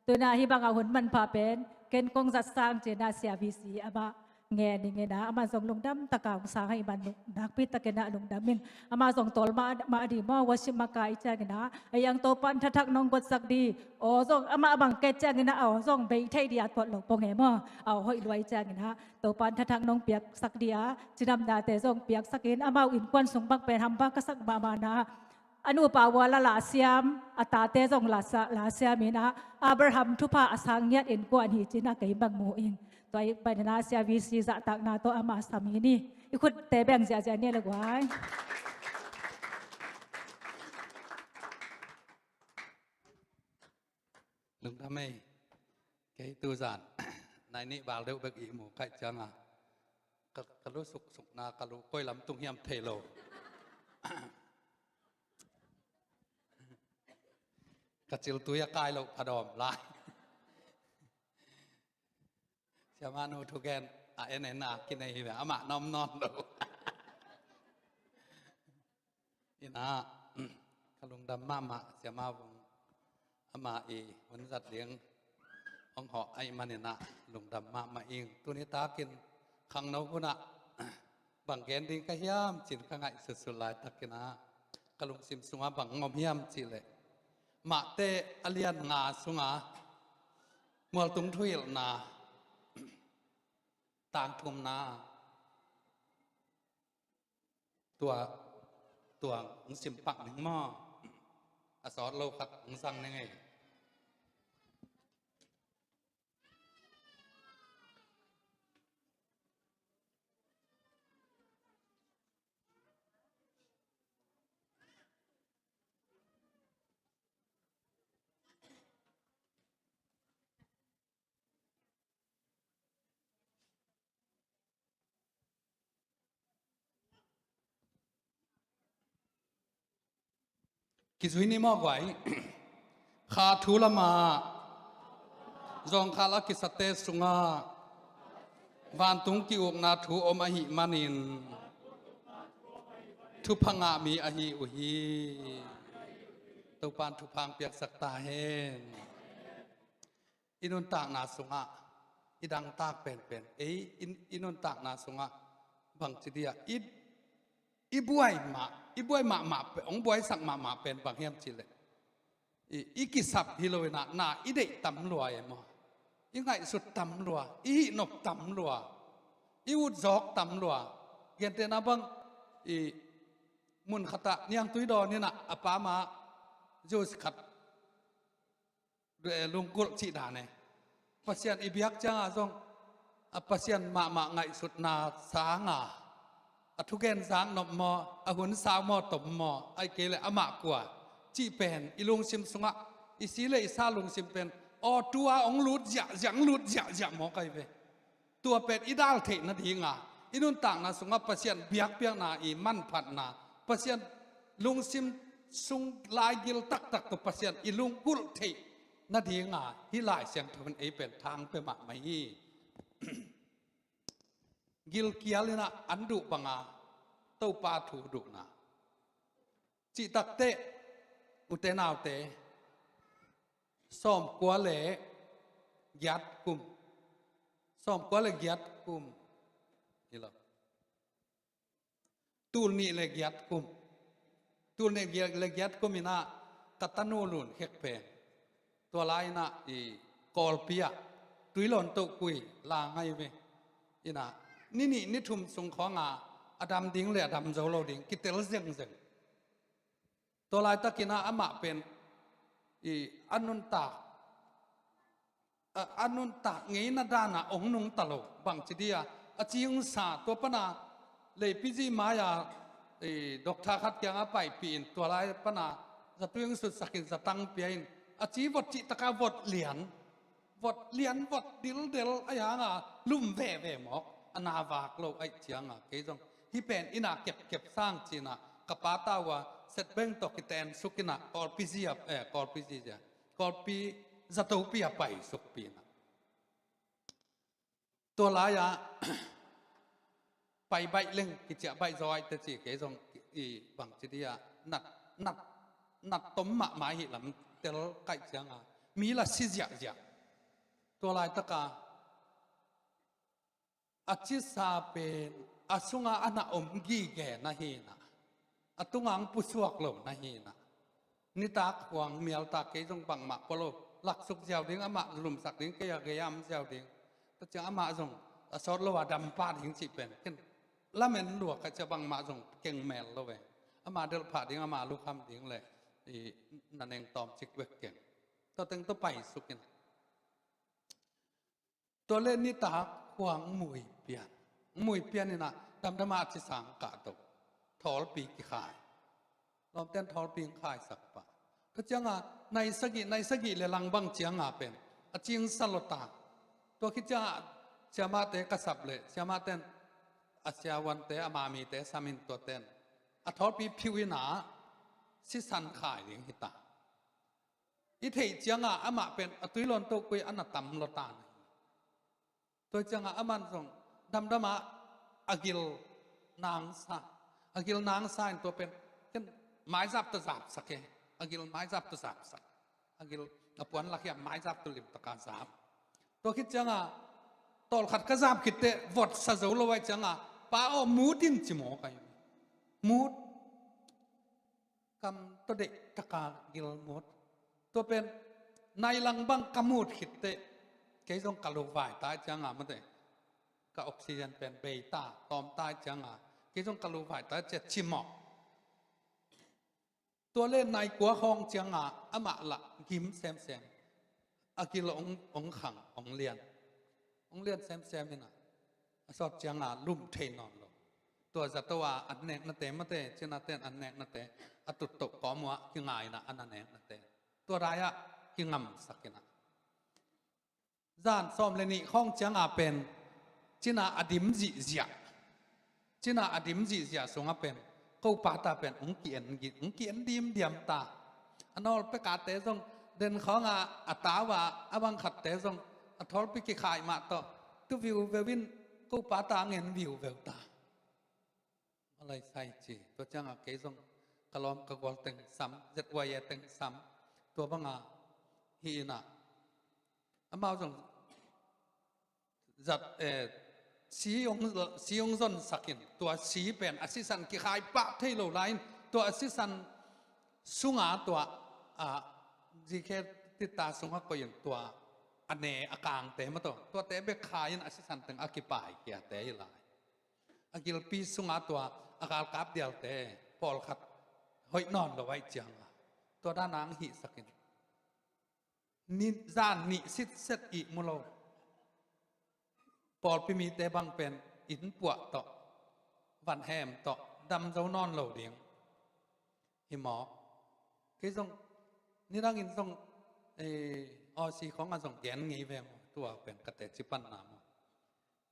သူင်နံၤဟံၣ်ဘၣ်ငါဟုၣ်မၢ်ဖၢၣ်ပၢၢ် ကဲနကုန်းစံးစၢ်ကနၣ် ဆရာ ဝီစီ အဘၣ် ငဲနံၤငဲနံၤ အမၤစုံလူၢ်ဒမ်တကး ကစၢ်ဟံၣ်မၢ်နၢ်ပ့တကနၣ် လူၢ်ဒမ်မံၤ အမၤစုံတိၢ်မးမးဒံးမီၢ် ဝီၢ်ၡံၣ်မကၤအံၤကနၣ် အယံၤတိၢ်ပၢ်ထၢထၢကနီၢ်ဘိးစၢ်ဒံး အိၣ်စုံ အမၤအဘၣ်ကဲကနၣ် အိၣ်စုံ ဘဲထံၣ်ဒံးအသွဲၣ်လိာ်ပိၢ်ငဲမီၢ် အအိၣ်ဟိၣ်လွဲကနၣ် တိၢ်ပၢ်ထၢထၢကနီၢ်ပၠးစၢ်ဒံးဧါ စံးနမ်ဒါတဲစုံပၠးစၢ်ကနၣ် အမၤအူၣ်အံၣ်ကွၢ်စုံဘၣ်ပဲၣ်ဟၢမ်ဘၣ်ကစၢ်မးမးနၣ် အနူၢ်ပၢ်ဝဲလၢလၢဆံး အတၢ်တဲစုံလၢဆံးမံၤနၣ် အၤဘြၤဟၢမ်ထုကဖၣ်အစၢ်ငဲၢ်အံၣ်ကွၢ်အနံၣ်ကနၣ် ကဲဘၣ်မူအံၣ် တွၢ်ဘၣ်နၣ် ဆရာ ဝီစီ စးတၢ်ကနၣ်တီအမၤစၢ်မံၤနံၤ ယခုတဲဘၣ်စဲးစဲးန့ၣ်လၢကွၢ် လူၢ်ဒမ်မံၤ ကဲတူၢ်စၢ် နၤနံၣ်ဘၣ်ဒိၣ်ဘၣ်အံၤမူကဲကၠၢ်ဧါ ကလူၤစုကစုကနၣ် ကလူၤကွံာ်လၢမ်တုၤယၢမ်ထဲလိာ် ကစံၣ်လ်တုၤယကဲလိာ်ဖးဒိၣ်လၢ ဆရာမနူထုကဲ အအဲၣ်နဲၣ်နၤကနၣ်ဟံၣ်ဝဲ အမၤနီၢ်နီၢ်လိာ် Inah, ka lungdam mahmah, Sia Mau Vung, amah i hun zat ding hong hawh ahih maninah lungdam mahmah ing. Tuni takin khangno hunah bang gen ding ka hiam ci-in ka ngaihsutsut laitakinah ka lungsim sungah bang hong om hiam cih leh, Mate a lian nga sungah mualtung thuhilhna, tang thumna, tua, tua hong sim pak ning maw? A sawt lo khat hong zang ning ei. Kizui ni maw guai? Kha thu lamah zawngkhal a kisate sungah vantung ki-ukna thu om ahih manin thupha ngah mi ahi uh hi. Topa'n thupha hong piaksak ta hen. I nuntakna sungah, i dangtak penpen, ei, i, i nuntakna sungah bangci dia i, i buai mah, i buai mahmah pen, hong buaisak mahmah pen bang hiam cih leh, i, i kisap hi lo inah, na i deih tam lua e maw? I ngaihsut tam lua, i hihnop tam lua, i utzawk tam lua. Gentehna bang, i mun khatah niangtui dawn inah a pa mah Jews khat eh, lunggulh cih dan e. Pasian i biak ciangah zong, a Pasian mahmah ngaihsutna sanga, a thugen zak nop maw, a hun sau maw, tom maw, ahih kei leh amah kua cih pen i lungsim sungah, i si le i sa lungsim pen, aw, tua hong lut ziahziah, hong lut ziahziah maw kai ve. Tua pen i dal theih nadinga, i nuntakna sungah Pasian biakpiakna, i manphatna, Pasian lungsim sung laigil taktak tawh Pasian i lunggulh theih nadinga hih Lai Siangtho in ei pen thang pia mahmah hi. Gilkial inah an duh banga Topa thu duhna. Cihtakteh, ute naute, sawmkua le giat kum, sawmkua le giat kum, hi lo, tul nih le giat kum, tul nih le giat kum inah ka tanu Lun Khek pen, tua lai inah i Kawlpi ah tuilawn tohkui la ngai ve. Inah ni nih ni thum sung khawngah a dam ding le a dam zo lo ding kitel zengzeng. Tua laitakinah amah pen i a nuntak, a, a nuntak ngeina danah hong nungta lo, bangci dia a cingsa, tua pana leipi zi mai-a i dokta khat kiangah paipih in, tua lai pana zatui hong sutsakin zatang pia in, a ci vot cihtaka vot lian, vot lian, vot dildel, ahi hanga lum veve mawk, a na vak lo ahih cianga kei zong hih pen ina kepkep sang cinah ka pa tau a setbeng tawh kiten suk inah Kawlpi zi a, eh, Kawlpi zi zi a, Kawlpi zatopi a pai sukpi inah. Tua lai-ah pai baih leng kiciah baih zaw aih teci kei zong i bangci dia nat, nat, nat tom mahmah hi lam tel kaih cianga mi la si ziahziah. Tua laitaka a cisa pen a sunga a na om gige na hinah, a tunga hong pusuak lo na hinah. Nitak huang mialtak kei zong bangmah pua lo, laksuk ziau ding, amah lumsak ding, kei a gei a om ziau ding. Tua ciang amah zong a sawt lo a dam pah ding cih pen ken lamen lua ka cia, bangmah zong keng mel lo ve. Amah delh phah ding, amah lukham ding le i na neng tawm cik bek keng. Tua teng tua pai suk in. Tua le nitak huang mui pian, mui pian inah damdama a cisa hong kahto, thawlpi kikhai. Lawmten thawlpi hong khaisak pah. Tua cianga nai sagih, nai sagih le lang bang cianga pen a cingsa lota. Tua khit cianga siamahte ka sap le siamahten a siavuante, a mamite samin tuaten a thawlpi phiu inah sisan khai ding hita. I theih cianga amah pen a tuilawn tohkui a na tam lota na hi. Tua cianga aman zong damdama a gil nangsa, a gil nangsa in tua pen ken Maizap tawh zapsak e. A gil maizap tawh zapsak. A gil a puan lakhiam maizap tawh limtaka zap. Tua khit cianga tawlkhat ka zap khitteh votsa zo lo ai cianga, pa aw, mut in ci maw kai. Mut. Kam tawh deih taka gil mut. Tua pen nailang bang ka mut khitteh kei zong ka luvai tai cianga mate, ka oxygen pen bei ta, tawm tai cianga kei zong ka luvai tai cia ci mawh. Tua le nai kua khawng cianga amah lah gim semsem. A gil ong, ong khang, ong lian. Ong lian semsem ina. A sawt cianga lum thei nawn lo. Tua zato a an neknate mate, cinate an neknate a tuttoh kawmuah kingaina an a neknate. Tua dai-ah kingamsak ina. Zan sawm le nih khawng cianga pen cina a dim zihziah. Cina a dim zihziah sungah pen ko pata pen ong ki-en gin, ong ki-en dimdiam ta. A nawl pekate zong den khawngah a tau a, a bangkhatte zong a thawlpi kikhai mah tawh tu viuveu in ko pata a ngen viuveu ta. A lai sai ci, tua cianga kei zong ka lawm ka gual teng sam, Z Y A teng sam, tua banga hi ina. Amau zong zat, eh, si ong, si ong zonsakin, tua si pen a sisan kikhai pah thei lo lai-in, tua a sisan sunga tua, a, zikhe tita sunga koihin tua a ne a kangte mataw, tuate bek khai-in a sisan teng a kipai kiate hi lai. A gilpi sunga tua a galkap dialte pawlkhat hoih nawn lo aih cianga tua dana ang hihsakin. Ni, zan nih sitset ih mu lo. Pawlpi mite bang pen inn puah tawh, vanhem tawh dam zo nawn lo ding. Hi maw? Kei zong nidangin zong, eh, Aussie khawngah zong gen ngei ve maw? Tua pen ka teci panna maw?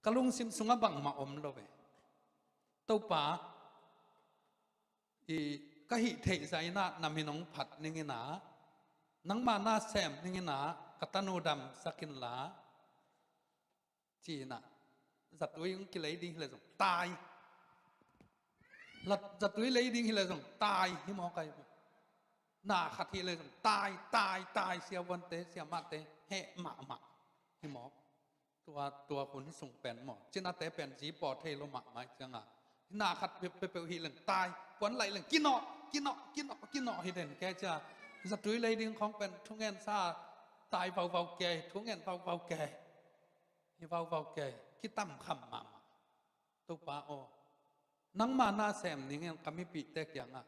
Ka lungsim sungah bangmah om lo ve. Topa, i ka hih theih zaina na min hong phat ning ina, nangma na sem ning ina, ka tanu damsak inla, ci ina, zatui hong kilei ding hileh zong tai. Lat zatui lei ding hileh zong tai hi maw kai. Na khat hileh zong tai, tai, tai, siavuante, siamahte heh mahmah hi maw? Tua, tua hun sung pen maw, cinate pen zi paw thei lo mahmah cianga, na khat peuhpeuh hi leng tai, puan laih leng kinawh, kinawh, kinawh, kinawh hi den kei cia. Zatui lei ding khawng pen thungen sa tai vauvau kei, thungen vauvau kei. Hi vauvau kei, kitam kham mahmah. Topa aw, nangma na sem ning in ka mipihte kiangah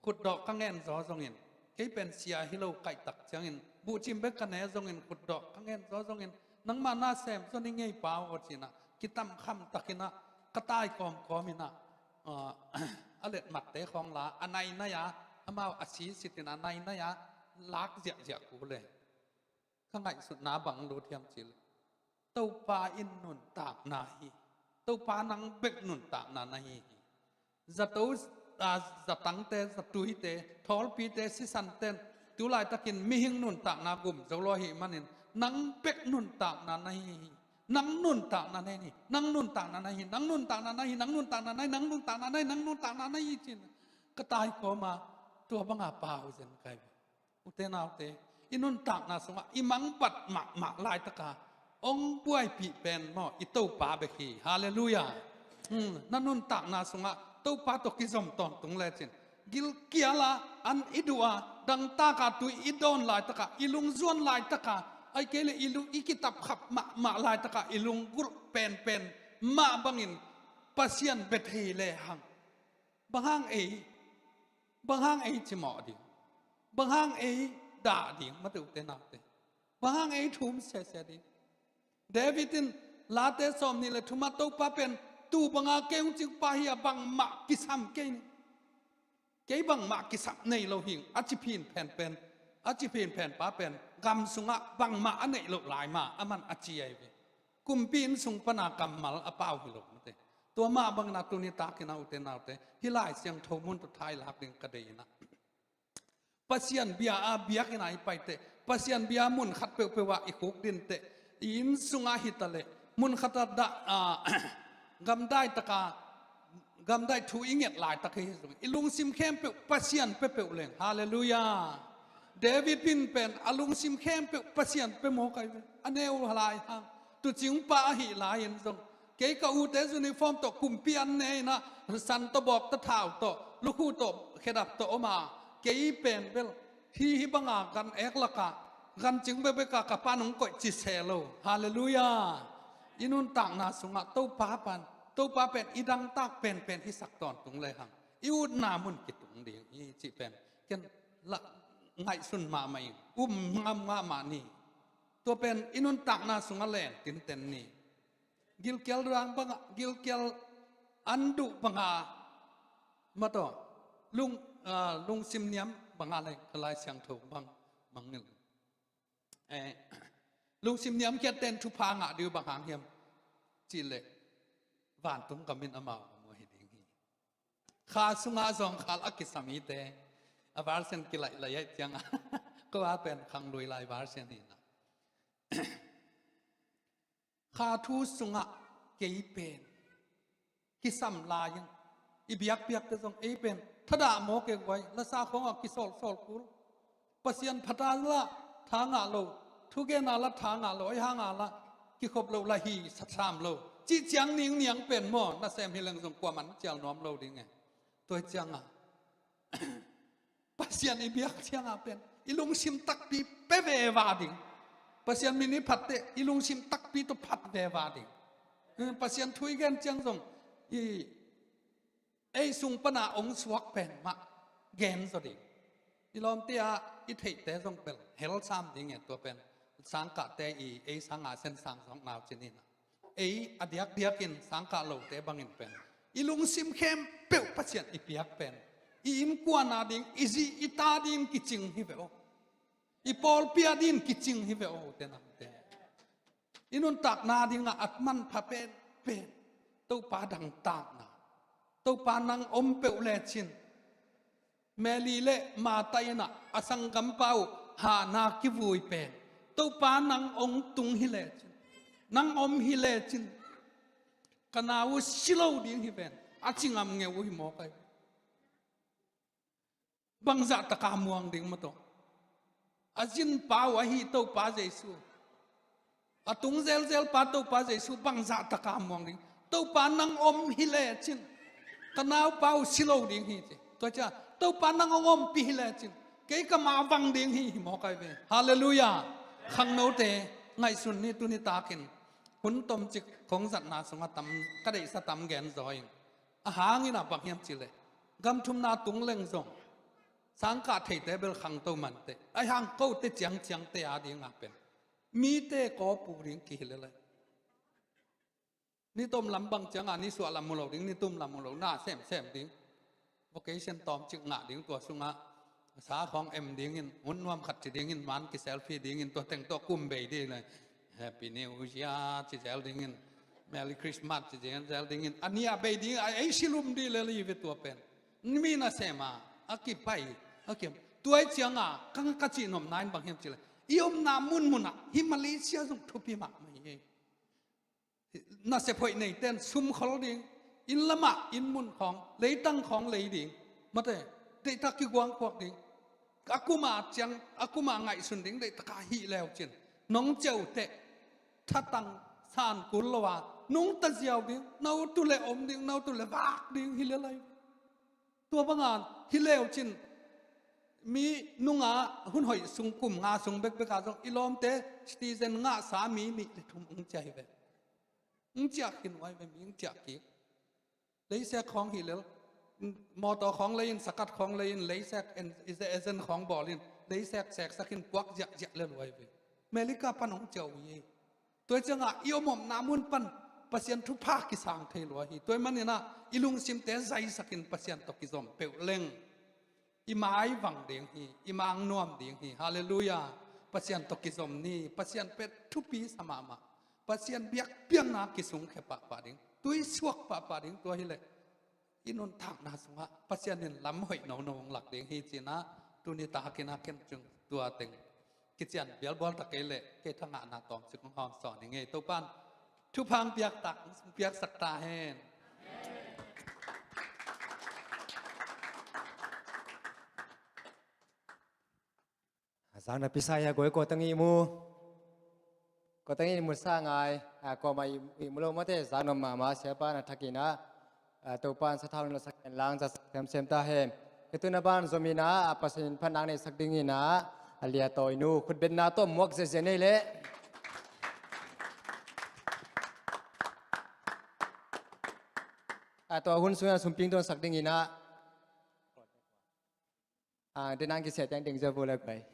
khutdawh ka ngen zaw zongin, kei pen sia hi lo kaihtak ciangin buhcim bek ka ne zongin, khutdawh ka ngen zaw zongin, nangma na sem zaw ning ei Pa aw cinah kitam kham takinah ka tai kawmkawm inah, ah, a letmatte khawng la a nainai-a, amau a sisitin a nainai-a lak ziahziah kul e. Ka ngaihsutna bang lut hiam cih leh, Topa in nuntakna hi. Topa nang bek nuntakna na hi hi. Zato, a, zatangte, zatuite, thawlpite, sisanten tu laitakin mihing nuntakna gum zo lo ahih manin nang bek nuntakna na hi hi. Nang nuntakna na hi hi. Nang nuntakna na hi. Nang nuntakna na hi. Nang nuntakna na hi. Nang nuntakna na hi. Nang nuntakna na hi cin ka tai kawma tua banga pau zen kai ve. Ute naute, i nuntakna sungah i mangbat mahmah laitaka hong buaipih pen maw, i Topa bek hi. Halleluiah. Hmm, na nuntakna sungah Topa tawh kizom tawntung lecin, gilkiala an i duh a, dangtaka tui i dawn laitaka, i lungzuan laitaka, ai kei le i lung i kitapkhap mahmah laitaka i lunggulh penpen mah bangin Pasian bia thei lehang. Bang hang ei, bang hang ei cimawh ding, bang hang ei dah ding, mate ute naute, bang hang ei thum sese ding. David in Late sawm nih le thumah Topa pen tu banga kei hong cingpa hi a, bangmah kisam kei ni. Kei bangmah kisam nei lo hing a ci phin phenpen, a ci phin phenpa pen gam sungah bangmah a neih loh lai ma aman a ci ahi ve. Kumpi inn sung pana kammal a pau hi lo mate. Tua mah bangin a tuni takin a ute naute, hih Lai Siangtho mun tawh thailak ding ka dei inah, Pasian bia a biakinn a i paite, Pasian bia mun khat peuhpeuh ah i khuk dinte, i inn sungah hitaleh, mun khatah dah, a, gamdai taka gamdai thu i nget laitak hi zong i lungsim khempeuh Pasian pia peuh leng. Halleluiah. David in pen a lungsim khempeuh Pasian pia mawk ahi ve. A neu lai hang, tuucing pa ahih lai-in zong, kei ka ute uniform tawh kumpi an ne in ah, san tawh bawk tawh thau tawh lukhu tawh khedap tawh om a, kei pen bel hih hih banga gan ek lakah, gan cing bekbek a ka pa'n hong koih ci se lo. Halleluiah. I nuntakna sungah Topa pan, Topa pen i dangtak penpen hisak tawntung lehang i utna mun kitung ding hi cih pen ken la ngaihsun mahmah ing. Um ngam mahmah ni. Tua pen i nuntakna sungah len tinten ni. Gilkial dang banga, gilkial an duh banga, mataw, lung, ah, lungsim niam banga le ka Lai Siangtho bang, bang ngil. Eh, lungsim niamkhiat ten thupha ngah ding uh bang hang hiam cih leh, vantung gam in amau a mu hi ding hi. Kha sungah zawngkhal a kisam hite, a version kilaih laih ahih ciangah, ko a pen khang lui lai version hi na. Kha thu sungah kei pen kisam lai-in i biakpiakte zong ei pen thadah mawk e guai, lasa khawngah kisawlsawl kul. Pasian phat a la tha ngah lo, thugen a la tha ngah lo, ahi hang a la kikhop lo, la hi satsam lo cih ciang ningniang pen maw, nasem hi leng zong kuaman cial nuam lo ding e. Tua hi ciangah Pasian i biak ciangah pen i lungsim takpi pia veva ding. Pasian min i phatte i lungsim takpi tawh phat veva ding. Eh, Pasian thu i gen ciang zong i ei sung pana ong suak pen mah gen zaw ding. I lawmte a i theihte zong bel hel sam ding e, tua pen sangkahte i ei sanga sen sang zong nau cin hi na. Ei a diakdiakin sangkah lote bangin pen i lungsim khempeuh Pasian i piak pen i innkuan a ding, i zi i ta ding kicing hi ve aw. I pawlpi a ding kicing hi ve aw, te namte. I nuntakna dingah a manpha penpen Topa dangtakna. Topa nang om peuh lecin Mary le Martha in ah a sanggampa uh hahna kivui pen, Topa nang ong tung hi lecin, nang om hi lecin ka nau uh si lo ding hi pen a ci ngam ngeu uh hi mawk ahi. Bangzah taka muang ding mataw. A zinpa uh ahi Topa Jesu, a tung zelzel pa Topa Jesu bangzah taka muang ding. Topa nang om hi lecin ka naupa uh si lo ding hi ci. Tua cia Topa nang ong ompih hi lecin kei ka mavang ding hi, hi mawk ahi ve. Halleluiah. Khangnote ngaihsun ni, tuni takin hun tomcik kong zatna sungah tam, ka deihsa tam gen zaw in. A hangin a bang hiam cih leh, gam thumna tung leng zong sangkah theite bel khangto mante, ahi hang kote ciangciangte a dingah pen mite kawpu ding kihi lel ahi. Nitom lam bang ciangah nisuah lam mu lo ding, nitum lam mu lo, na semsem ding. Vacation tawmcik ngah ding, tua sungah sa khawng em dingin, hun nuam khat ci dingin, man kiselfie dingin, tua teng tawh kum bei ding le, Happy New Year ci zel dingin, Merry Christmas ci zel dingin, a ni a bei ding, a ei silum ding le li ve tua pen. Mi nasem a, a kipai, a kim. Tua hi ciangah, kang ka cih nopna in bang hiam cih leh, i omna munmunah, hih Malaysia zong thupi mahmah hi. Nasep hoih neiten sum khol ding, inn lamah inn mun khawng, leitang khawng lei ding, mate, deihtak kiguangkhuak ding. A kuma ciang, a kuma ngaihsun ding, deihtak a hih leu cin nong ciau teh, thatang san kul lo a nungta ziau ding, no tu le om ding, no tu le vak ding hi le lai. Tua banga hi leu cin mi nunga hun hoih sung kum nga sung bekbek a zong i lawmte citizen ngahsa mi nih le thum ong ciah hi ve. Ong ciah khin uai ve, mi ong ciah kik. Leisek khawng hi lel, mawtaw khawng lei in, sakat khawng lei in, leisek en, i ze ezen khawng bawl in, leisek seksak in puak ziahziah lel uai ve. Melika pan ong ciah uh hi. Tua hi ciangah i om omna mun pan Pasian thupha kisang thei lua hi. Tua hi maninah i lungsimte zaisakin Pasian tawh kizom peuh leng i mai vang ding hi, i mang nuam ding hi. Halleluiah. Pasian tawh kizom ni, Pasian pen thupi sa mahmah. Pasian biakpiakna kisungkhia pahpah ding, tuisuak pahpah ding, tua hileh i nuntakna sungah Pasian in lam hoih nono hong lak ding hi cinah, tuni takinah ken cung tua teng kician bialbual ta kei leh kei thangahna tawmcik hong hawm sawn hi ngei. Topan thupha hong piaktak, hong piaksak ta hen. Zang na pisa ya goi ko tangi mu. Ko tangi mu sa ngai. A, ko ma i, i mu lo mate zang na mama siapa na thakina. A, Topan sathau na sak en lang za sak sem sem ta hen. Ketu na ban zomina, a, Pasian phan nang nei sak dingina. A lia toi nu khut betna to muak zia zia nei le. A, to hun sunga sumping don sak dingina. A, denang kisia tiang ding za bu la kai.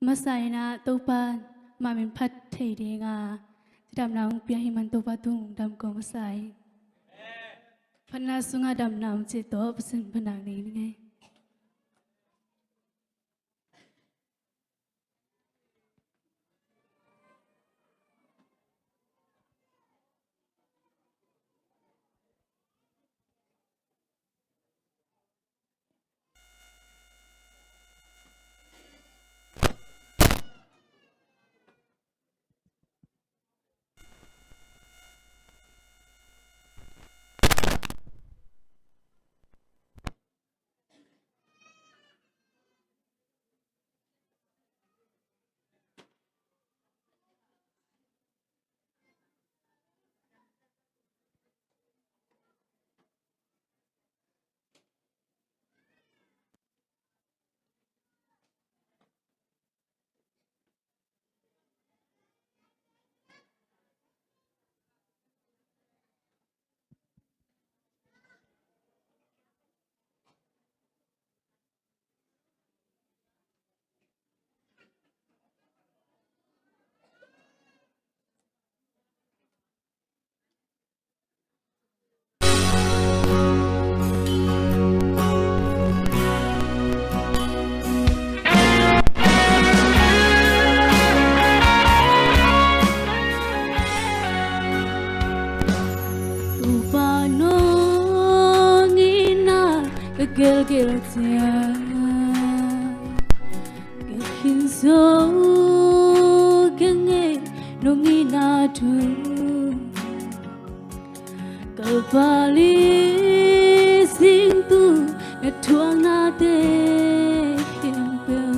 Masa ina Topa ma min phat thei dinga cidamna hong pia hi man Topa tung dam ko masa i. Phatna sunga damna hong ci to pasin phatna nei ni ngai. Tupa nong ina ka gelgel cia. Ka khin zo ka ngei nong ina thu. Kalpali singtu na thuaknate khempeuh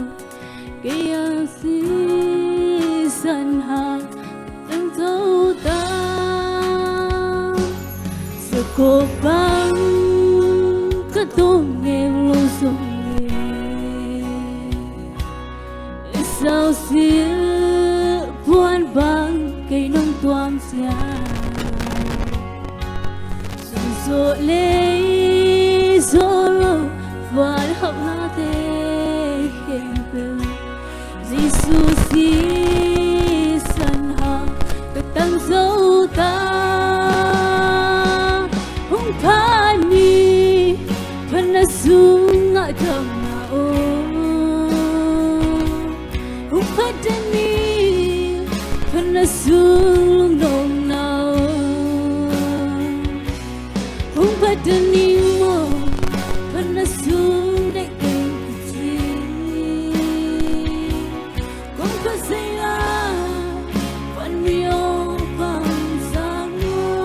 kei a sisan hang tang zo ta. Sakop bang ka tong ngeu lo zong le Esau silh puan bang kei nong tuam cia. Sungsuak lei zo lo van hauhnate khempeuh Jesu sisan hang ka tang zo ta. Hong phat ni phatna sungah damna aw. Hong phat ni phatna sung lungnopna aw. Hong phat ni maw phatna sung deih teng kici. Kong phat sei la pan mi aw pan sang aw.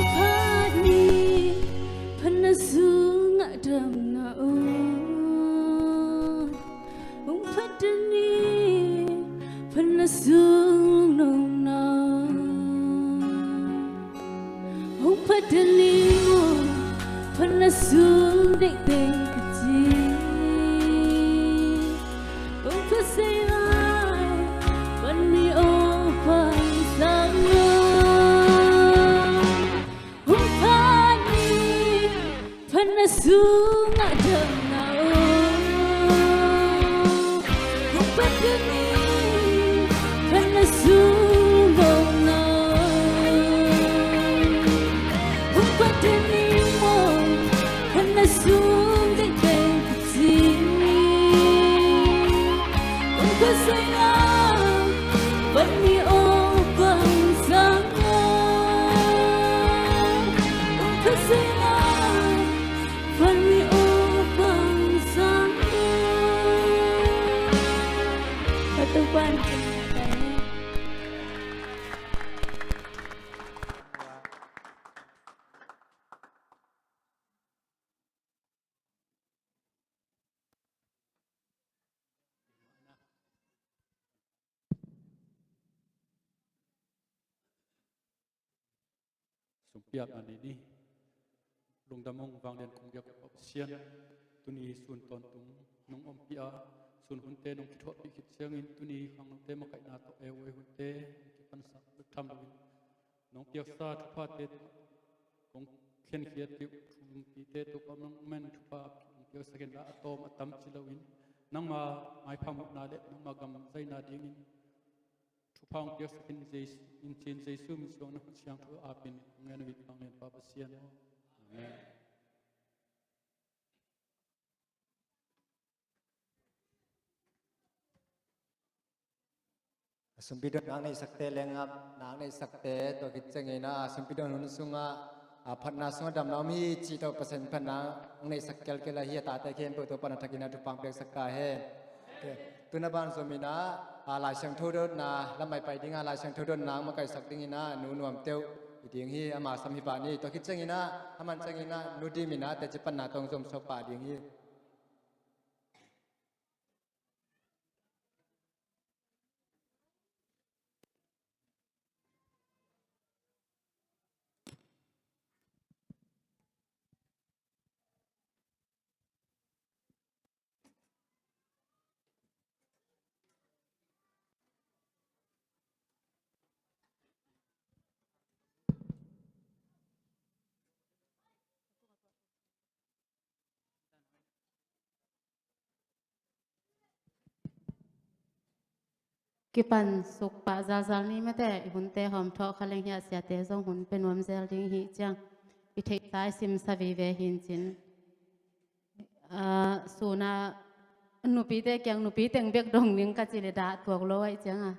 Hong phat ni phatna sungah damna aw. Hong phat ni phatna sung lungnopna aw. Hong phat ni maw phatna sung deih teng kici. Hong phat sei lai pan mi aw pan sang aw. Hong phat ni phatna sungah dam Sumpiap na ni ni. Lungdam ung vanglian kong biak Pasian. Tuni sun tawntung nong ompih a, sun hunte nong kithuahpih khit ciangin tuni khang note makaihna tawh A Y hunte nong kipansak bek tham loin, nong piaksa thuphate kong khenkhiat deuh, thumpite tawh kong nong men thupha nong piaksak in la, a tawm a tam ci loin nangma maipha muhna le nangma gam zaina dingin thupha hong piaksak in, Jesu, in cin Jesu min suang na hun siangtho apin hong ngen uh hi vanglian Pa Pasian aw. Amen. A sumpi don nang neihsakte lengap, nang neihsakte tua khit ciangin a sumpi don hun sungah a phatna sungah damna om hi cih tawh Pasian phatna ang neihsak kelkel ahi a tate khempeuh tua pan a thakin a thupha ang piaksak ta hen. Ok. Tuna ban zomin a, a, Lai Siangtho dotna lamah i pai ding a, Lai Siangtho dotna ang makaihsak dingin a, Nu Nuam Teuh i ding hi, ama sam hi pah ni. Tua khit ciangin a, a man ciangin a, Nu Dim in a teci panna tawh zom suak pah ding hi. Kipan suk pah zalzal ni mate, i hunte hawm thawh kha leng hi a, siate zong hun pe nuam zel ding hi ciang i theihsa i simsa vive hi in cin. Ah, sun a nupite kiang nupi teng bek dong ning ka ci le dah tuak lo ahih ciang a,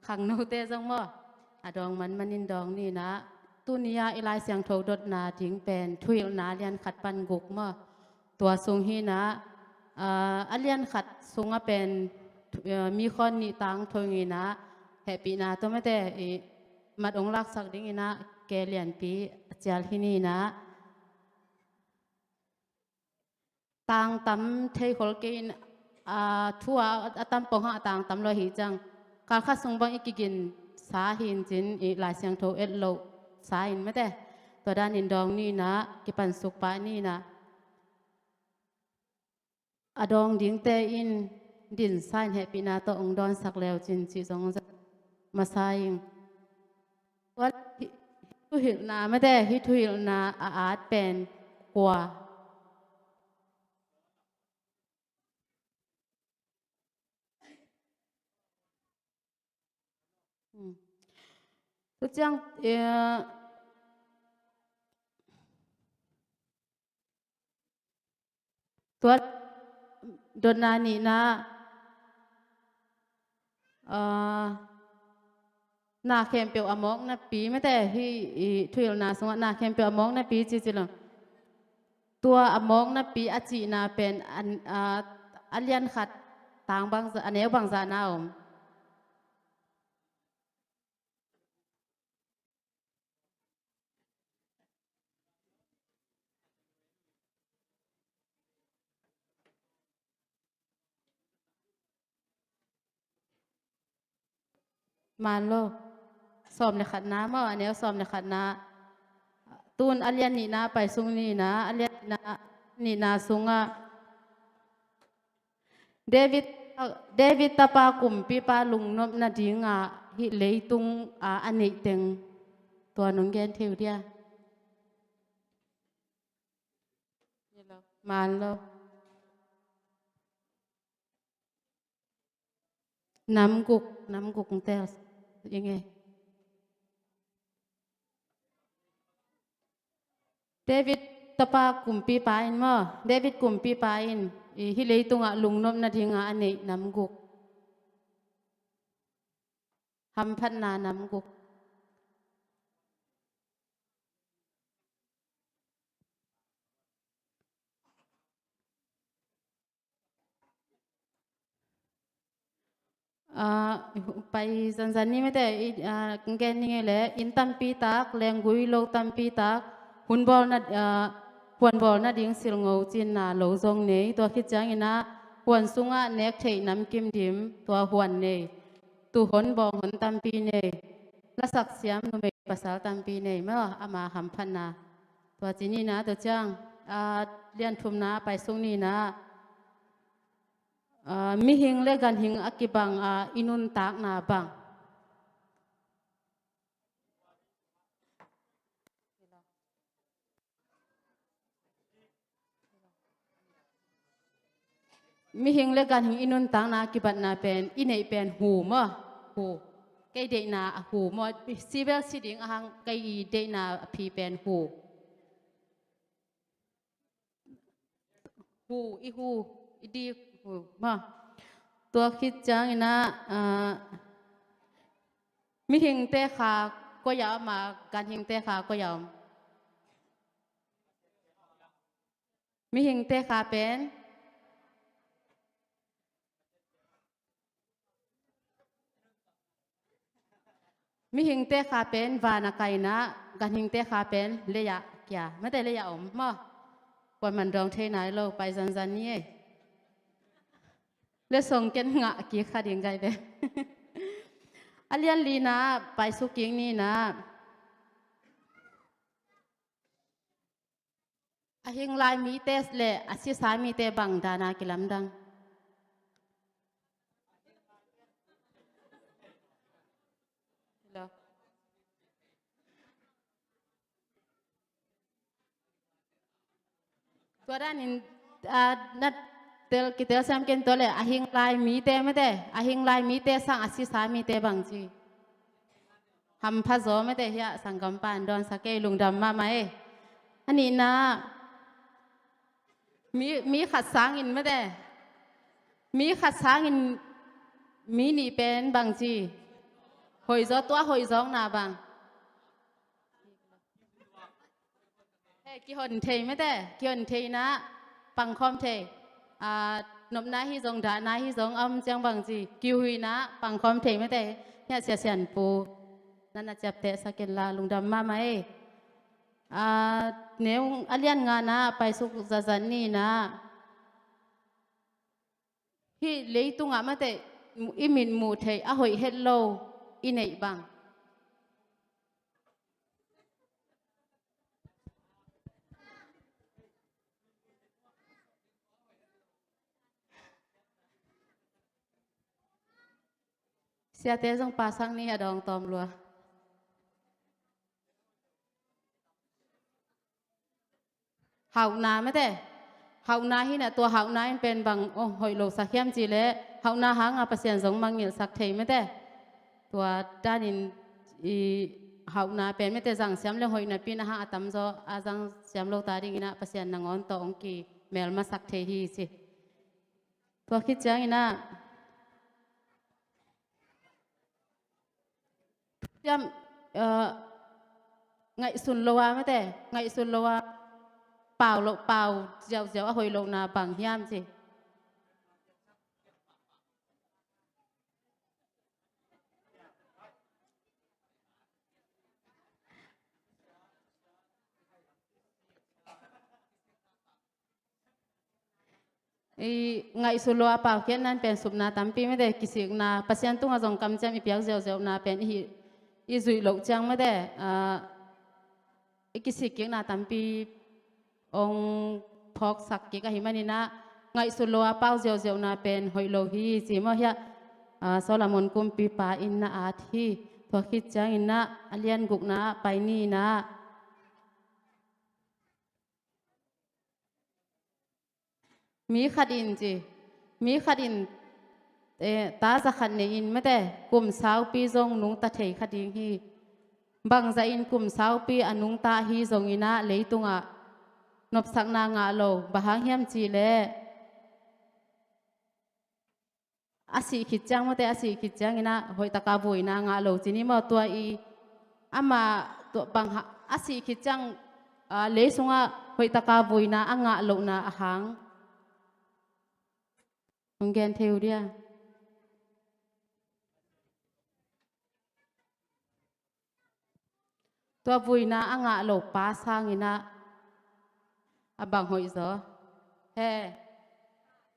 khangnote zong maw, a dawng manman in dawng ni in a, tuni a i Lai Siangtho dotna ding pen Thuhilhna lian khat pan guk maw. Tua sung hi in a, ah, a lian khat sungah pen, ah, mi khawn nih tangthu in a, hehpihna tawh mate i mat ong laksak ding in a, ke lianpi a cial hi ni in a, tang tam thei khol kei in, ah, thu a, a tam pong hang a tang tam lo hi ciang, kal khat sung bang i kiginsa hi in cin, i Lai Siangtho et loh sa in mate, tua dan in dawng ni in a, kipan suk pah ni in a, a dawng dingte in dinsa in hehpihna tawh ong dawnsak leu cin cih zong masa ing. Tua hi, thuhilhna mate, hi thuhilhna a at pen kua? Hmm. Tua ciang, eh, tua dotna nihna, ah, na khempeuh a mawk napi mate, hi, i, thuhilhna sungah na khempeuh a mawk napi ci ci lo. Tua a mawk napi a cihna pen an, a, a lian khat tang bangzah, a neu bangzah na om? Man lo. Sawm le khatna maw, a neu sawm le khatna. Tun a lian nihna pai sung ni in a, a lian nihna, nihna sungah David, David tapa kumpipa lungnop nadingah hih leitung a, a neih teng tua nong gen thei uh dia? Man lo. Nam guk, nam guk tel ing e. David tapa kumpipa in maw, David kumpipa in i hih leitungah lungnop nadingah a neih nam guk. Hamphatna nam guk. Ah, pai zanzan ni mate, i, ah, gen ning e le, inn tampi tak, lenggui lo tampi tak, hun bawl na, ah, huan bawl nading silngo cinna lo zong nei, tua khit ciangin a, huan sungah nek theih namkim dim, tua huan nei, tuuhon bawnghon tampi nei, lasak siam numei pasal tampi nei maw, ama hamphatna. Tua ci ni na, tua ciang, a, lian thumna paisuk ni na, a, mihing le ganhing a kibang, a, i nuntakna bang. Mihing le ganhing i nuntakna kibatna pen, i neih pen hu maw? Hu. Kei deihna a hu maw? Si bel si ding ahang, kei i deihna a phi pen hu. Hu, i hu, i dik hu maw? Tua khit ciangin ah, ah, mihingte kha koi a om a, ganhingte kha koi a om? Mihingte kha pen, mihingte kha pen van a kaina, ganhingte kha pen lei-ah kia, mate lei-ah om maw? Kuaman dawng thei nai lo, pai zanzan ni ei. Le song ken ngah kik kha ding gai ve. A lian lina paisuk kik ni na. A hing lai mite le a sisa mite bang dana kilamdang? Tua danin, a, na tel, kitel siam ken tua le a hing lai mite mate, a hing lai mite sang a sisa mite bang ci? Hampha zaw mate, hiah sanggampa in dawnsak ei, lungdam mahmah ei. A nihna, mi, mi khat sangin mate, mi khat sangin mi nih pen bang ci? Hoih zaw, tua hoih zawkna bang? He, kihon thei mate, kihon thei na, pangkhawm thei. A, nopna hi zong, dahna hi zong, a om ciang bang ci? Kihuina, pangkhawm thei mate. Hiah Sia Sian Pu, nana ciapteh sak ken la, lungdam mahmah ei. A, neu, a lian nga na paisuk zazan ni na. Hih leitungah mate, i mit muh theih a hoih het lo i neih bang? Siate zong pasak ni a dawng tawm lua. Hauhna mate. Hauhna hi na, tua hauhna in pen bang, oh, hoih lo sak hiam ci le, hauhna hanga Pasian zong mangngilh sak thei mate. Tua danin i hauhna pen mate zang siam le hoih napi in a hang a tamzaw a zang siam lo ta dingin ah Pasian nangawn tawh hong kimelma sak thei hi ci. Tua khit ciangin ah, Siam, eh, ngaihsun lo a mate, ngaihsun lo a pau lo, pau ziauziau a hoih lohna bang hiam ci? I ngaihsut lo a paukhiatna in pen supna tampi mate, kisikna, Pasian tungah zong kamciam i piak ziauziauna pen i hih, i zuih loh ciang mate, ah, i kisikkikna tampi hong phawksak kik ahih manin ah, ngaihsut lo a pau ziauziauna pen hoih lo hi ci maw hiah, ah, Solomon kumpipa in na at hi. Tua khit ciangin ah, a lian gukna ah pai ni in ah, mi khat in ci, mi khat in, eh, ta za khat nei in mate, kum saupi zong nungta thei kha ding hi. Bangzah in kum saupi a nungta ahi zongin ah leitungah nopsakna ngah lo, bang hang hiam cih leh, a sih khit ciang mate, a sih khit ciangin ah hoihtaka vuina ngah lo ci ni maw? Tua i, amah tua bang hang, a sih khit ciang, ah, lei sungah hoihtaka vuina a ngah lohna a hang hong gen thei uh dia? Tua vuina a ngah lo pa sangin ah a bang hoih zaw? He,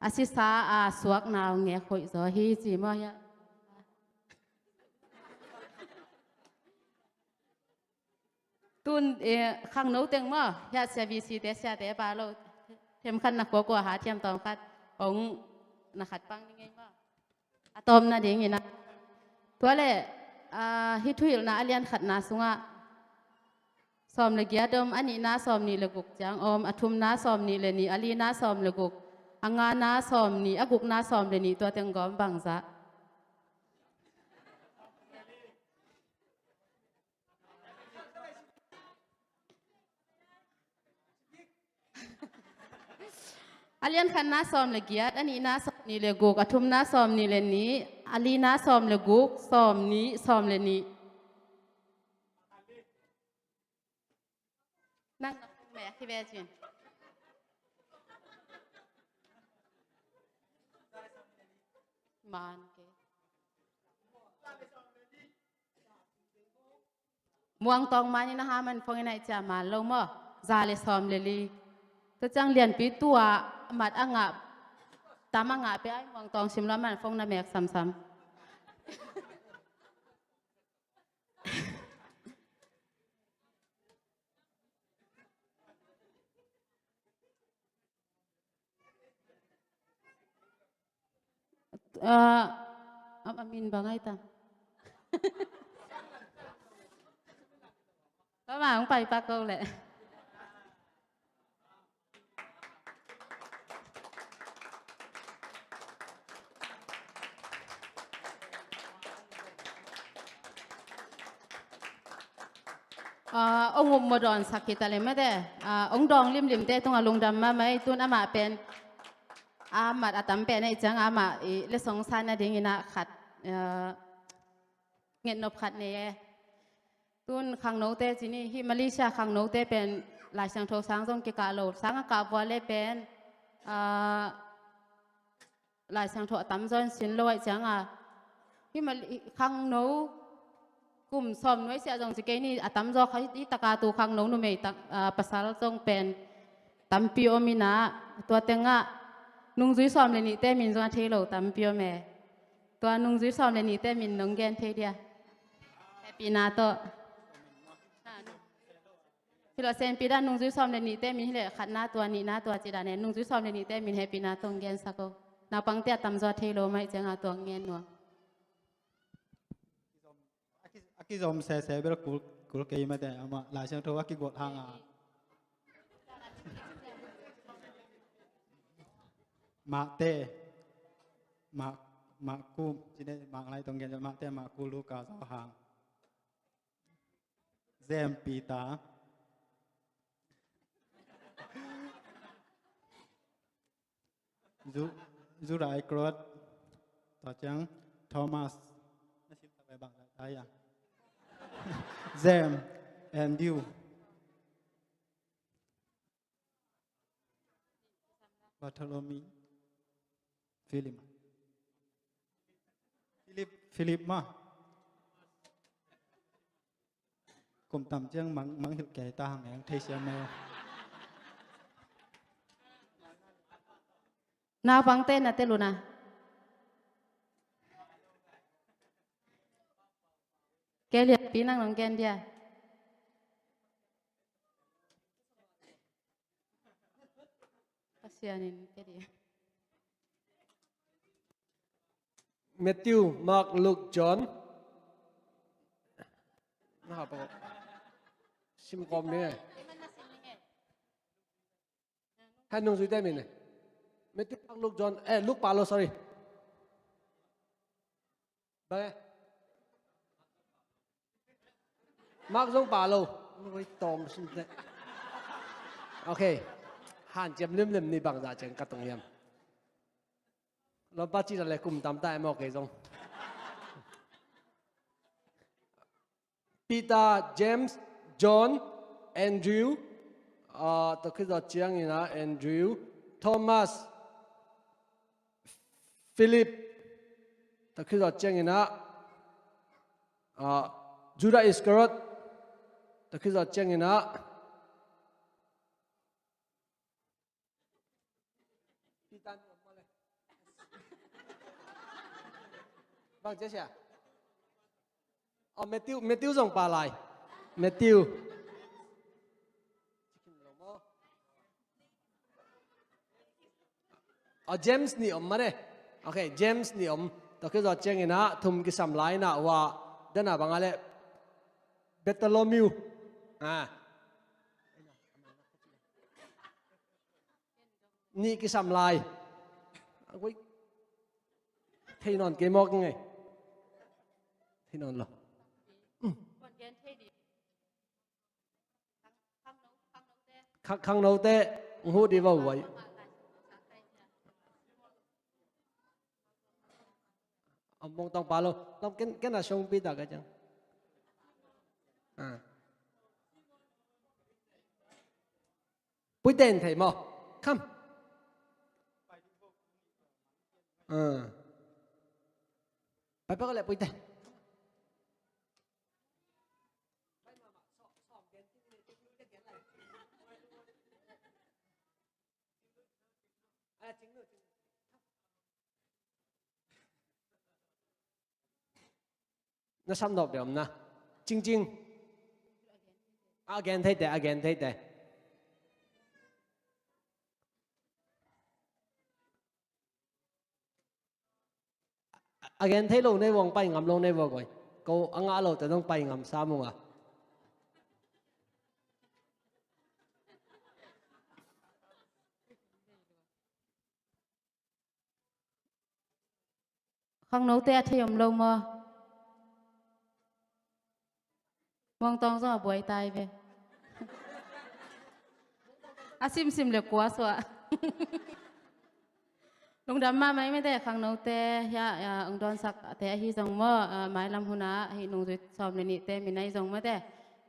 a sisa a suakna ngek hoih zaw hi ci maw hiah? Tun, eh, khangno teng maw, hiah sia V C te, siate pa lo, themkhat na khuakua ha thiam tawm khat, ong na khat pang ni ngei maw. A tawpna dingin a, tua le, ah, hih thuhilhna a lian khatna sungah sawm le giat om, a nihna sawm nih le guk ciang om, a thumna sawm nih le nih, a lina sawm le guk, a ngana sawm nih, a gukna sawm le nih, tua teng gawm bangzah. A lian khatna sawm le giat, a nihna sawm nih le guk, a thumna sawm nih le nih, a lina sawm le guk, sawm nih, sawm le nih. Nang na phone mek hi ve cin. Man ke. Muangtawng man in a ha man phone in a i cia man lo maw. Za le sawm le li. Tua ciang lianpi tua mat a ngah, tam a ngah pe ai Muangtawng sim lo man phone na mek samsam. Ah, a, a min bang ai ta. Ka mang pai pa ko le. Ah, ong up mawdawn sak hi ta le mate. Ah, ong dawng limlim te tungah lungdam mahmah ei, tun amah pen a mat a tam pen ei ciang amah i le song san na dingin a khat, ah, ngetnop khat nei e. Tun khangnote cini, hih Malaysia khangnote pen Lai Siangtho sang zong kikah lo, sang a kah vua le pen, ah, Lai Siangtho a tamzaw in sin lo aih cianga, hih Mal-, hih khangno kum sawm nuai siah zong ci kei ni, a tamzaw kha hih taka tu khangno numei tak, ah, pasal zong pen tampi om ina, tua tengah nungzui sawm le nihte min zong a thei lo tampi om e. Tua nungzui sawm le nihte min nong gen thei dia? Hehpihna tawh. Hi lo, senpi dan nungzui sawm le nihte min hi le khatna tua, nihna tua ci dan e, nungzui sawm le nihte min hehpihna tawh hong gensak o. Naupangte a tamzaw thei lo mah aih cianga tua hong gen nuam. A ki-, a kizom sese bel kul, kul kei mate, amah Lai Siangtho a kiguat hanga. Mahte, Mah, Mahku, cine Mah Lai tong gen, Mahte, Mahku, Luka, Johan. Jem, Peter. Ju-, Judah Iscariot, tua ciang Thomas, na sim tak bai bang tak ya. Jem, Andrew, Bartholomew, Philip. Philip, Philip mah. Kum tam ciang mang, mang hilh kei ta hang eng thei siam e. Naupangte na tel uh na. Kei lianpi nang nong gen dia. Pasian in ke di. Matthew, Mark, Luke, John. Na ha pa ko. Sim kawm ni e. Hai nungzuite min e. Matthew, Mark, Luke, John. Eh, Luke pa lo, sorry. Bang e. Mark zong pa lo. Ui, tawm sin te. Ok. Hanciam limlim ni bangzah ciang ka tung hiam. Lawmpa cih le kum tam ta em aw kei zong. Peter, James, John, Andrew, ah, tua khit zawh ciangin ah Andrew, Thomas, Philip, tua khit zawh ciangin ah, ah, Judah Iscariot, tua khit zawh ciangin ah, Peter ni om mawle. Bang cia sia. Oh, Matthew, Matthew zong pa lai. Matthew. James nih om mah ne. Ok, James nih om. Tua khit zawh ciangin ah thum kisam lai in ah, hua dana bang a leh Bartholomew. Ah. Nih kisam lai. Ui. Thei nawn kei mawk ing ei. Thei nawn lo. Khang, khangnote, hong huh dih vo uai. Om mong tong pa lo. Lam ken, ken a song pi ta ka ciang. Ah. Puite in thei maw? Come. Ah. Pai pak leh puite. Na sam nop deuh om na. Cingcing. A gen theite, a gen theite. A gen thei lo nei vong, pai ngam lo nei vong koi. Ko a ngah lo te dong pai ngam sam ung a. Khangnote a thei om lo maw? Mongtawng zong a buai tai ve. A simsim le kua suah. Lungdam mahmah ei mete, khangnote, hiah, hiah, ong dawnsak te ahi zong maw, ah, mailam hunah, hih nungzui sawm le nihte min ahi zong mete,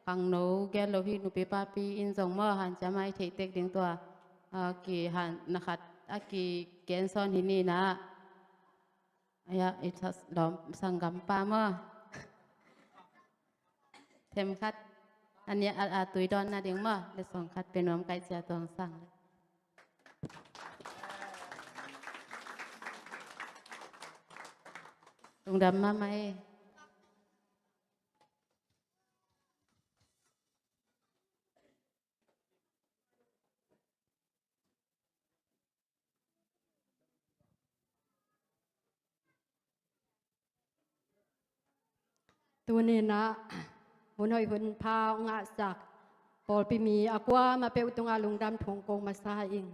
khangno gen lo hih nupi papi in zong maw, hanciam a i theih tek ding tua, ah, ki han, na khat, a ki gen sawn hi ni na. Aya, i thas lawm sanggampa maw? Themkhat, a nih a, a tui dawnna ding maw? Le sawng khat pe nuam kaih cia tuang sang. Lungdam mahmah ei. Tuni-in ah hun hoih hun pha hong ngahsak pawlpi mi a kuamah peuh tungah lungdam thu hong ko masa ing.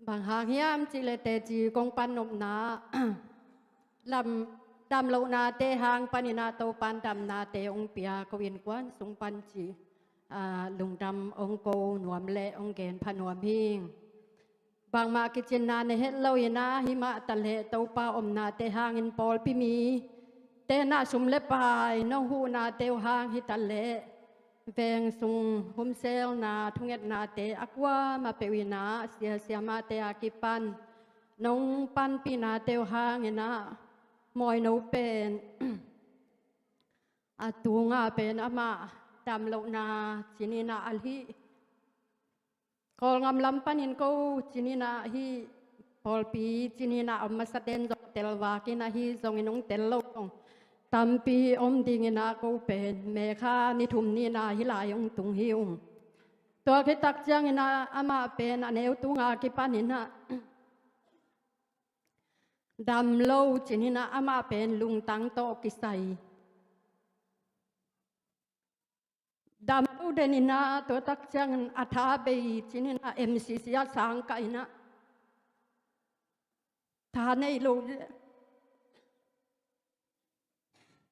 Bang hang hiam cih leh teci kong pan nopna lam damlohnate hang panin ah Topa'n damnate hong pia ko innkuan sung pan ci, ah, lungdam hong ko nuam leh hong gen pha nuam hing. Bangmah kicinna nei het loin ah hih mah taleh Topa omnate hangin pawlpi mite in ah sum le pai nong huhnate uh hang hi taleh veng sung humselna thungetnate a kuamah peuh in ah sia siamahte a kipan nong panpihnate uh hangin ah mawino pen a tunga pen amah damlohna cinin ah a lih. Kawlngam lam panin ko cinin ah hih pawlpi cinin ah om masate'n zong telvak in ahi zongin hong tel lo zong tampi om dingin ah ko pen May kha ni thum ni-in ah hih lai hong tung hi ung. Tua khit tak ciangin ah amah pen a neu tunga kipanin ah dam lo cinin ah amah pen lungtang tawh kisai. Dam lo den in ah tua tak ciangin a tha bei cinin ah M C C ah sang kah in ah tha nei lo,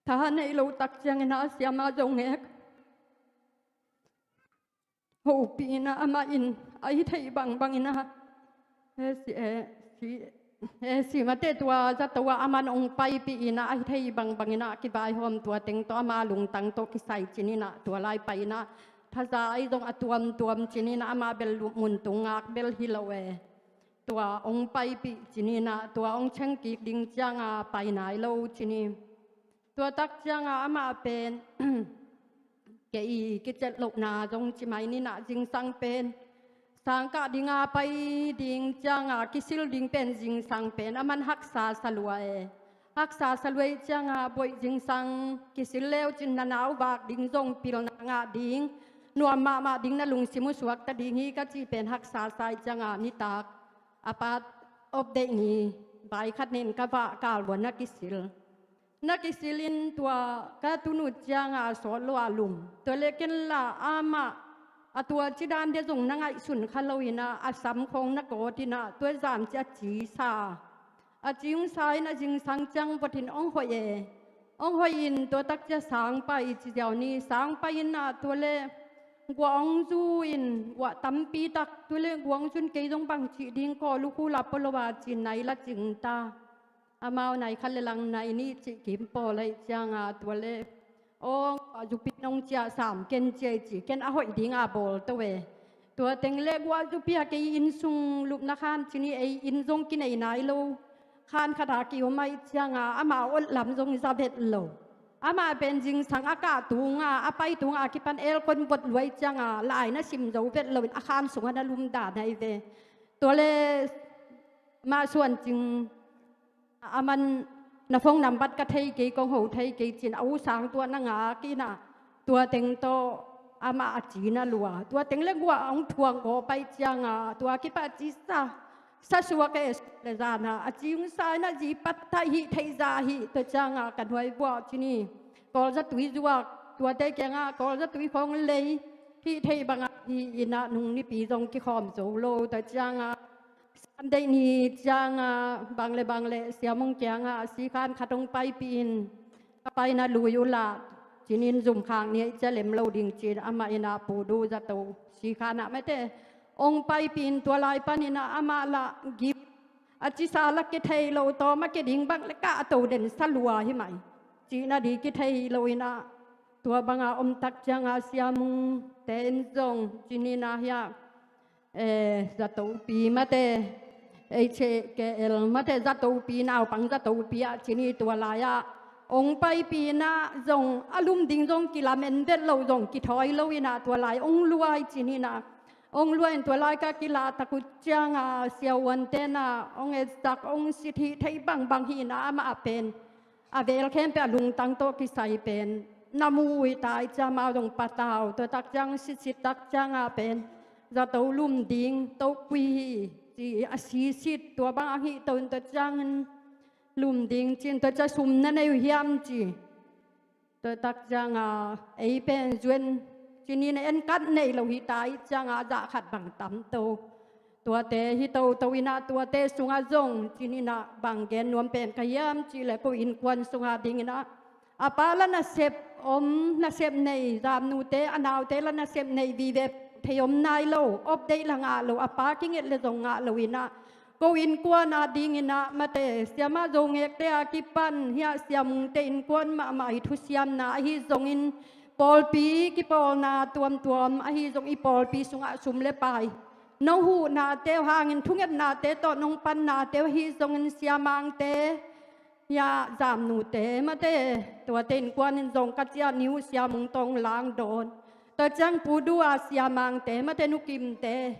tha nei lo tak ciangin ah siamah zong ngek hopih in ah amah in a hi thei bangbang in ah, eh, si, eh, si, eh, si mate tua zato ah amah in hong paipih in ah a hi thei bangbang in ah kivaihawm tua teng tawh amah lungtang tawh kisai cinin ah tua lai pai in ah thaza ahi zong a tuamtuam cinin ah amah bel mun tung ngak bel hi lo e. Tua hong paipih cinin ah tua hong cheng kik ding cianga pai nai lo cinin. Tua tak cianga amah pen kei kicet lohna zong ci mai nin ah zingsang pen sangkah dinga pai ding cianga kisil ding pen zingsang pen aman haksa sa lua e. Haksa sa lua ih cianga boih zingsang kisil leu cin na nau vak ding zong pilna ngah ding nuam mahmah ding na lungsim uh suakta ding hi ka cih pen haksa sa ih cianga nitak a pat Update ni, vai khat nin ka vah kal vua na kisil. Na kisil in tua ka tun uh cianga sawt lo a lum. Tua le ken la amah a tua cidan dia zong na ngaihsun kha lo ina a sam khawng na kawt ina tua zan ci a ci sa. A ci ung sa in a zingsang ciang vot in ong hoih e. Ong hoih in tua tak cia sang pai ci ziau ni sang pai in a tua le guah ong zu in guah tampi tak tua le guah ong zun kei zong bang cih ding kaw lukhu la polo a ci nai la cing ta. Amau nai khat le lang nai nih cih kim pawl aih cianga tua le ong a zupi nong ciah sam ken ciai ci ken a hoih dinga bawl to e. Tua teng le guah zupi a kei inn sung lupna khan ci ni ei inn zong kinei nai lo. Khan khat a ki om aih cianga amah olh lam zong za vet lo. Amah pen zingsang a kah tunga a pai tunga a kipan elkon vot luai cianga lai na sim zo vet lo in a khan sunga na lum dan ahi ve. Tua le mah suan cing a man na phone nambat ka thei kei kong ho thei kei cin a u sang tua na ngak ina tua teng tawh amah a ci na lua tua teng le guah a ong thuang gaw pai cianga tua kipa ci sa sa suak e le zana a ci ung sa ina zi pat thai hi thei za hi tua cianga ka nuai buah ci ni kawl za tui zuak tuate kianga kawl za tui khawng lei hi thei banga hi ina nung nipi zong kikhawm zo lo tua cianga Sunday ni cianga bang le bang le siamung kianga sikhan khat ong paipih in ka paina lui ula cinin zumkhang ni cia lem lo ding cin amah ina pudu zato sikhan ah mate ong paipih in tua lai pan ina amah la gip a cisa la ke thei lo tawm a ke ding bang le kah a to den sa lua hi mai cina di ke thei lo ina tua banga om tak cianga siamung te in zong cinina hiah eh, zatopi mate H K L mate zatopi naupang zatopi ah cini tua lai-ah ong paipina zong a lum ding zong kilamen vet lo zong kithawi lo ina tua lai ong luai cinina ong luai in tua lai ka kila takut cianga siavuan tena ong etsak ong sit hi thei bangbang hina amah a pen a vel khempeuh a lungtang tawh kisai pen na mu uh hi ta i cia mau zong patau tua tak ciang sitsit tak cianga pen zato lum ding tokui hi ci a sisit tua bang a hih to in tua ciangin lum ding cin tua cia sum na nei uh hiam ci tua tak cianga ei pen zuen cinin a en kat nei lo hi ta i cianga zah khat bang tam to Tuate hi toto inah tuate sungah zong cin inah bang gen nuam pen ka hiam cih leh ko innkuan sungah ding inah a pa la nasep om nasep nei zamnute a naute la nasep nei vive thei om nai lo op deih la ngah lo a pa kinget le zong ngah lo inah ko innkuan ah ding inah mate siamah zongekte a kipan hiah siamungte innkuan mahmah hi thusiamna ahi zongin pawlpi kipawlna tuamtuam ahi zong i pawlpi sungah sum le pai nong huhnate uh hangin thungetnate tawh nong pannate uh ahi zongin siamangte hiah zamnute mate tuate innkuan in zong ka ciah ni uh siamung tawng lang dawn tua ciang pudu a siamangte mate nukimte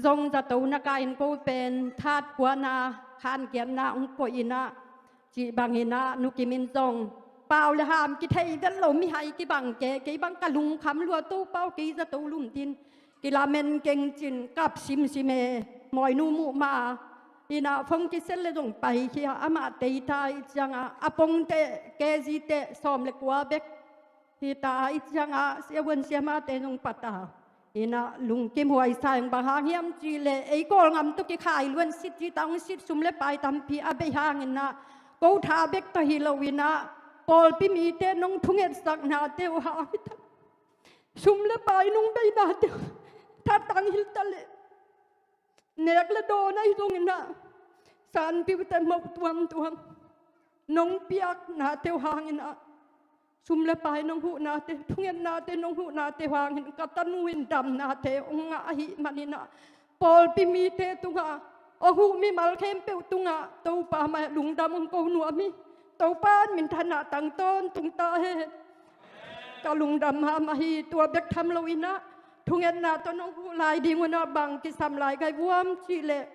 zong zato na ka in ko pen that kuana khan giatna ong koih inah cih bangin ah nukim in zong pau le ham kithei vet lo mihai kibang ke kei bang ka lungkham lua to pau kei zato lum din kilamen keng cin kap simsim e mawinu muh ma inah phong kisel le zong pai khia amah teita i cianga a pongte kezite sawm le kua bek hita i cianga siavuan siamate zong pata inah lungkim huai sa eng bang hang hiam cih leh ei Kawlngam tawh kikhai luan sit cih tang sit sum le pai tampi a bei hang inah ko tha bek tawh hi lo inah pawlpi mite nong thungetsaknate uh hang hi ta sum le pai nong beinate uh thatang hil ta leh nek le dawn ahi zong inah sanpiute moh tuamtuam nong piaknate uh hang inah sum le pai nong huhnate thungetnate nong huhnate hangin ka tanu in damnate ong ngah ahih maninah pawlpi mite tungah a huh mimal khempeuh tungah Topa mah lungdam ong ko nuam hi. Topa in minthanna tang tawntung ta hen. Ka lungdam mahmah hi. Tua bek tham lo inah thungetna tawh nong huh lai ding unah bang kisam lai gai vuam cih leh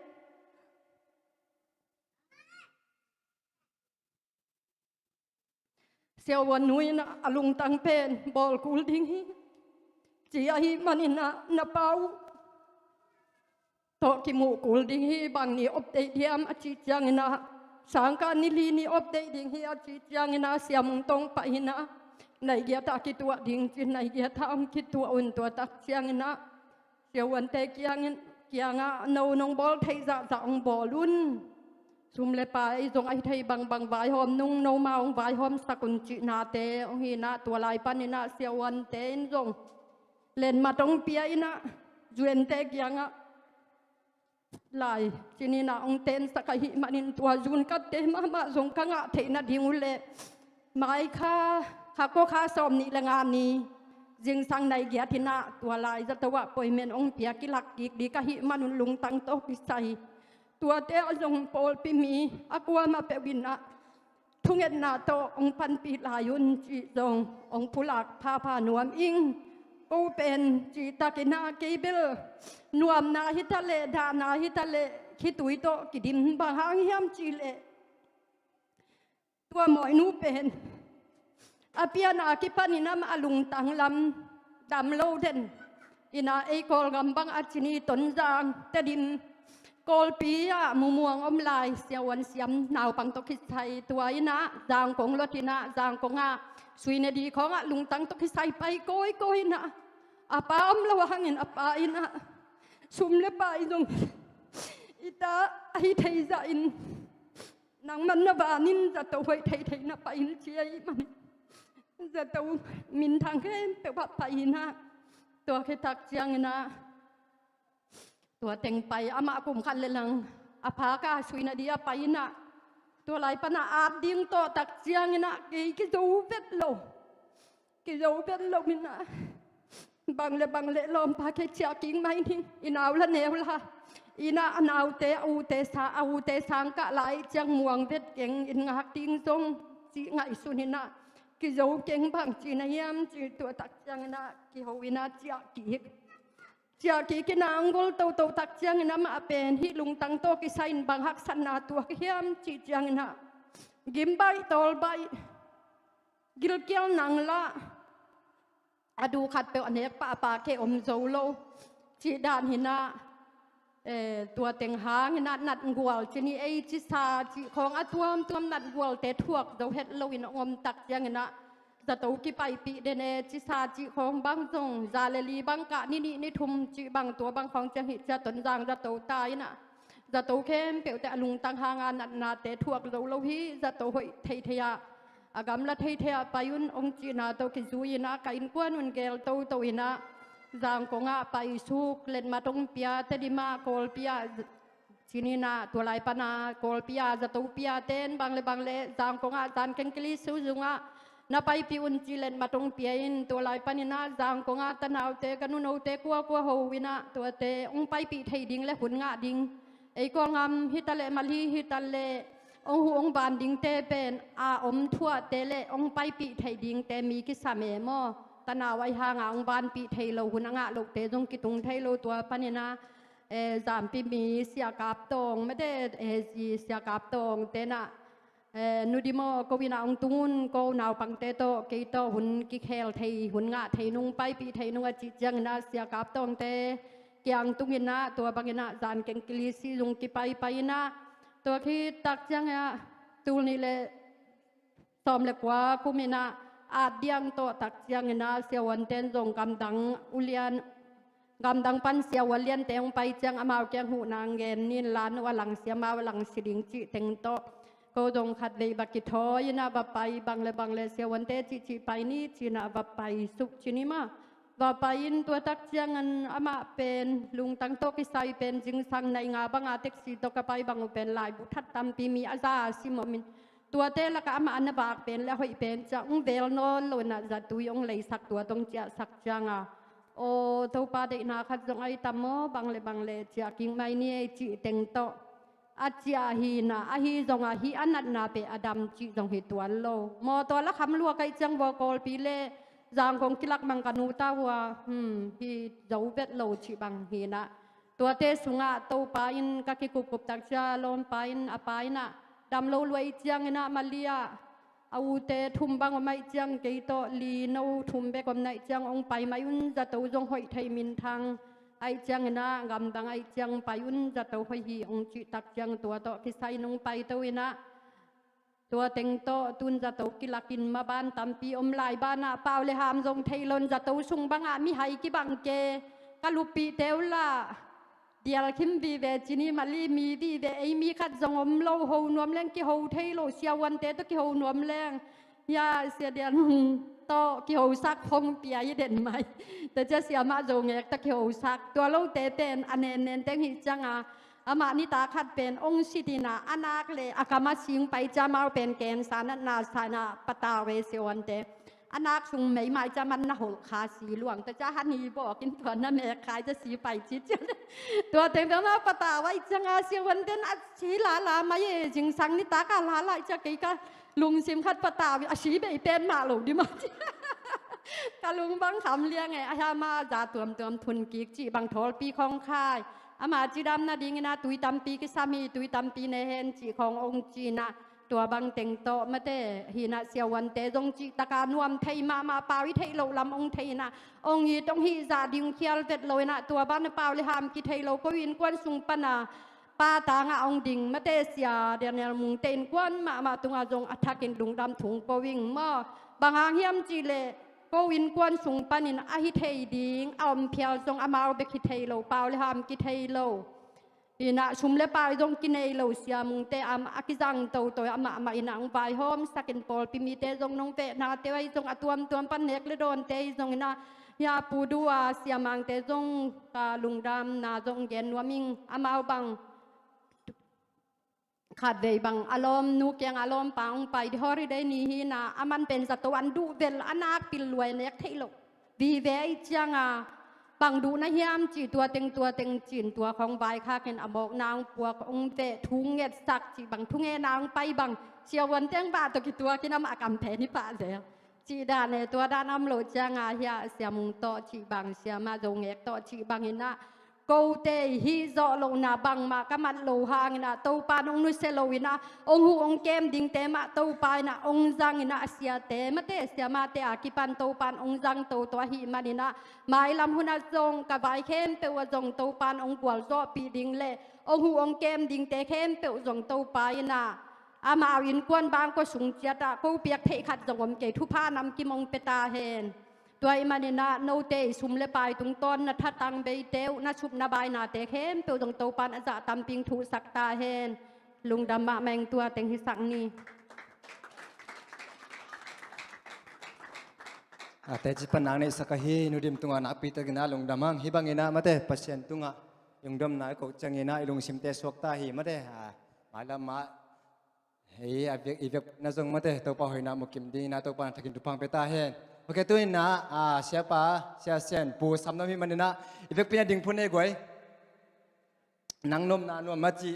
siavuan nu inah a lungtang pen bawl kul ding hi ci ahih maninah na pa uh tawh kimuh kul ding hi, bang ni op deih diam a cih ciangin ah, sangkah ni li ni op deih ding hi a cih ciangin ah, Sia Mung Tawng pai in ah, nai giat ah kituah ding ci, nai giat ah hong kituah un. Tua tak ciangin ah, Sia Uante kiangin, kiangah, no nong bawl theih zahzah hong bawl un. Sum le pai zong a hi thei bangbang vaihawm nung, no ma hong vaihawmsak un cihnate hong hi in ah, tua lai panin ah Sia Uante in zong letmat hong pia in ah, Zu Ente kiangah, lai cinin ah hong tensak ahih manin, tua Zu katte mahmah zong ka ngah theih nading uh leh, mai kha, kha kua kha sawm nih le nga ni, zingsang nai giat in ah tua lai zato ah appointment hong pia, kilak kik ding ka hih man un, lungtang tawh kisai. Tuate ah zong pawlpi mi a kuamah peuh in ah thungetna tawh hong panpih lai un cih zong hong pulak phapha nuam ing. Ko pen cih takin ah, kei bel nuamna hi ta leh, dahna hi ta leh, khitui tawh kidim. Bang hang hiam cih leh, tua mawinu pen a pianna kipanin amah a lungtang lam dam lo den in ah, ei Kawlgam bang a ci ni, Tonzang, Tedim, Kawlpi ah mumuang om lai, Sia Uan siam naupang tawh kisai, tua in ah Zangkong lot in ah, Zangkong ah suina ding khawngah lungtang tawh kisai pai kawikawi in ah, a pa om lo hangin a pa in ah sum le pai zong i ta a hi thei zahin, nangman na vanin zato hoih theithei na pai in ci ahih manin, zato minthang khempeuh ah pai in ah, tua khit tak ciangin ah, tua teng pai, amah kum khat le lang a phak a suina ding a pai in ah, tua lai pan a at ding tawh tak ciangin ah, kei kizo vet lo. Kizo vet lo in ah, bang le bang le lawmpa, kei ciah kik mai ning, i nau la neu la, in ah a naute, a ute sa, a ute sang kah lai ciang muang vet keng, in ngak ding zong cih ngaihsun in ah, kizo keng, bang ci na hiam cih, tua tak ciangin ah kiho in ah ciah kik. Ciah kik in ah hong gol toto tak ciangin ah, amah pen hih lungtang tawh kisai in bang haksatna tuak hiam cih ciangin ah, gim baih, tawl baih, gilkial nang lah, a du khat peuh a nek pah a pa khe om zo lo cih dan hi in ah, eh, tua teng hang in ah natgual ci ni, ei cisa cih khawng a tuamtuam natgualte thuak zo het lo in hong om tak ciangin ah, zato kipaipih den e, cisa cih khawng bang zong za le li bang kah, ni nih ni thum cih bang, tua bang khawng ciang hi cia, Tonzang zato ta in ah, zato khempeuhte a lungtang hang a natnate thuak zo lo hi, zato hoih theithei ah, a gamla theithei ah pai un hong cihna tawh kizui in ah, ka innkuan un gel toto in ah, Zangkong ah pai suk, letmat hong pia, Tedim ah, Kawlpi ah, ci ni in ah, tua lai pan a Kawlpi ah zato piate in bang le bang le Zangkong ah zan keng kili su zung ah na paipih un ci, letmat hong pia in, tua lai panin ah Zangkong ah tanaute, ka nunote kuakua ho in ah, tuate hong paipih thei ding le hun ngah ding, ei Kawlgam hi ta leh, Mali hi ta leh, hong huh hong ban dingte pen a om thuahte le hong paipih theih dingte mi kisam e maw. Tanau ahih hang a hong banpih thei lo, hun a ngah lohte zong kitung thei lo, tua panin ah, eh, Zampi mi Sia Kap Tawng, mate, eh, zi Sia Kap Tawngte in ah, eh, Nu Dim aw, ko in ah hong tung un, ko naupangte tawh, kei tawh hun kikhel thei, hun ngah thei nung, paipih thei nung a cih ciangin ah, Sia Kap Tawngte kiang tung in ah, tua bangin ah zan keng kili si zung kipaipai in ah, tua khit tak ciangin ah, tul nih le sawm le kua kum in ah, at diang tawh tak ciangin ah, Sia Uante in zong gamdang ulian, gamdang pan Sia Uan liante hong pai ciang, amau kiang huhna ngen ni in, la nu a lang si, amau a lang si ding cih teng tawh, ko zong khatvei va kithawi in ah va pai, bang le bang le Sia Uante cihcih pai ni ci in ah va pai suk ci ni maw. Va pai in, tua tak ciangin amah pen lungtang tawh kisai pen zingsang nai nga bang a taxi tawh ka pai bang uh pen laibu that tampi, mi a za a sim om in, tuate lakah amah a na vak pen le a hoih pen ciah hong vel nawn lo in ah, zatui hong leisak, tua tawh hong ciahsak ciang a, aw, Topa deihna khat zong ahi tam maw, bang le bang le ciah kik mai ni ei cih teng tawh a ciah hi in ah, ahi zong a hih a natna pen a dam cih zong hi tuan lo. Mawtaw la kham lua ka hih ciang, vua Kawlpi le Zangkong kilak mang ka nu ta uh a, hmm, hi zo vet lo cih bang hi in ah, tuate sungah Topa in ka kikupkup tak ciang, lawmpa in, a pa in ah dam lo lua ih ciangin ah, Mali ah a ute thum bang om ahih ciang, kei tawh li, no thum bek om na hih ciang, hong pai mai un, zato zong hoih thei, minthang a Ahih ciangin ah gamdang ahih ciang pai un, zato hoih hi hong cih tak ciang tua tawh kisai nong paito in ah, tua teng tawh tun zato kilakin maban tampi om lai banah pau le ham zong thei lo in zato sung bangah mihai kibang ke. Ka lupihte uh lah dial khim vive, cini mali mi vive, ei mi khat zong om lo, ho nuam leng kiho thei lo, siavuante tawh kiho nuam leng. Ya, Sia Dial Mung tawh kihosak khong pia i den mai. Tua cia siamah Zo Ngek tawh kihosak. Tua lote pen a nennen teng hih cianga amah nitak khat pen ong sit in ah, a nak le a kam a sing pai cia amau pen cancer natna sa in ah patau ve, siavuante. A nak sung meimai cia man na holh kha si luang, tua cia hani bawk in tua na mek khai cia si pai cit cia. Tua teng pen amau patau ahih cianga siavuanten a si lala mai e, zingsang nitak a lala cia kei ka lungsim khat patau a si bei pen mah lo di mah cia. Ka lung bang kham liang e, a hia mah za tuamtuam thun kik cih bang thawlpi khong khai. Ama cidam nadingin ah tui tampi kisam hi, tui tampi ne hen cih khong ong ci in ah, tua bang teng tawh mate hi in ah siavuante zong cih taka nuam thei mahmah, pau i theih loh lam ong thei in ah, ong it ong hih zah ding khial vet lo in ah, tua banah pau le ham kithei lo, ko innkuan sung pana pa tangah ong ding mate, Sia Dial Mung te innkuan mahmah tungah zong a thakin lungdam thung ko ing maw. Bang hang hiam cih leh ko innkuan sung panin a hi thei ding a om phial zong amau bek hi thei lo, pau le ham kithei lo. Hi in ah sum le pai zong kinei lo, Sia Mung te a kizang toto amah mah in ah ong vaihawmsak in, pawlpi mite zong nong vehnate uh ahi zong a tuamtuam pan nek le dawnte ahi zong in ah, hia Pu Du a, Sia Mang te zong ka lungdamna zong gen nuam ing. Amau bang khatvei bang a lawmnu kiangah a lawmpa ong pai di, holiday ni hi in ah, a man pen zato an duh vel, a nak pil luai nek theih loh vive ahih cianga bang duh na hiam cih tua teng tua teng ci in tua khong vaikhakin a mawkna ong puak, ong veh, thu ngetsak cih bang, thungetna ong pai bang, siavuan teng bah tawh kituakin amah a kam phen hi pah zel. Cih dan e, tua dan a om loh cianga hia Sia Mung tawh cih bang, siamah Zo Ngek tawh cih bang in ah, kote hih zawh lohna bangmah ka mat loh hangin ah Topa in ong nusia lo in ah, ong huh ong kem dingte mah Topa in ah ong zang in ah, a siate mate siamahte a kipan Topa in ong zang toto ahih manin ah, mailam hunah zong ka vai khempeuh ah zong Topa in ong gualzawhpih ding le ong huh ong kem dingte khempeuh zong Topa in ah, amau innkuan bangkua sung ciatah ko piak theih khat zong om kei, thupha namkim ong pia ta hen. Tua ahih manin ah note i sum le pai tungtawn na thatang beite uh, na sup na bainate khempeuh zong Topa in a zah tampi ong thuhsak ta hen. Lungdam mahmah ing, tua teng hisak ni. A teci pan nang neihsak ahi Nu Dim tungah nakpi takin ah lungdam hang. Hih bangin ah mate Pasian tungah lungdamna i koh ciangin ah i lungsimte suak ta hi mate. A, mailam ah hei, a vek, i vekpi na zong mate Topa hoihna mukim dingin ah Topa in a thakin thupha ong pia ta hen. Ok, tu-in ah, a, siapa, Sia Sian, Pu Sam na om hih manin ah i vekpi na ding phun ei guai. Nang nopna nuam mah ci,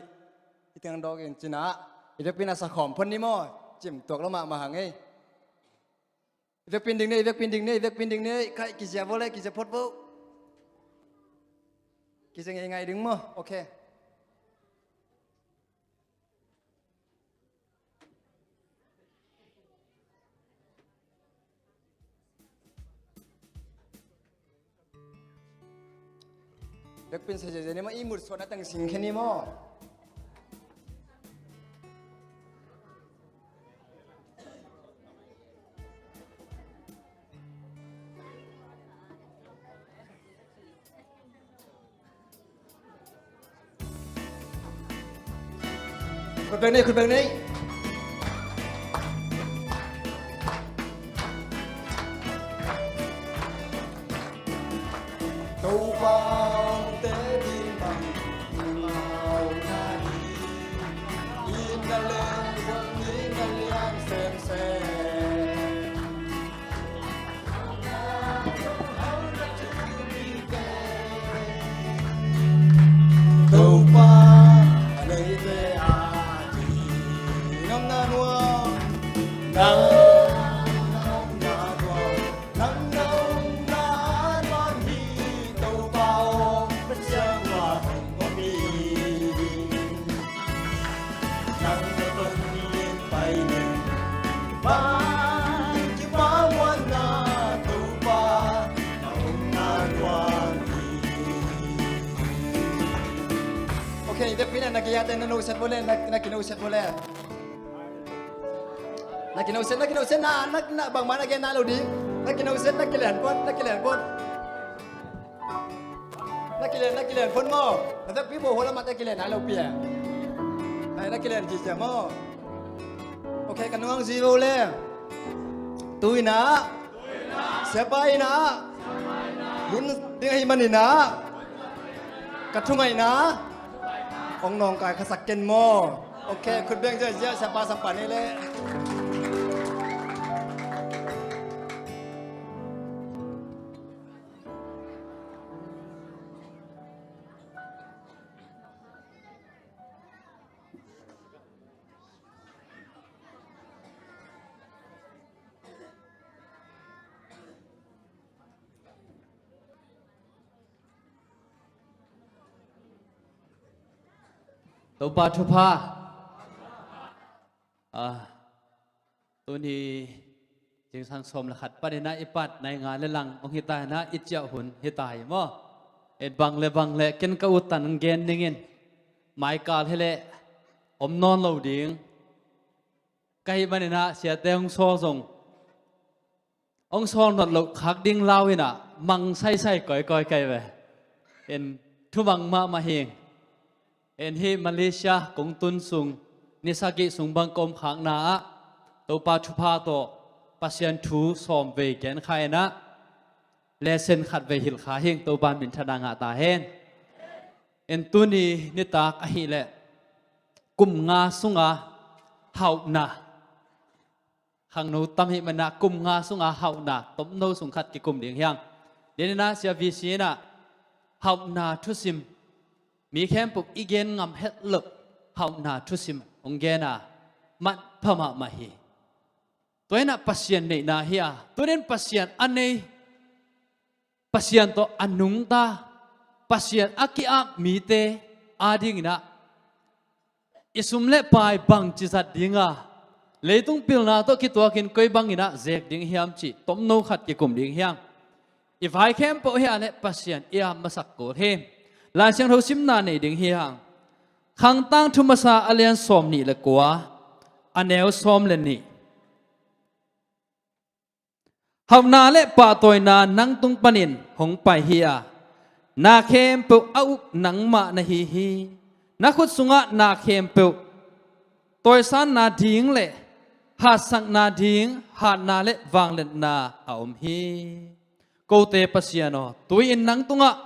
i teng dawk in ci in ah, i vekpi na sa khawm phun ni maw, cimtuak lo mahmah hang ei. I vekpi in ding ni, i vekpi in ding ni, i vekpi in ding ni, kai, kizia vo le, kizia phot vo. Kizia ngeingai ding maw, ok. Vekpi in sa ziazia ni maw, i mut suahna teng sing khe ni maw. Khut beng ni, khut beng ni. Topa ong te ding bang, mau na hi. Inn na leng zong inn na lian semsem. Topa a neite a ding ngamna nuam, nang ngamna nuam, nang ngamna nuam hi. Topa aw, Pasian Na kiate na noset bo le, na, na kinoset bo le. Na kinoset, na kinoset, na, na, na, bangmah na gen nai lo ding. Na kinoset, na kilen phot, na kilen phot. Na kilen, na kilen phot maw. Na vekpi bo hua lamah te kilen nai lo pi e. Na, na kilen ci cia maw. Ok, ka nung ang zi lo le. Tu in ah, siapa in ah, hun ding ahih manin ah, ka thungaihna hong nawngkai khasak ken maw. Ok, khut beng ziahziah, siapa sangpa nei le. Topa thupha. Ah, tuni zingsang sawm le khat panin ah i pat nai nga le lang hong hi ta in ah, i ciah hun hi ta hi maw. Et bang le bang le ken ka ut tan hong gen ning in, maikal hi leh om nawn lo ding ka hih manin ah, siate hong sawl zong hong sawl nat loh khak ding lau in ah, mang saisai kawikawi kei ve. En, thumang mahmah hi. En, hih Malaysia kong tun sung ni sagih sung bang ka om khakna ah, Topa thupha tawh Pasian thu sawm vei gen kha in ah, lesson khat vei hilh kha hing. Topa minthanna ngah ta hen. En, tuni nitak ahih leh kum nga sunga hauhna, khangno tam hih manin ah kum nga sunga hauhna tomno sung khat kikum ding hi hang. Denin ah Sia V C in ah hauhna thusim, mi khempeuh i gen ngam het loh hauhna thusim hong gen a, manpha mahmah hi. Tua in ah Pasian neihna hi a, tuni in Pasian a nei, Pasian tawh a nungta, Pasian a ki-ap mite adingin ah i sum le pai bangci zat ding a, leitung pilna tawh kituakin koi bangin ah zek ding hiam cih tomno khat kikum ding hi hang. I vai khempeuh hi a leh Pasian i ap masak kul hi. Lai Siangtho simna nei ding hi hang. Khang Tangthu Masa a lian sawm nih le kua, a neu sawm le nih. Hauhna le pahtawina nang tung panin hong pai hi a, na khempeuh a uk nangmah na hi hi. Na khut sungah na khempeuh tawisanna ding le hatsakna ding hatna le vangliatna a om hi. Kote Pasian aw, tui-in nang tungah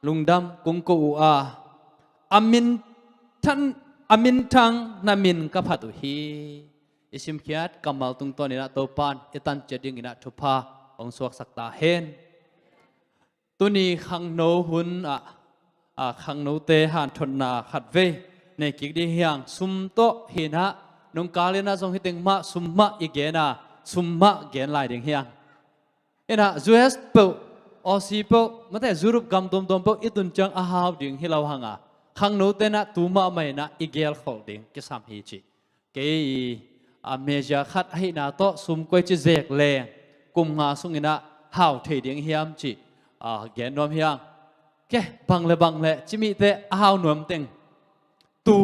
lungdam kong ko uh a, a minthan, a minthang na min ka phat uh hi. I simkhiat kammal tungtawn in ah Topa'n i tan ciat dingin ah thupha hong suaksak ta hen. Tuni khangno hun ah, a, khangnote hanthotna khat vei nei kik ding hi hang. Sum tawh hi in ah, nungkal in ah zong hi teng mah sum mah i gen a, sum mah gen lai ding hi hang. In ah U S peuh, Aussie peuh, mate Europe gam tuamtuam peuh i tun ciang a hau ding hi lo hang a, khangnote in ah tu mahmah in ah i gelkholh ding kisam hi ci. Kei, a, media khat ahihna tawh sum koi ci zek leng kum nga sungin ah hau thei ding hiam ci, a, gen nuam hi hang. Ke, bang le bang le ci mite a hau nuam teng tu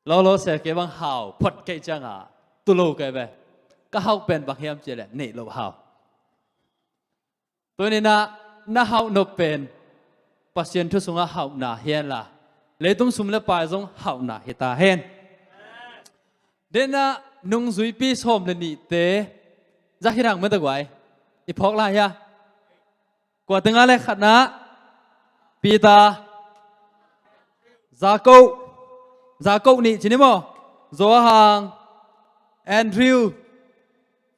lolo se, kei bang hau phot kei ciang a tu lo kei ve. Ka hau pen bang hiam ci leh neih loh hau. Tuni in ah na hauh nop pen Pasian thu sungah hauhna hi hen la, leitung sum le pai zong hauhna hi ta hen. Denin ah nungzuipi sawm le nihte zak hi dang mate guai. I phawk lai hia? Kua teng a le khatna? Peter, Jakob, Jakob nih ci ni maw? Johan, Andrew,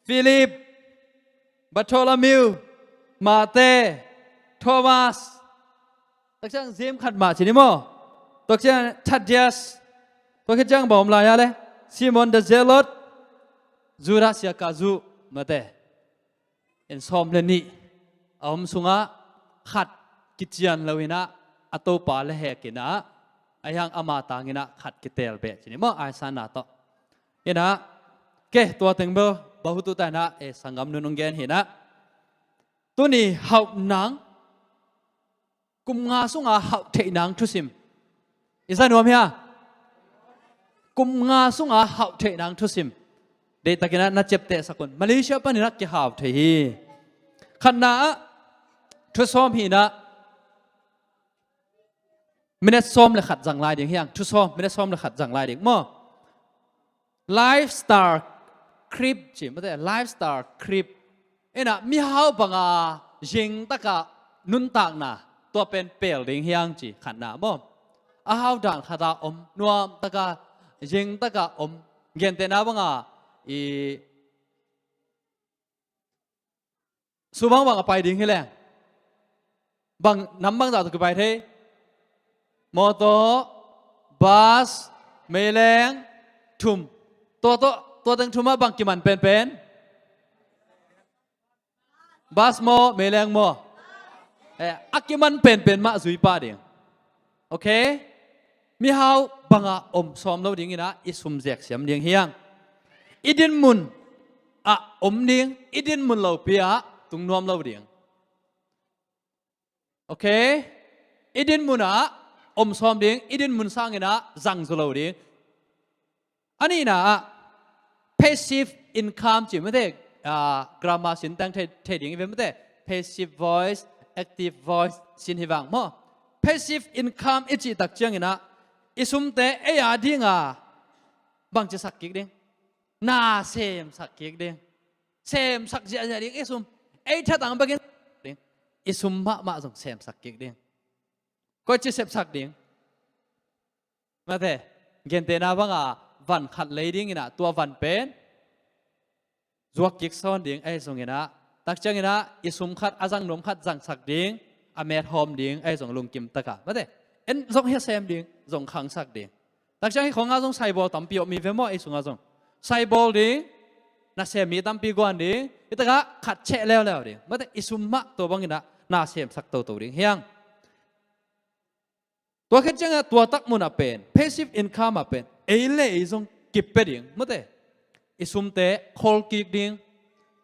Philip, Bartholomew, Mate, Thomas. Tua khit ciang James khat mah ci ni maw? Tua khit ciang Thaddeus. Tua khit ciang bang om lai a le? Simon the Zealot, Judas Iskariot, mate. En, sawm le nih a om sungah khat kician lo in ah, a Topa le hek in ah, ahi hang ama tang in ah khat kiteel beh ci ni maw, aisanna tawh. In ah, ke, tua teng bel bang hi tu ta in ah, e, sanggam nun hong gen hi in ah. Tuni hauh nang Kum nga sunga hauh theih nang thusim. I za nuam hia? Kum nga sunga hauh theih nang thusim. Deihtakin ah na ciaptehsak un. Malaysia panin ah kihau thei hi. Khatna ah, thusawm hi-in ah, minute sawm le khat zang lai ding hi hang. Thusawm, minute sawm le khat zang lai ding maw? Lifestyle creep ci, mate, lifestyle creep. Ina, mihau banga zingtakah nuntakna, tua pen pel ding hi hang ci, khatna maw? A hau dan khata om, nuamtaka, zingtaka om, gentehna banga, i, sumang bang a pai ding hi leng. Bang, nam bangzah tawh kipai thei? Mawtaw, bus, meileng, thum. Tua, tua, tua teng thum ah bang kiman penpen? Bus maw, meileng maw? Eh, a kiman penpen mah zui pah ding. Ok? Mihau banga om sawm lo dingin ah i sum zeksiam ding hi hang. I dinmun ah om ding, i dinmun lopi ah tung nuam lo ding. Ok? I dinmun ah om sawm ding, i dinmun sangin ah zang zaw lo ding. A nihna ah, passive income ci mate, ah, grammar sin tang thei, thei ding i ve mate, passive voice, active voice sin hi vang maw? Passive income i cih tak ciangin ah, i sumte ei a dinga bangci sak kik ding? Na semsak kik ding. Semsak ziahziah ding i sum. Ei thatang bekin ding. I sum mahmah zong semsak kik ding. Koici sepsak ding? Mate, gentehna banga van khat lei dingin ah, tua van pen zuak kik sawn ding, ahi zongin ah, tak ciangin ah i sum khat, a zang nuam khat zangsak ding, a met hawm ding, ahi zong lungkim taka. Mate, en zong hia sem ding, zong khangsak ding. Tak ciang hih khawngah zong saibawl tampi om hi ve maw, ei sungah zong. Saibawl ding, nasem mi tampi guan ding, hih takah khat cheh leuleu ding. Mate, i sum mah tua bangin ah na semsak toto ding hi hang. Tua khit ciangah tua tak munah pen, passive income ah pen, ei le ei zong kipia ding, mate. I sumte khol kik ding,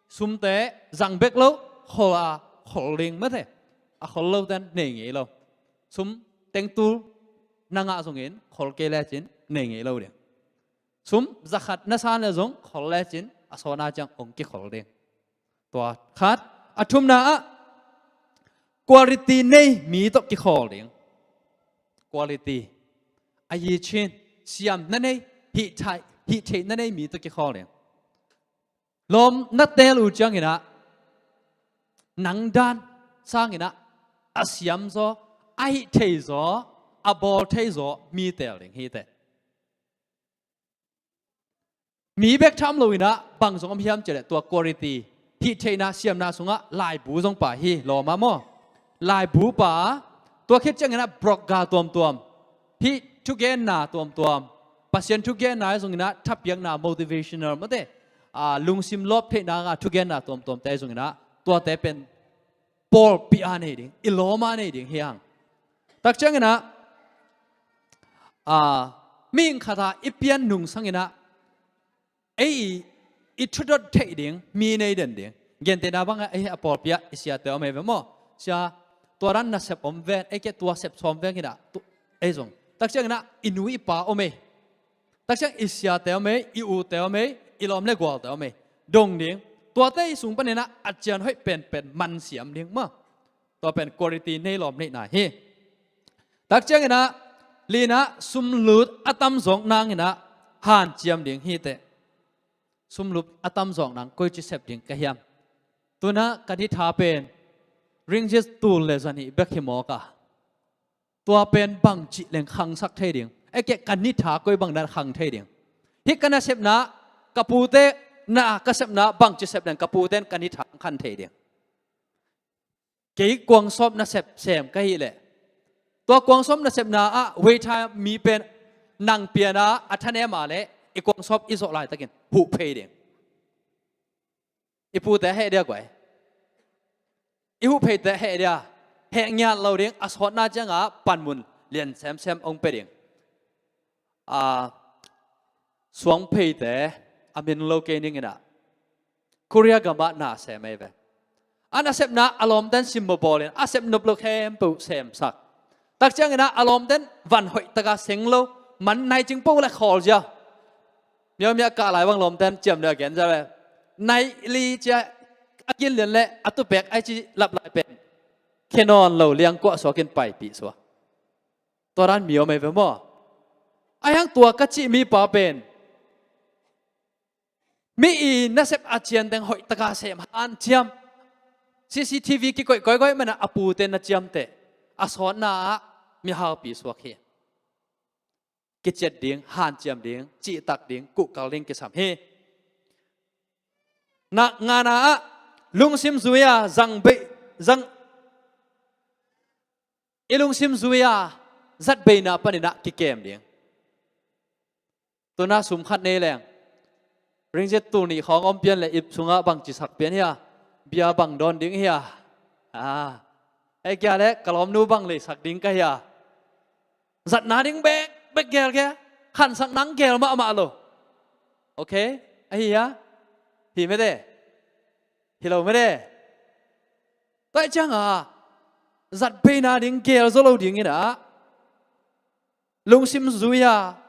sumte zang bek lo, khol a khol ding, mate. A khol lo ten nei ngei lo. Sum tengtul na ngah zongin, khol kei lecin nei ngei lo ding. Sum zakhat na san le zong khol lecin, a sawna ciang ong kikhol ding. Tua khat, a thumna ah, quality nei mi tawh kikhawl ding. Quality. A yichin, siam na nei, hih thei, hih theih na nei mi tawh kikhawl ding. Lawm na teel uh ciangin ah, nang dan sangin ah, a siam zaw, a hih thei zaw, a bawl thei zaw mi teel ding hi teh. Mi bek tham loin ah bang zong om hiam cih leh tua quality, hih theihna siamna sungah laibu zong pha hi, lawm ah maw? Laibu pha, tua khit ciangin ah blogger tuamtuam, hih thugenna tuamtuam, Pasian thugenna ahi zongin ah thapiakna motivational mate, ah, lungsim lawp theihna nga thugenna tuamtuamte ahi zongin ah tuate pen pawlpi a nei ding, i lawm a nei ding hi hang. Tak ciangin ah, ah, mihing khat a i pian nung sangin ah, ei i, i thudot theih ding mi nei den ding. Gentehna bangah ei a pawlpi ah i siate om ei ve maw? Sia, tua dan nasep om ven, ei kei tua sep sawm veng in ah, tu, ei zong. Tak ciangin ah i nu i pa om ei. Tak ciang i siate om ei, i ute om ei, i lawm le gualte om ei. Dong ding. Tuate i sung panin ah a cian hoih penpen man siam ding maw? Tua pen quality nei lawm neihna hi. Tak ciangin ah, lina ah sumlut a tamzawk nangin ah hanciam ding hi teh. Sumlut a tamzawk nang koici sep ding ka hiam? Tuna ka nitha pen ringgit tul le zanih bek hi mawk a. Tua pen bangci leng khangsak thei ding? Ei kei ka nitha koi bang dan khang thei ding? Hih ka nasepna, ka pute na ka sepna bangci sep leng ka pute in ka nitha khan thei ding? Kei kuangsawp nasep sem ka hih leh, tua kuangsawp nasepna ah veitha mi pen nang piana a thanem a leh i kuangsawp i zawh laitakin huh phei ding. I pute heh dia guai. I huh pheite heh dia. Heh ngiat lo ding, a sawtna cianga panmun lian semsem ong pe ding. A, suang pheite a min lo kei ning in ah, Korea gamah na sem ei ve. A nasepna a lawmten simmawh bawlin a sep nop lo khempeuh semsak. Tak ciangin ah a lawmten van hoih taka seng lo, man nai cing po le khawl zia. Miaumia kah lai bang lawmten ciamnuih a gen zia le, nai li cia a kin lian le a tupek ai ci lap lai pen khe nawn lo liangkuah suakin paipih suak. Tua dan miaumia ve maw? Ahi hang tua ka cih mipa pen mi i nasep a cianteng hoih taka sem hanciam. C C T V kikoih koikoi mana a pute na ciamteh a sawtna ah mihaupi suak hi. Kiciat ding, hanciam ding, cihtak ding, kuhkal ding kisam hi. Na ngana ah lungsim zui a zang bei, zang, i lungsim zui a zat beina panin ah kikem ding. Tuna sum khat nei leng ringgit tul nih khawng om pian le ip sungah bang ci sak pian hia? Bia bang dawn ding hia? Ah, ei kia le ka lawmnu bang lei sak ding ka hia? Zatna ding bek bek gel ke, khansak nang gel mahmah lo. Okay? Ahi hia? Hi mete. Hi lo mete. Tua ciang a zat beina ding gel zo lo ding in ah lungsim zui a,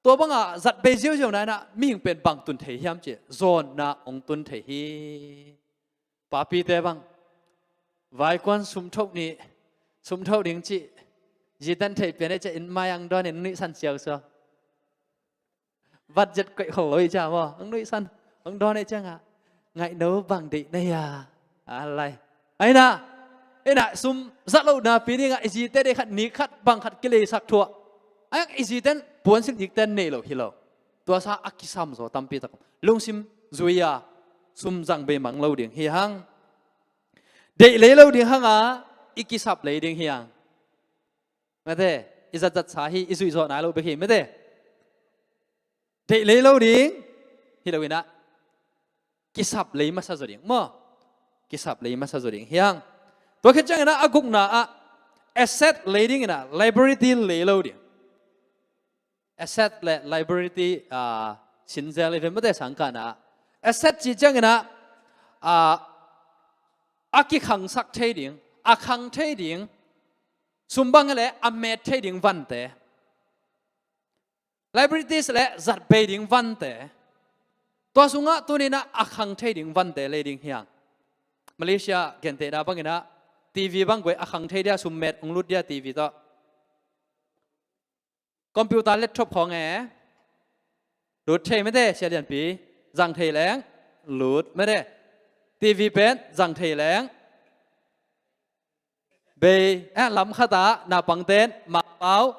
tua banga zat bei ziauziau na in ah mihing pen bang tun thei hiam ci zawnna hong tun thei hi. Papite bang vaikuan sum thoh nih, sum thoh ding cih ziten theih pian e cia in mai ang dawn in nuihsan siau suak. Budget koih khol lo i cia maw, ang nuihsan, ang dawn e ciangah ngaihno bang deih na hia? A lai. Aina, ina sum zat lo napi dingah i zite deih khat, nik khat, bang khat kileisak thuah. Ai i ziten puansilh ikten nei lo hi lo. Tua sa a kisam zaw tampi tak lungsim zui a sum zang bei mang lo ding hi hang. Deih lei lo ding hanga i kisap lei ding hi hang. Mete, i zatzat sa hi, i zuih zawh nai lo bek hi mete. Deih lei lo ding hi lo in ah kisap lei masa zaw ding maw? Kisap lei masa zaw ding hi hang. Tua khit ciangin ah a gukna ah asset lei ding in ah liability lei lo ding. Asset le liability, ah, sinzel i ve mate sangkahna ah. Asset cih ciangin ah, ah, a kikhangsak thei ding, a khang thei ding, sum bang le a met thei ding vante. Liabilities le zat bei ding vante. Tua sungah tuninah a khang thei ding vante lei ding hi hang. Malaysia gentehna banginah T V bang guai a khang thei dia, sum met hong lut dia T V tawh. Computer, laptop khawng e lut thei mete, sia lianpi, zang thei leng lut mete. T V pen zang thei leng bei, eh, lam khatah naupangten mangpau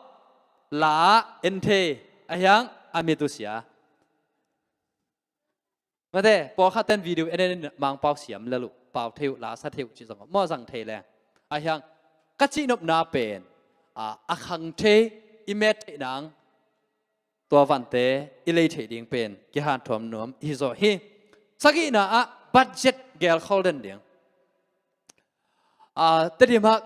la en thei, a hiang a mit uh sia. Mate, pawlkhatten video en en in mangpau siam lel uh, pau thei uh, la sa thei uh cih zong maw, zang thei leng. A hiang ka cihnopna pen, a, a khang thei, i met theih nang, tua vante i lei theih ding pen kihanthuam nuam hi zaw hi. Sagihna ah budget gelkhol den ding. A, Tedim ah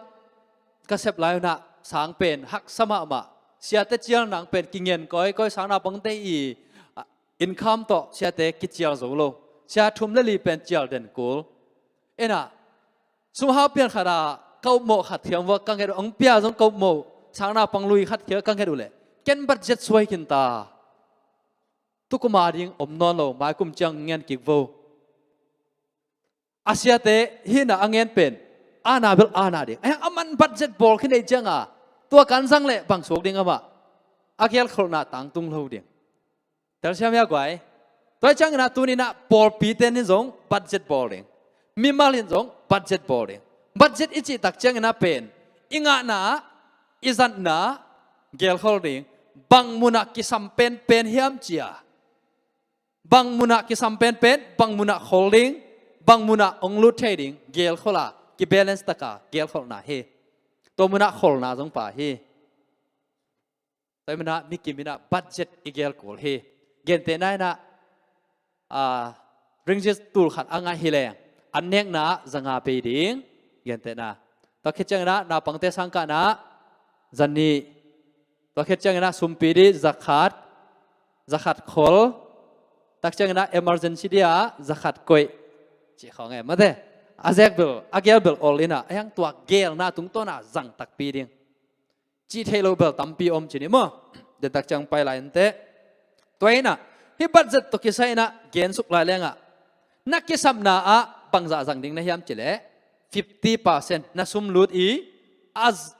ka sep lai unah sang pen haksa mahmah. Siate cial nang pen kingen kawikawi, sang naupangte i, a, income tawh siate kicial zo lo. Sia thum le li pen cial den kul. Inah sumhau pian khatah ka upmawh khat khiang vua ka nget uh, ang pia zong ka upmawh, sang naupang lui khat khiang ka nget uh leh ken budget suai khin ta. Tukuma ding om nawn lo, maikum ciang ngen kik vo. A siate hina a ngen pen ana bel ana ding. A hiang a man budget bawl khin ei cianga tua kan zang leh bang suak ding amah? A gelkholhna tangtung lo ding. Telsiam hia guai? Tua cianginah tuninah pawlpite nin zong budget bawl ding. Mimal in zong budget bawl ding. Budget i cih tak cianginah pen i ngahna, i zatna gelkhol ding. Bang munah kisam penpen hiam cia? Bang munah kisam penpen, bang munah khol ding, bang munah hong lut thei ding gelkhol a, kibalance taka gelkholhna hi. Tua munah kholna zong pa hi. Tua munah mikim inah budget i gelkul hi. Gentehna inah, a, ringgit tul khat a ngah hi leng an nekna ah za nga pei ding. Gentehna. Tua khit cianginah naupangte sangkahna za nih. Tua khit cianginah sumpi dih za khat, za khat khol. Tak cianginah emergency dih ah za khat koih. Cih khawng e mate. A zek bel, a gel bel ol inah, a hiang tua gelna tungtawna zang takpi ding. Cih theih loh bel tampi om ci ni maw. Dentak ciang pai lai inteh. Tua inah, hih budget tawh kisai inah gensuk lai lengah, na kisapna ah bangzah zang ding na hiam cileh, fifty percent na sum lut i, a z-,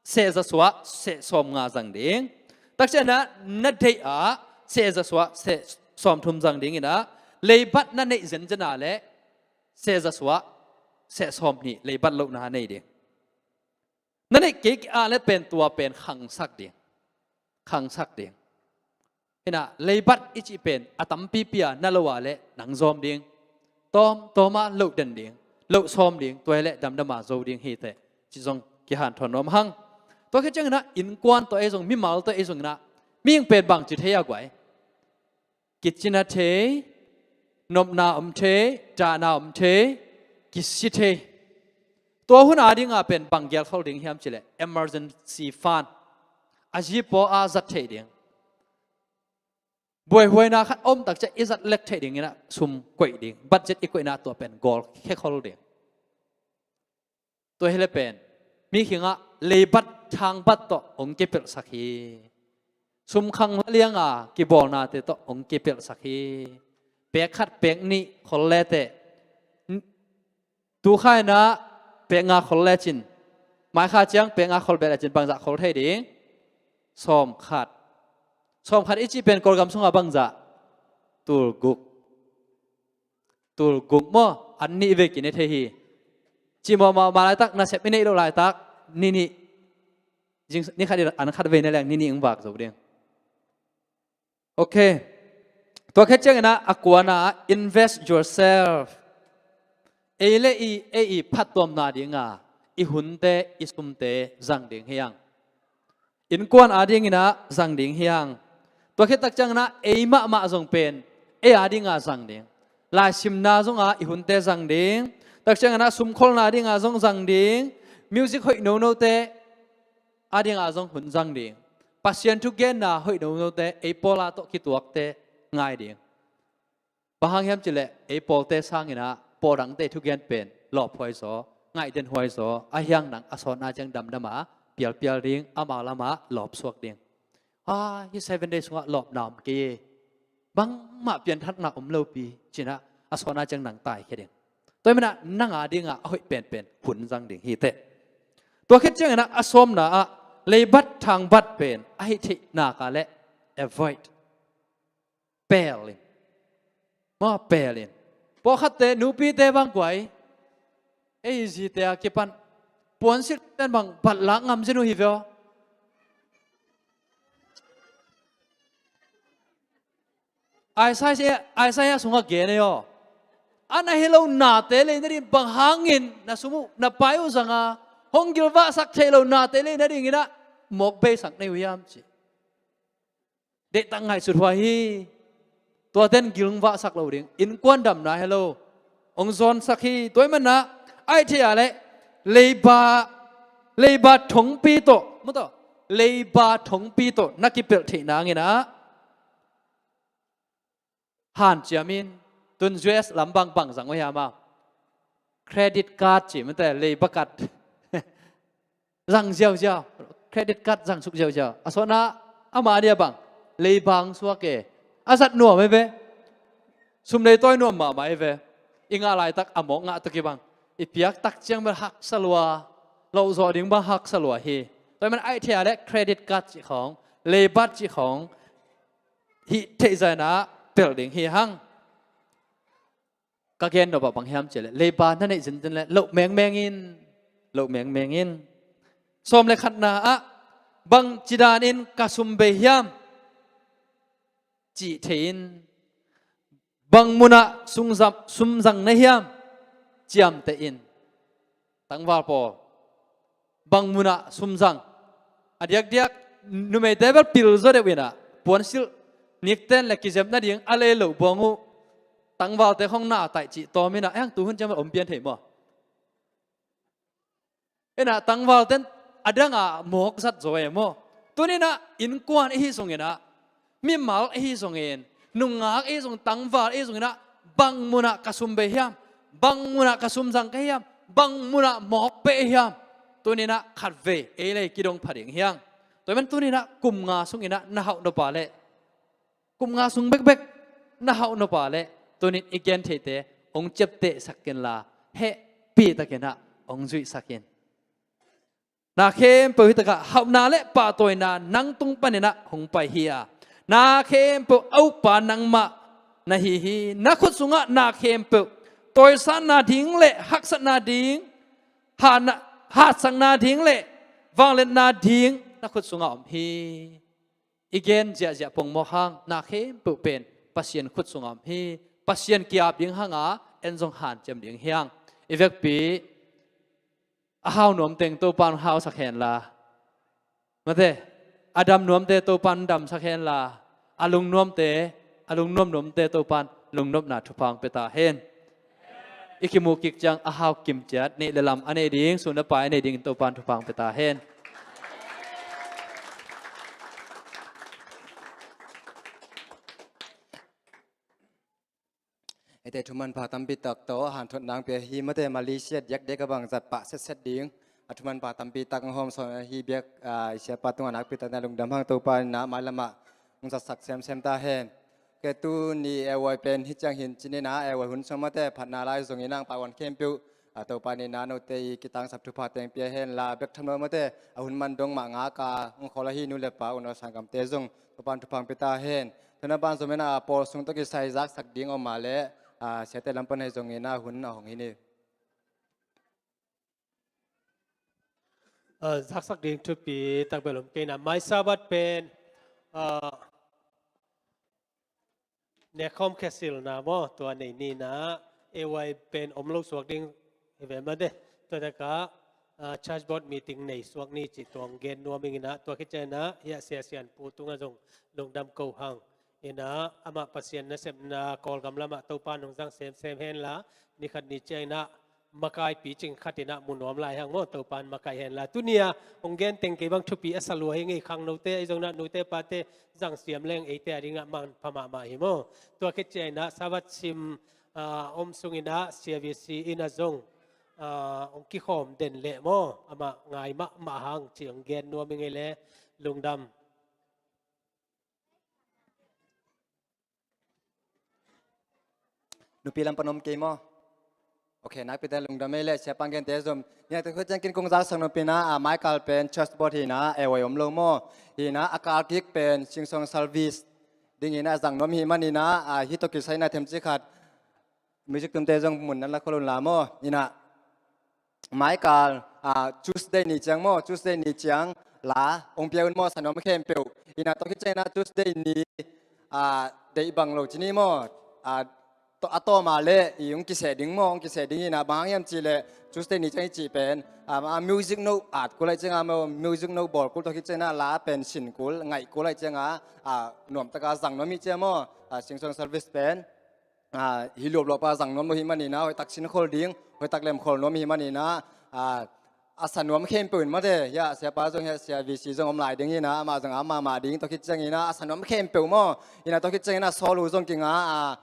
seh za suah seh sawm nga zang ding. Takcianah na deih ah seh za suah seh sawm thum zang ding inah, leibat na neih zenzen ah leh seh za suah seh sawm nih leibat lohna nei ding. Na neih kik ah leh pen tua pen khangsak ding. Khangsak ding. Inah leibat i cih pen a tampipi a na lo ah leh nang zawm ding. Tawm, tawm a loh den ding. Loh sawm ding. Tua hi leh damdam a zo ding hi teh. Cih zong kihanthawn nuam hang. Tua khit ciang inah innkuan tawh ei zong, mimal tawh ei zong inah, mihing pen bangci thei a guai? Kici na thei, nopna om thei, dahna om thei, kisi thei. Tua hun a dingah pen bang gelkhol ding hiam cileh, emergency fund. A zipaw a zat theih ding. Buaihuaina khat om takciah i zat lek theih ding inah sum koih ding. Budget i koihna tua pen gawl khekhol ding. Tua hi leh pen mi khingah leibat thangbat tawh hong kipelhsak hi. Sumkhang la lianga kibawlnate tawh hong kipelhsak hi. Pek khat pek nih khol leteh, tu kha inah pek nga khol lecin, mai kha ciang pek nga khol beh lecin bangzah khol thei ding? Sawm khat. Sawm khat i cih pen Kawlgam sungah bangzah? Tul guk. Tul guk maw, an nih vei kine thei hi. Cimawh mahmah laitak, nasep i neih loh laitak ni nih. Ni khat i an khat vei na leng ni nih hong vak zo ding. Ok. Tua khit ciang inah a kuana, invest yourself. Ei le i, ei i phattuamna dinga i hunte, i sumte zang ding hi hang. Innkuan a ding inah zang ding hi hang. Tua khit takciang inah ei mahmah zong pen ei a dinga zang ding. Laisimna zonga i hunte zang ding. Takciang inah sumkholna dinga zong zang ding. Music hoih nonote a dinga zong hun zang ding. Pasian thugenna hoih nonote ei pawla tawh kituakte ngai ding. Bang hang hiam cileh, ei pawlte sanginah pawldangte thugen pen lawphuai zaw, ngaihdenhuai zaw, a hiang nang a sawtna ciang damdama pialpial ding, amau lamah lawpsuak ding. A, hih Seven Days sungah lawpna om kei e. Bangmah pianthatna om lopi cinah a sawtna ciang nang taikhia ding. Tua hi manah nang a dingah a hoih penpen hun zang ding hi teh. Tua khit cianginah a sawmna ah leibat thangbat pen a hih theih nak a leh avoid. Pel in. Maw, pel in. Pawlkhatte nupite bang guai, ei zite a kipan puansilh ten bang batlak ngam zin uh hi veo. Isaiah, Isaiah sungah gen ei aw. A na hi lo nate lei nading bang hangin na sum uh na pai uh zanga hong gilvahsak theih lo nate lei nadinginah mawk beisak nei uh hiam ci. Deihtak ngaihsut huai hi. Tuaten gilvahsak lo ding. Innkuan damna hi lo. Hong zawnsak hi. Tua hi manah a hih theih a leh leiba, leiba thongpi tawh, maw tawh, leiba thongpi tawh na kipelh theih nanginah hanciam in. Tun U S lam bangbang zang uh hiam a? Credit card ci mate, leiba card. Zang ziauziau. Credit card zang suk ziauziau. A sawtna ama nia bang, leiba hong suak e. A zat nuam e ve. Sum lei tawi nuam mahmah e ve. I ngah laitak a mawk ngah tuk hi bang. I piak tak ciang bel haksa lua. Lohzawh ding bang haksa lua hi. Tua hi manah a hih theih a leh credit card cih khawng, leibat cih khawng hih theih zainah pelh ding hi hang. Ka gen nop ah bang hiam cih leh leiba na neih zenzen leh loh mengmeng in. Loh mengmeng in. Sawm le khatna ah bangci danin ka sum bei hiam cih thei in. Bang munah sum zang, sum zang na hiam ciamteh in. Tangval pawl, bang munah sum zang? A diakdiak numeite bel pil zaw deuh inah puansilh nikten le kizep nading a lei loh buang uh. Tangvalte khong na taih cih tawm inah, a hiang tu hun ciang bel om pian thei maw? Inah tangvalten a dangah mawk zat zaw e maw? Tuninah innkuan ihi zonginah, mimal ihi zongin, nungak ihi zongin, tangval ihi zonginah bang munah ka sum bei hiam? Bang munah ka sum zang ka hiam? Bang munah mawk peh hiam? Tuninah khatvei ei le ei kidong pha ding hiang. Tua hi man tuninah kum nga sunginah na hauh nop a leh, kum nga sung bekbek na hauh nop a leh, tunin i gen theite hong ciaptehsak inla, hehpihtakinah hong zuihsak in. Na khempeuh hi takah hauhna le pahtawina nang tung paninah hong pai hi a, na khempeuh a ukpa nangmah na hi hi. Na khut sungah na khempeuh, tawisatna ding le haksatna ding, hatna, hatsakna ding le vangliatna ding na khut sungah om hi. I gen ziahziah pongmawk hang, na khempeuh pen Pasian khut sungah om hi. Pasian ki-ap ding hanga en zong hanciam ding hiang. I vekpi a hau nuam teng Topan hausak henla, mate, a dam nuamte Topan damsak henla, a lungnuamte, a lungnuam nuamte Topan lungnopna thupha hong pia ta hen. I kimuh kik ciang a hau kim ciat, neih le lam a nei ding, sun le pai a nei dingin Topan thupha hong pia ta hen. Eite thumanpha tampi tak tawh hanthot nang pia hi, mate, Malaysia diakdiak a bang zat pah setset ding. A thumanpha tampi tak hong hawm sawn ahi biak, ah, i siapa tungah nakpi takin lungdam hang, Topa in ah mailamah hong zatsak semsem ta hen. Ke tuni A Y pen hi ciang hin cinina, A Y hun sung mate phatna lai zongin ang paiwan khempeuh, ah, Topa in ah note i kitangsap thupha teng pia hen la, bek tham lo mate, a hun man dong mah ngaka hong khol ahi nu le pa, u nau sanggamte zong Topa in thupha hong pia ta hen. Tuna ban zong mena a pawl sung tawh kisai zaksak ding om a leh, ah, siate lam pan hei zongin a hun a hong hi ni. Ah, zaksak ding thupi takbel om kei na, mai Sabbath pen, ah, nekhawm khesilna maw, tua nei nina, A Y pen om lo suak ding hi ve mate. Tua takah, ah, church board meeting nei suak ni cih tua hong gen nuam ing ina, tua khit ciangina hiah Sia Sian Pu tungah zong lungdam ko hang. Ina, amah Pasian nasepna Kawlgam lamah Topa in hong zang semsem henla, nikhat ni ciangina makai picing khat ina mu nuam lai hang maw, Topa in makaih henla. Tunia hong gen teng kei bang thupi a sa lua hi ngei, khangnote ahi zongina nute pate zang siam leng eite a dingah manpha mahmah hi maw. Tua khit ciangina Sabbath sim, ah, om sungina C V C ina zong, ah, hong kikhawm den leh maw, amah ngai mahmah hang cih hong gen nuam ing ei le, lungdam. Nupi lam pan om kei maw? Ok, nakpi takin lungdam ei le, siapa in gente zom. Ina, tua khit ciang kin kong zaksak nopina, ah, maikal pen church board hi ina, A Y om lo maw. Hi ina, a kal kik pen Sing Song service ding ina zang nuam hi man ina, ah, hih tawh kisai ina themcik khat music tumte zong mun nan la khol un la maw. Ina, maikal, ah, Tuesday ni ciang maw, Tuesday ni ciang la hong pia un maw, sa nuam khempeuh. Ina, tua khit ciangina Tuesday ni, ah, deih bang lo ci ni maw, ah, to-, a tawm a leh i hong kiseh ding maw, hong kiseh ding ina, bang hang hiam cih leh Tuesday ni ciang i cih pen, ah, ah, music note at kul ahih cianga maw, music note bawl kul, tua khit ciangina la pen sin kul, ngaih kul ahih cianga, ah, nuamtaka zang nuam hi ciang maw, ah, Sing Song service pen. Ah, hi luapluapa zang nuam lo hi man ina, hoihtak sinkhol ding, hoihtak lemkhol nuam hi man ina, ah, a sa nuam khempeuh in mate, hiah siapa zong hiah Sia V C zong om lai ding ina, amah zong a mahmah ding, tua khit ciangina a sa nuam khempeuh maw. Ina, tua khit ciangina solo zong kinga, ah,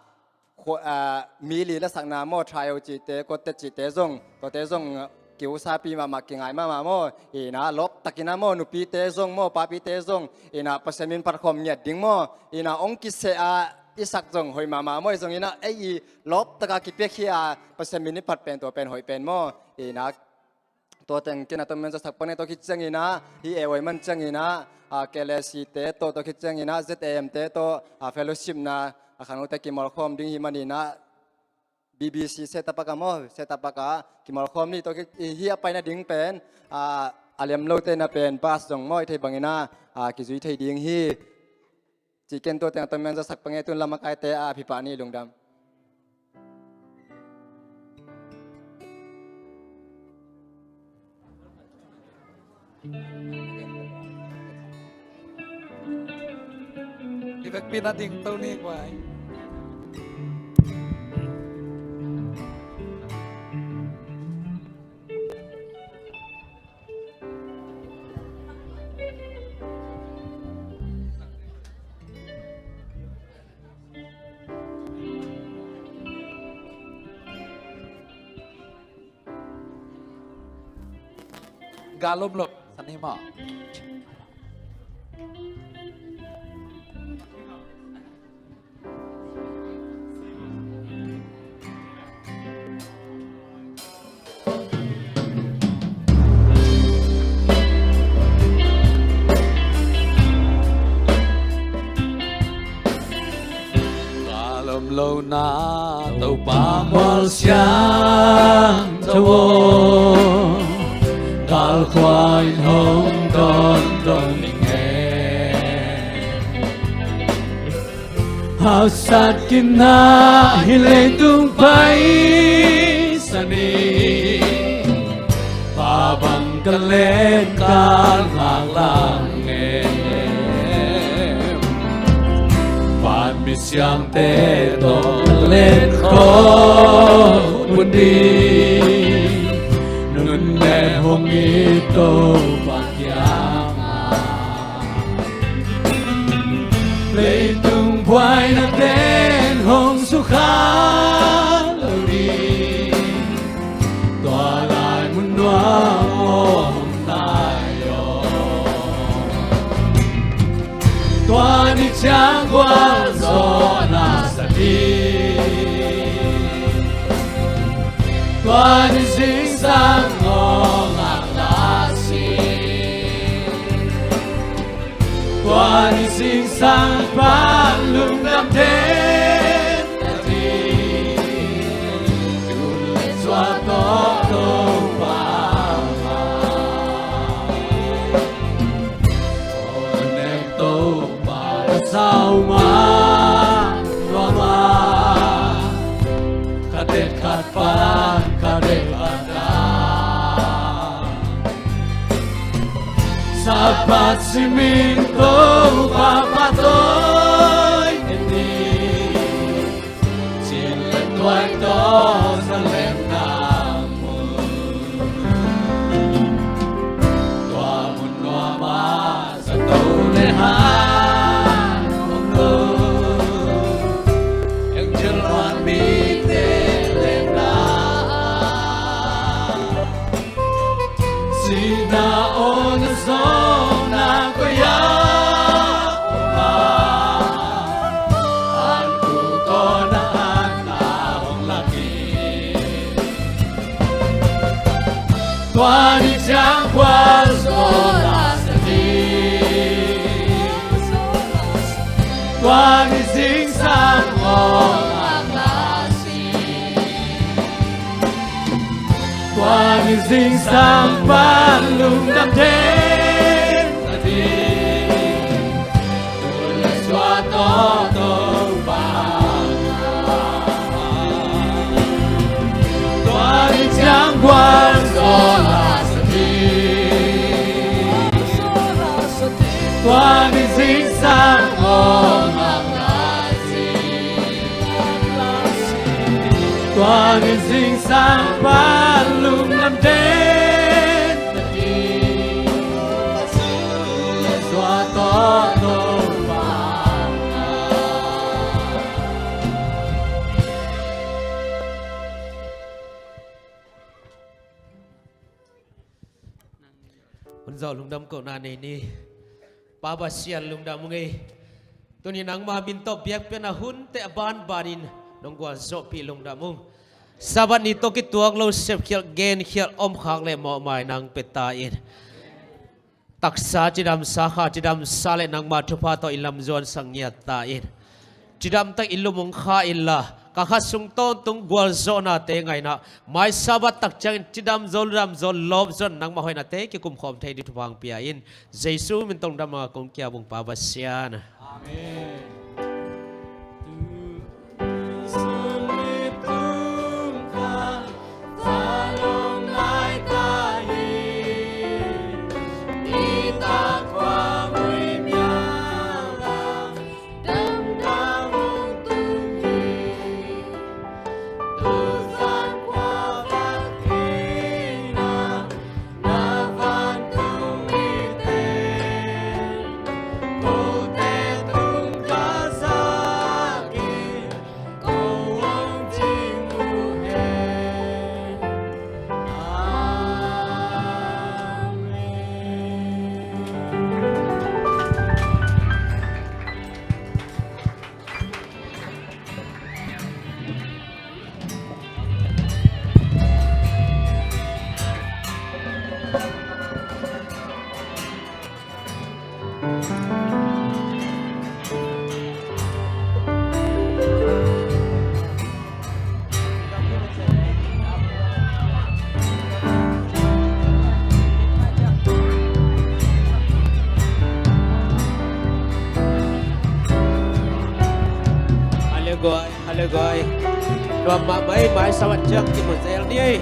kho-, ah, mi li lasakna maw, trio cihte, quartet cihte zong, tuate zong, ah, kiusapi mahmah, kingai mahmah maw. Ina, lawptak ina maw, nupite zong maw, papite zong, ina, Pasian min phat khawm ngiat ding maw. Ina, hong kiseh a i sak zong hoih mahmah maw, i zong ina, ei i lawptaka kipiakhia a Pasian min i phat pen, tua pen hoih pen maw. Ina, tua teng kina tua men zasak pan ei, tua khit ciangina, hi A Y man ciangina, ah, K L A C te tawh, tua khit ciangina Z A M te tawh, ah, fellowship na, ah, khangnote kimawlkhawm ding hi man ina, B B C set up a ka maw, set up a ka kimawlkhawm ni, tua khit, hi a paina ding pen, ah, a lem lote na pen bus zong maw, i thei bangina, ah, kizui thei ding hi. Cih ken tua teng a tawmen zasak pang ei, tun lam a kaite a phi pah ni, lungdam. I vekpi na ding to ni guai. Gal om lo, sa ni maw. Gal om lo na Topa mual siangtho aw, galkhua in hong dawn dong ning e. Hausat kipna hih leitung paisa ni, pa bang ka len ka ngak lang e. Vanmi siangte tawh ka len khawh un ding, nunnem hong it Topa kiangah. Leitung buaina ten hong sukha lo ding, tua lai mun nuam aw hong tai aw. Tua ni ciang gualzawhna sa ding, tua ni zingsang aw ngak la sih. Tua ni zingsang pan lungdam den a ding, tu le tua tawh Topa mah. Aw na nek Topa na sau mah lua mah, khat et khat pan khat et khat a Sabbath simin Topa pahtawi en ni. Cin le tuai tawh zalenna mun, tua mun nuam ah zato le hang om lo. Angel vanmite lenna, sihna aw na zawhna koi ah om a, an tuk aw na hatna hong lak hi. Tua ni ciang gualzawhna sa ding, tua ni zingsang aw ngak la sih. Tua ni zingsang pan lungdam den a ding, tu le tua tawh Topa. Tua ni ciang gualzawhna sa ding, tua ni zingsang aw ngak la sih. Tua ni zingsang pan lungdam den a ding, tua tawh Topa. Hun zawh lungdam kohna nei ni. Pa Pasian lungdam ung ei. Tuni nangma min tawh biakpiakna hunte a banbanin nong gualzawhpih lungdam ung. Sabbath ni tawh kituak lo sepkhialh genkhialh omkhak le mawhmai nang pia ta in. Taksa cidamsa, kha cidamsa le nangma thupha tawh i lamzuansak ngiat ta in. Cidamtak i lum hong kha inla, ka kha sung tawntung gualzawhnate ngaihna, mai Sabbath tak ciangin cidam zo, ludam zo, lawp zo, nangma hoihnate kikumkhawm thei ding thupha hong pia in. Jesu min tawh lungdam a kong kiap ung Pa Pasian. Amen. Guai, nuam mahmah ei, mai sawan ciang kimu zel ni ei.